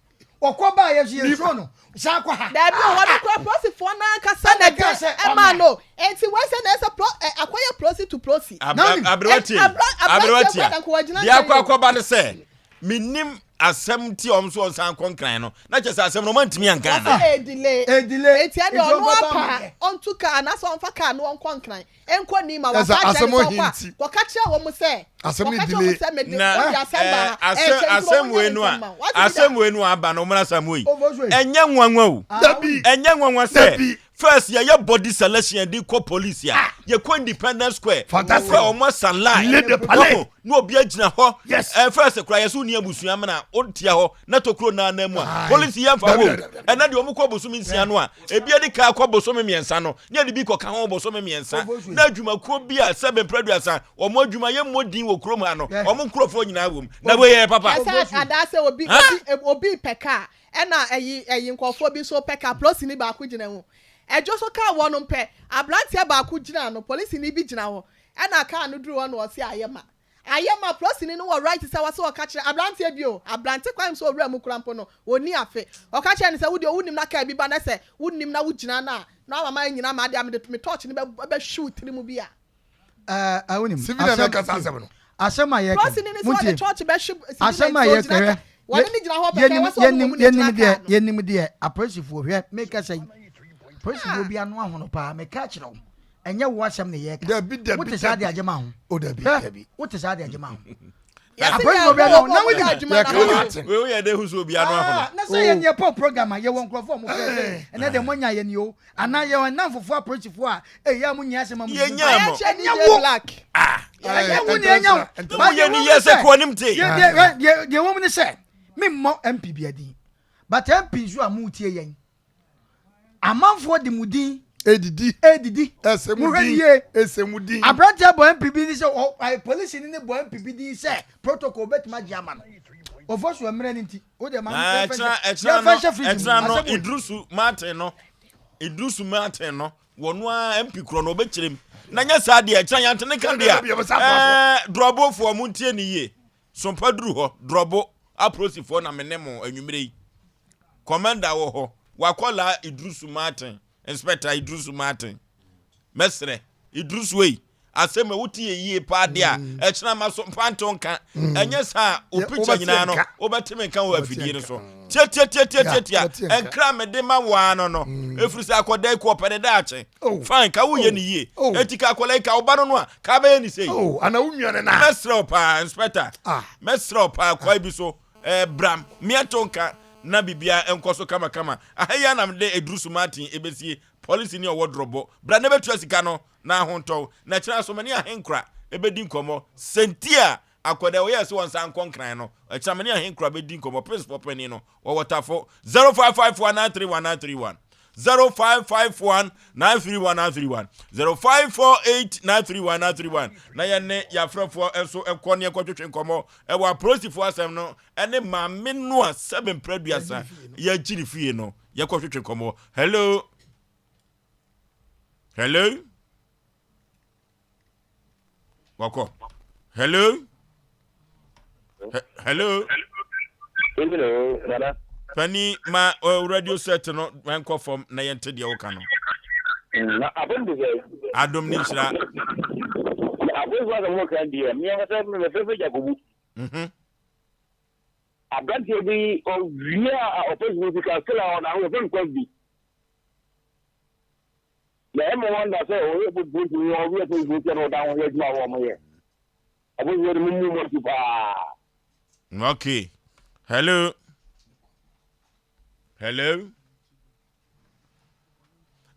Ɔkɔ baa yɛ so yɛ suro no. San kɔ ha. Dabi o, wɔn kura polisifoɔ n'ankasa na Ɛna ɛde sɛ ɛma ɔma. no. Eti wei sɛ na ɛsɛ pro ɛ akɔyɛ polisi to polisi. Aberewa tie. Aberewa Aberewa tie. tie. Deɛ akɔ akɔba ne sɛ menim asɛm ti a ɔmo so ɔnsan kɔ nkran no na kyerɛ sɛ asɛm no ɔmo antumi anka Wɔsɛ ana. edile. Edile. Eti ɛde Nti ɔno ɔnkɔ ba apa ama ɔntu kaa anaasɛ ɔnfa kaa no ɔnkɔ nkran. Ɛnkɔ Nima Ɛsɛ waka akyerɛ asɛm ne sɛ ohi ɔkɔ a nti. kɔka kyerɛ wɔn sɛ Asɛm no kɔka kyerɛ delay. wɔn sɛ mede na wɔde asɛm ɛɛ, ba ha asɛm ɛkyɛ nti asɛm wɔn wei nyɛ no ne a nsɛm ma wo. Wate bi da? asɛm wei no a aba no ɔmo asɛm wei Ofosu yi. ɛnyɛ nwanwa o Dabi. ɛnyɛ nwanwa sɛ Dabi. first yɛyɛ body selection de kɔ police a yɛkɔ independence square Fantastic. wokɔ a ɔmo asan line Le de palais. Wɔho, na obi agyina hɔ Yes. ɛ first kora yɛsɛ wonni abusua mena wotia hɔ na tokuro naanan mu a Aye. police yɛmfa Dabi, wo dabi, dabi. ɛnɛ deɛ ɔmo kɔ bosome nsia no a ebi adi kaa kɔ bosome mmiɛnsa no ne yɛde bi kɔka ho bosome mmiɛnsa na adwumakuo bi a sɛbe mprɛ aduasa wɔn adwuma yɛ mmɔ din wɔ kurom ha no wɔn nkurɔfoɔ nyinaa wɔ mu na wei yɛ papa Ɛsɛ adaasɛ obi Huh? obi obi pɛ kaa ɛna ɛyi ɛyi nkurɔfoɔ bi nso pɛ kaa polisini baako gyina mu ɛdwo so kaa wɔ no mpɛ aberanteɛ baako gyina no polisini bi gyina hɔ ɛna kaa no duru hɔ na ɔsi ayɛ ma ayɛ ma polisini no wɔ right sɛ wɔsɛ ɔka kyerɛ aberanteɛ bi o aberante kwan so owura mu kura mpo no oni afe ɔka kyerɛ no sɛ wodeɛ wonim na kaa bi ba na sɛ wonim na wogyina no a na wama nyina ma adeɛ a mede me torch no bɛ bɛhwe wo tiri mu bi a Ɛɛ wonim. Civilian na ɛkasa asɛm no. Asɛm a yɛka. polisini no sɛ ɔde torch bɛhwe Asɛm a civilian yɛka nti ogyina hwɛ. ka wɔne ne gyina hɔ pɛpɛ Yɛnim wɔ sɛ ɔmo yɛnim mu na yɛnim gyina deɛ kaa no yɛnim deɛ apolisifoɔ hwɛ meka sɛ polisifoɔ bi ano ahono paa meka kyerɛ wo ɛnyɛ wo asɛm ne yɛka. Dabi dabi Wote saa de dabi. agye ma ho. O dabi Hwɛ dabi. wote saa de agye ma ho. yɛsi Apolisifoɔ yɛ bi ano bɔ na ɔmo yɛ wonim. adwuma na Yɛka ho Martin. wei woyɛ dɛ hu sɛ obi ano Ah, ahono na sɛ yɛn yɛ pɔ program a yɛwɔ nkurɔfoɔ a wɔn fɛ sɛ ɛnɛ deɛ moanya yɛn ni o anaa yɛwɔ nnamfofoɔ apolisifoɔ a ɛyɛ a mo nyɛ asɛm a mo Yɛnya ayɛ mo. kyerɛ Ɛnyɛ DJ wo. Black ɛnyɛ wo ni ɛnya wo Na woyɛ ni yɛ sɛ kɔ anim te deɛ deɛ deɛ deɛ wɔm ne sɛ memmɔ mp bi adin but mp nso a motie yɛn amanfoɔ de mu din Edidi. edidi Ɛsɛ mu mohwɛ ne din. yie Ɛsɛ mu din. aberanteɛ bɔ mp bi ni sɛ ɔ ɛ polisi ni ne bɔ mp bi din sɛ protocol bɛtumi agye ama no ɔfɔ so mmerɛ ne nti o de ma Na ɛkyena ɛkyena yɛmfa no nhyɛ fridge mu ɛkyena no asɛm wɔ Idrisu Martin no Idrisu Martin no wɔn a MP korɔ no ɔbɛkyerɛ mu na nyɛ saa deɛ ɛkyena yantene ka deɛ Dabi, dabi, ɛɛ dorɔbofoɔ mo ntie ne yie sompa duru hɔ dorɔbo apolisifoɔ na me ne mo anwummerɛ yi commander wɔ hɔ wakɔla Idrisu Martin inspector Idrisu Martin mɛsrɛ Idrisu ei asɛm a wote yɛ yie paa deɛ a ɛkyena ma so mpa nto nka ɛnyɛ saa o Yɛ- picture wobɛte nyinaa no nka. wobɛte me nka wɔ Wobɛte afidie no nka. so tiatiatiatiatia Yeah, wobɛte nka. ɛnkra mede ma waa no no ɛfiri sɛ akɔda yi kɔ ɔpɛ ne daakye Oh. fine ka woyɛ Oh. ne yie Oh. enti ka akɔla yi ka woba no no a ka bɛyɛ ne sei Oh, ana wo nua ne na. mɛserɛ wo paa inspector Ah. mɛserɛ wo paa kwae bi so eh, bram meɛto nka na biribia nkɔ so kamakama aha yi anam de Idrisu Martin ɛbɛsie police ni ɔwɔ dorɔbɔ bra ne bɛtua sika no na ahontɔw na kyerɛ so mene ahenkora ɛbɛdi nkɔmmɔ sɛnti a akɔda wɔyɛ sɛ wɔnsa nkɔ nkran no ɛkyerɛ mene ahenkora bɛdi nkɔmmɔ principal panin no wɔwɔ tafo 0554931931 0551 931 0548 931 na yɛne yɛafrɛfoɔ nso nkɔ ne yɛnkɔtwetwe nkɔmmɔ ɛwɔ apolisifoɔ asɛm no ɛne maame no a sɛbe mprɛ aduasa yɛagyi ne fie no yɛkɔtwetwe nkɔmmɔ. Hello, hello, wɔkɔ. Hello, hello. Hello, Nana. Pani ma radio set no nkɔ fam na yɛnte deɛ woka no. Na abom de sɛ. Adom ne nhyira. Na abom fo asɛm wɔka deɛ, me ankasa mefrɛfrɛ Jakobu. Aberanteɛ bi ɔwie a ɔpɛ sika sika still a ɔda ho yɛfrɛ no Kwasi. Na ɛma wɔn da sɛ ɔyɛ polisi ɔwie polisi sika na ɔda ho yɛ adwuma a wɔn yɛ. Apolisifoɔ de mu mu mu paa. Okay. Hello. Hello.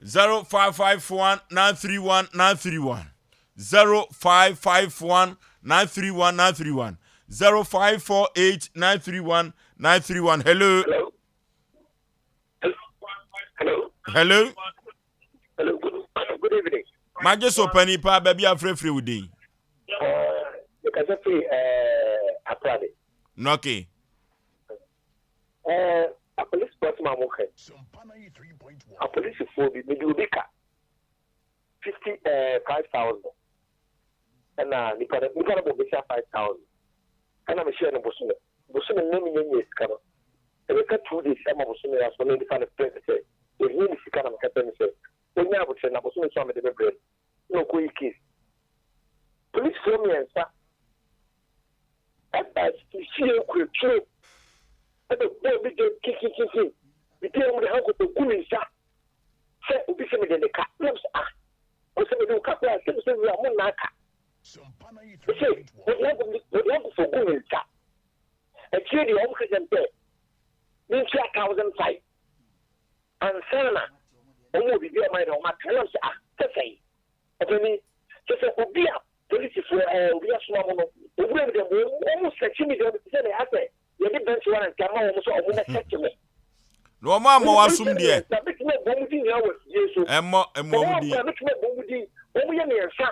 0551 931 931 0551 931 931 0548 931 931 Hello. Hello. Hello. Hello. Hello. Good, good evening. Magye so pani pa baabi afrɛfrɛ wo din. Mekasa firi Akrade. Okay. Ɛɛ apolisifoɔ asɛm a moka yi, apolisifoɔ bi, mede obi ka 50 ɛɛ 5000 ɛna nipa no nipa no bɔ besia 5000 ɛna mehyɛɛ no bosome bosome no na menya nya sika no ɛbɛka 2 days ama bosome aso na nipa no frɛ me sɛ ohia ne sika na meka kyerɛ no sɛ onya abokyerɛ na bosome so a mede bɛbrɛ no na ɔkɔyi case polisifoɔ mmiɛnsa Ɛbaa fie kura tuo bɛbɔɔ me dam kikikiki. Mepie a wɔde handcuff gu me nsa sɛ obi sɛ mede ne ka. Ɛna mesɛ ah, wosɛ mede wo ka koraa sɛ mesɛ wura mo nna aka. Mese wɔde handcuff gu me nsa. Akyire deɛ wɔn ka kyerɛ me sɛ mentua 1005 ansa na wɔn wɔ biribi a wɔayɛ na wɔn aka. Ɛna mesɛ ah, sɛ sɛn? Ɔpanin, kyerɛ sɛ obi a polisifoɔ ɛɛ obi asoma mo no, owura mu dɛm, wɔn wɔn sɛkye me dɛm te sɛ nea asɛ yɛde bench warrant ama wɔn sɛ wɔn mmɛsɛkye me. Na wɔn ammɔ w'asom deɛ. Na mɛtumi abɔ wɔn din nyinaa wɔ afidie so. Ɛmmɔ mmɔ wɔn din. Na mɛtumi abɔ wɔn din. Wɔn yɛ mmiɛnsa.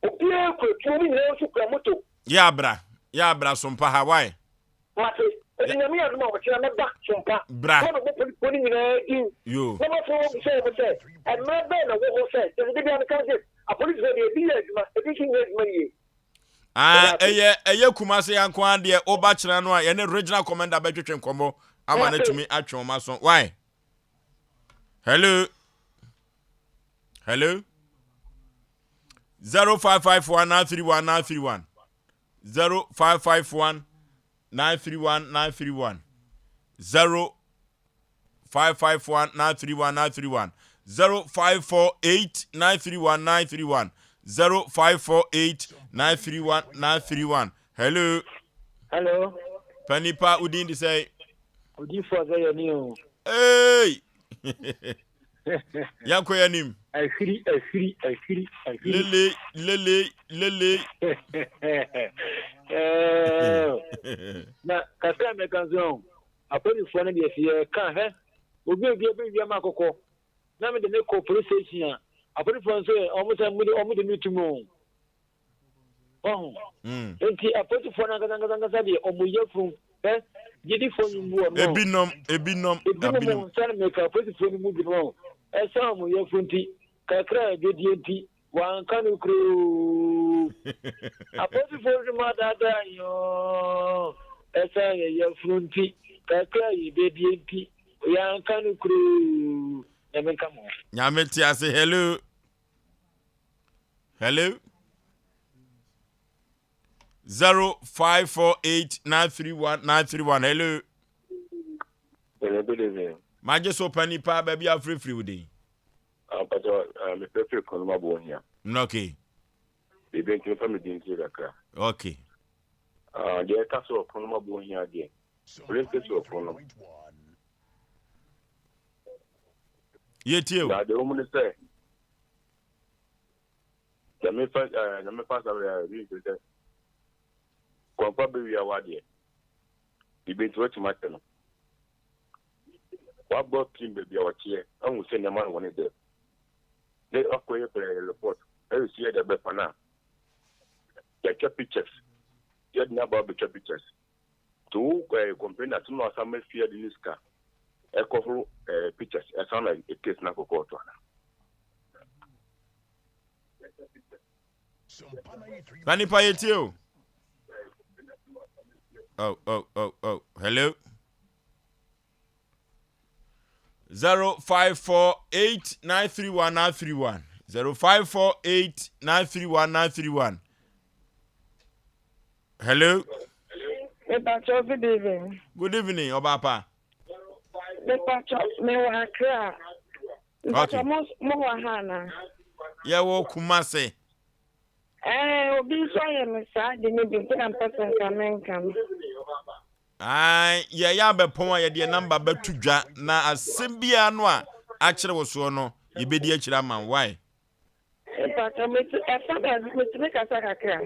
Obiara kura tuo, wɔn nyinaa nso kura moto. Yɛ abra, yɛ abra sompa ha, why? Mate. Enti Nyame yɛ adom a ɔkyena mɛba Sompa Bra. na mabɛbɔ polisfoɔ no nyinaa din Yoo. na mafrɛ wɔn abisa wɔn sɛ, Mmara bɛn na ɛwɔ hɔ sɛ, kyerɛ sɛ da biara meka sɛ apolisifoɔ deɛ ebi yɛ adwuma, ebi nso nyɛ adwuma yie. Ah, Meda ase. ɛyɛ ɛyɛ Kumase ha nko ara deɛ woba kyena no a yɛne regional commander bɛtwetwe nkɔmmɔ ama no Mate. atumi atwe wɔn aso. Why? Hello. Hello. 0551 931 931. 0551 931 931 0551 931 931 0548 931 931 0548 931 931 Hello. Hello. Panipa udin de sɛ. Odifoɔ sɛ yɛ ni o. Hey. Yɛnkɔ yɛn anim. Ahwiri, ahwiri, ahwiri, ahwiri. Lele, lele, lele. Na kakra mɛka nso ɔn, apolisifoɔ no deɛ sɛ yɛka hɛ, obi obi abɛwia ma akɔkɔ, na mede ne kɔ police station a, apolisifoɔ nso yɛ, wɔn sɛ wɔn de me tum o. Wahu? Mm. Enti apolisifoɔ no ankasa ankasa ankasa deɛ wɔn yafunu ɛ gyedifoɔ no mu wɔn. Ebinom, ebinom, ebinom nsa no meka apolisifoɔ no mu binom ɛsan wɔn yafunu nti kakra a ɛbɛdie nti wɔanka no kuroo. Apolisifoɔ no mu adaadaa yɔɔ ɛsan yɛ yafunu nti kakra a yɛbɛdie nti yɛanka no kuroo. Nyame nka mo. Nyame te ase hello. Hello? 0548 931 931. Hello? Hello, good evening. Magye so pani pa baabi afirifiri wo din. Ampatɔ, ah, mefrɛfrɛ kɔnɔ ma bɔ ohia. Okay. Biribi nti mefa me din nti kakra. Okay. Ah, deɛ ɛka so ɔkono ma bɔ ohia deɛ. Police station ɔkono. Yɛtie o. Na deɛ wɔn ne sɛ Nyame fa eh, nyame fa saa bɛyɛ bi nso sɛ kɔmfa bɛwia wadeɛ biribi nti watumi akyɛ no wabɔ pim baabi a ɔteɛ ahu sɛ nneɛma no wɔ ne dɛ ne akɔyɛ pɛɛ report ɛresi yɛ dɛ bɛfa no a yɛatwa pictures yɛde no aba bɛtwa pictures nti wo ɛɛ complain asɛm na wasan ma fie de ne sika ɛkɔhoro ɛɛ pictures ɛsan na case na akɔ kɔɔto ana. Na nipa yɛ tie o. Oh, oh, oh, oh. Hello. 0548 931 931 0548 931 931 Hello. Mepacho good evening. Good evening, Obapa. Mepacho me wɔ Accra. Mepacho mo mo wɔ ha na. Yɛ wɔ Kumasi. Ɛɛ obi nso ayɛ me saa de ne bi nti na mpɛ sɛ nka menka no. Ae, yɛyɛ abɛpɔn a yɛde yɛn number bɛto dwa na asɛm biara no a akyere wo soɔ no, yɛbɛdi akyire ama wo. Wai? Mpakyɛ metu ɛfa baabi metumi kasa kakra.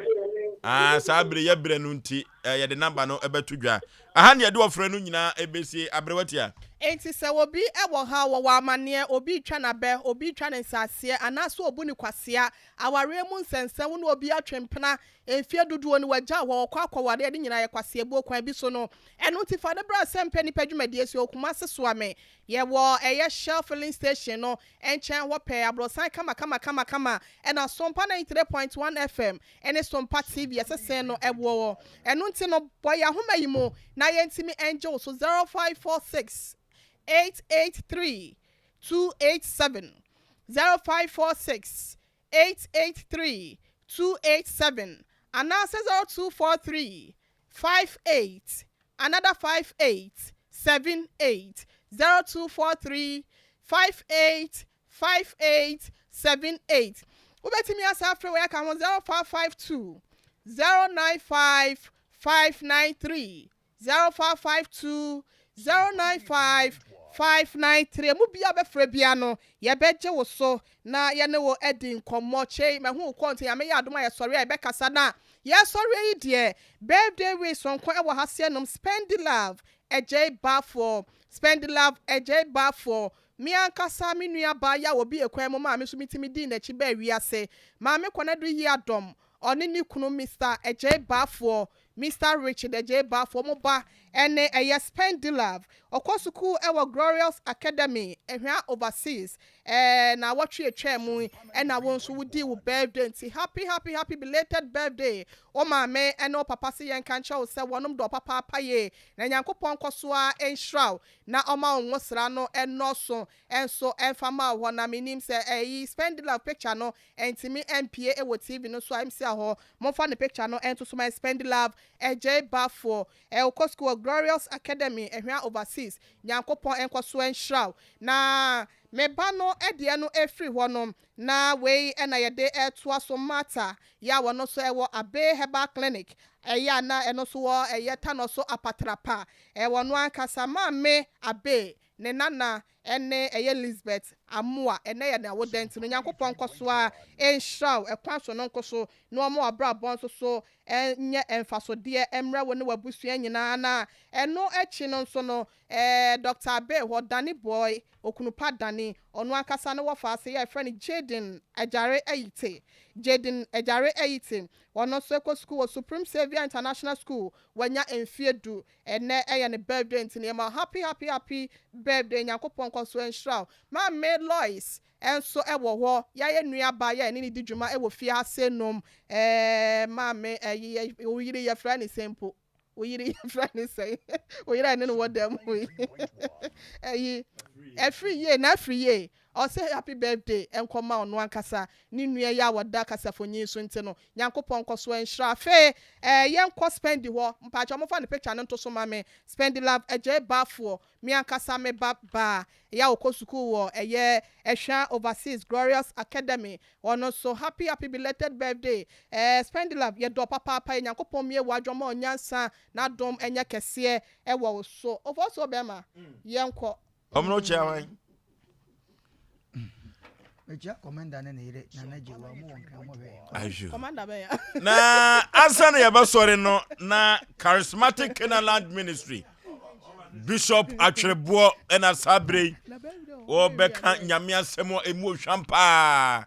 Ah, saa bere yɛ berɛ no nti eh, yɛde number no bɛto dwa. Aha ne yɛde ɔfrɛ no nyinaa ɛbɛsie. Aberewa tia. Enti sɛ obi wɔ ha a ɔwɔ amaneɛ, obi retwa n'abɛ, obi retwa ne nsaseɛ, anaasɛ ɔbu no kwasea, awareɛ mu nsɛnsɛm, wo ne obi atwe mpena mfeɛ dodoɔ ni, wagyaw hɔ, ɔkɔ akɔwareɛ, ne nyinaa yɛ kwaseabuo kwan bi so no. Ɛno nti fa no bra sɛ mpɛ nnipa dwumadie so, yɛwɔ Kumasi Soame, yɛwɔ ɛyɛ Shell filling station no nkyɛn hɔ pɛɛ, aborɔsan kama kama kama kama ɛna Sompa 93.1 FM ne Sompa TV ɛsesɛn no ɛwɔ hɔ. Ɛno nti no bɔ yɛn ahoma yi mu na yɛntumi ngye wo so 0546 883 287, 0546 883 287 anaasɛ 0243 58 another 58 78, 0243 58 58 78. Wobɛtumi asan afrɛ wei aka ho 0552 095 593. 0552 095 593. Emu biara wobɛfrɛ biara no, yɛbɛgye wo so na yɛne wo adi nkɔmmɔ. Kyei, mahu wo kɔ nti Nyame yɛ adom a yɛsɔre a yɛbɛkasa. Na yɛsɔreɛ yi deɛ, birthday wish sononko wɔ ha seɛ nom Spendilove Adjei Baffour, Spendilove Adjei Baffour, Me ankasa me nua baa yi a obi kwan mu maa me nso mitumi dii n'akyi baa wiase. Maame Konadu Yiadom, ɔne ne kunu Mister Adjei Baffour, Mister Richard Adjei Baffour, wɔn ba ne ɛyɛ Spendilove. Ɔkɔ sukuu wɔ Glorious Academy, Ahwea Overseas. Ɛɛ naawɔtwe atwaa mu yi na wo nso wodii wo birthday nti happy happy happy belated birthday. Wo maame ne wo papa se yɛnka nkyerɛ wo sɛ wɔnom dɔ wo papaapa yie na Nyankopɔn nkɔ so ara nhyira wo na ɔma wo ngosra no nnɔɔso nso mfa ma wo hɔ na menim sɛ ɛyi Spendilove picture no ntumi mpue wɔ TV no so a MC ahɔ momfa ne picture no nto so ma yɛn Spendilove Adjei Baffour ɔkɔ sukuu wɔ Glorious Academy Ahwea Overseas Nyankopɔn nkɔso nhyira wo na me ba no deɛ no firi hɔ no na wei na yɛde retoa so Martha yɛ a wɔno nso ɛwɔ Abbey Herbal Clinic ɛyɛ a na ɛno nso wɔ ɛyɛ Tanɔ so Apatrapa ɛwɔ no ankasa Maame Abbey ne nana ɛne ɛyɛ Lisbeth Amoah ɛnɛ yɛ n'awoda nti no Nyankopɔn nkɔso ara nhyira wo ɛkwan so no nkoso na ɔma w'abrabɔ nso so nyɛ mfasodeɛ mmrɛ wo ne w'abusua nyinaa na ɛno akyi no nso no ɛɛ Doctor Abbey hɔ Danny Boy Okunu pa Danny ɔno ankasa ne wɔfa ase yɛ yɛfrɛ no Jayden Agyare Ayite Jayden Agyare Ayite ɔno nso kɔ sukuu wɔ Supreme Saviour International School wanya mfeɛ du ɛnɛ ɛyɛ ne birthday nti no yɛma wo happy happy happy birthday Nyankopɔn nkɔ so nhyira wo Maame Lois nso wɔ hɔ yɛayɛ nua baa yɛ ɛne no di dwuma wɔ fie ha se nom ɛɛ maame ɛyi wo yere yɛfrɛ ne sɛn mpo wo yere yɛfrɛ ne sɛn wo yere a ɛne no wɔ dan mu yi ɛyi ɛfiri yie na afiri yie ɔsɛ happy birthday nkɔma ɔno ankasa ne nua yi a wɔda kasafonyin so nti no Nyankopɔn nkɔ so nhyira afei ɛɛ yɛnkɔ Spendy hɔ mpakyɛ ɔmofa ne picture no nto so ma me Spendy Love Adjei Baffour Me ankasa me ba baa yɛ a ɔkɔ sukuu wɔ ɛyɛ Ɛhwa Overseas Glorious Academy hɔ no nso happy happy belated birthday eh Spendilove yɛdɔ wo papaapa yɛ Nyankopɔn mmue w'adwene ɔma wo nyansa n'adom nyɛ kɛseɛ wɔ wo so Ofosuo bɛɛma yɛnkɔ. Ɔmono kyea hwan? Mekyia kɔmanda ne ne yere Nana Gyewa ɔmo wɔ Nkran ɔmo hwɛ. Ayo. Kɔmanda bɛn ya? Na ansa na yɛbɛsɔre no na Charismatic Canaanland Ministry Bishop Atwereboɔ ɛna saa berɛ yi wɔbɛka Nyame asɛm a ɛmu ohwam paa.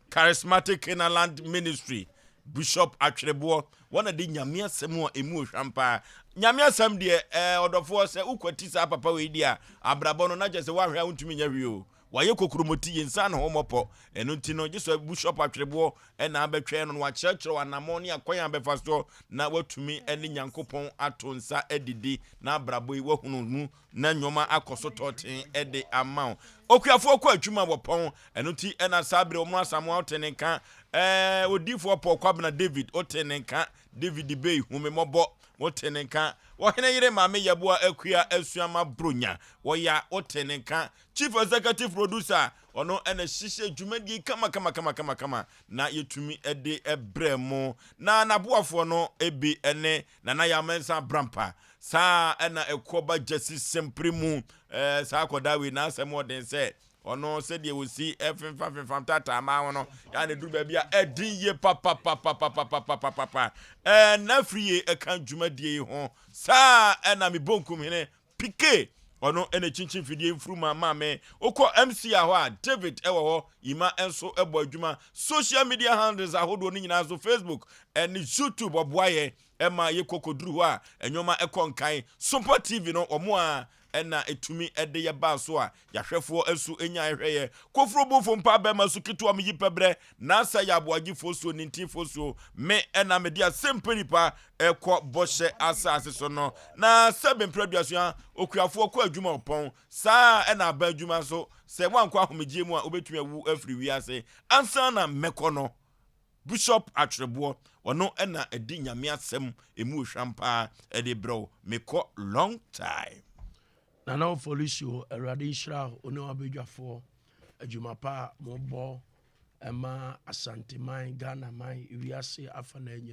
Charismatic Canaanland Ministry Bishop Atwereboɔ wɔn na de Nyame asɛm a ɛmu ohwam paa. Nyame asɛm deɛ ɛɛ ɔdɔfoɔ sɛ wokwati saa papa wei deɛ a abrabɔ no na kyerɛ sɛ woanhwɛ a wontumi nyɛ hwee o. Wayɛ kokuromoti, yensan ne ho mmɔpɔ. Ɛno nti no, gye sɛ Bishop Atwereboɔ na abɛtwɛn no na wakyerɛkyerɛ wo anammɔn ne akwan a bɛfa soɔ na woatumi ne Nyankopɔn ato nsa adidi na abrabɔ yi woahunu mu na nnoɔma akɔ so tɔɔten de ama wo. Okuafoɔ kɔ adwuma wɔpɔn, ɛno nti na saa berɛ wɔn Asamoah wote ne nka, ɛɛ Odiyifoɔ Paul Kwabena David wote ne nka, David Bey hu me mmɔbɔ. Mote ne nka. Ɔhene yere Maame Yeboah Akua Asuama Bronya, wɔya, wote ne nka. Chief Executive Producer, ɔno na ɛhyehyɛ dwumadie yi kama kama kama kama kama na yɛtumi de brɛ mo. Na n'aboafoɔ no bi ne Nana Yaw Mensah Abrampa, saa ara na Ɛkoɔba Gyasi Sempere mu, saa akwadaa wei n'asɛm ɔden sɛ Ɔno sɛdeɛ ɔsi femfam femfam taataa mmaa ho no, yɛ a na ɛduru baabi a ɛden yie papapapapapapapapa. Ɛɛ na afiri yie ɛka dwumadie yi ho. Saa ɛna me bonkum hene Pike ɔno ɛna kyinkyin fidie mfuruma maa me. Wokɔ MC a hɔ a David ɛwɔ hɔ, Yima nso ɛbɔ adwuma. Social media handles ahodoɔ no nyinaa nso Facebook ɛne YouTube ɔboa yɛn ɛma yɛkɔ kɔduru hɔ a nneɛma ɛkɔ nkan. Sompa TV no wɔn a ɛna ɛtumi de yɛ baa so a yɛahwɛfoɔ nso nyae hwɛeɛ. Koforo bofo mpa bɛma su ketewa me yi pɛbrɛ Nasa yɛ aboagyefoɔ suo nintinfoɔ suo Me ɛna mede asɛmpa nipa ɛkɔ bɔhyɛ asase so no Na sɛ mprɛ aduasua okuafoɔ kɔ adwuma ɔpɔn Saa ɛna aban adwuma nso sɛ woankɔ ahomegyeɛ mu a wobɛtumi awu afiri wiase Ansa na mɛkɔ no Bishop Atwerɛboɔ, ɔno na ɛde Nyame asɛm ɛmu ohwam paa ɛde brɛ wo, mekɔ long time. Nana Ofolisuo, Awurade nhyira wo ne w'abadwafoɔ adwuma pa a mobɔ ɛma Asanteman, Ghanaman, wiase afanaa nyinaa.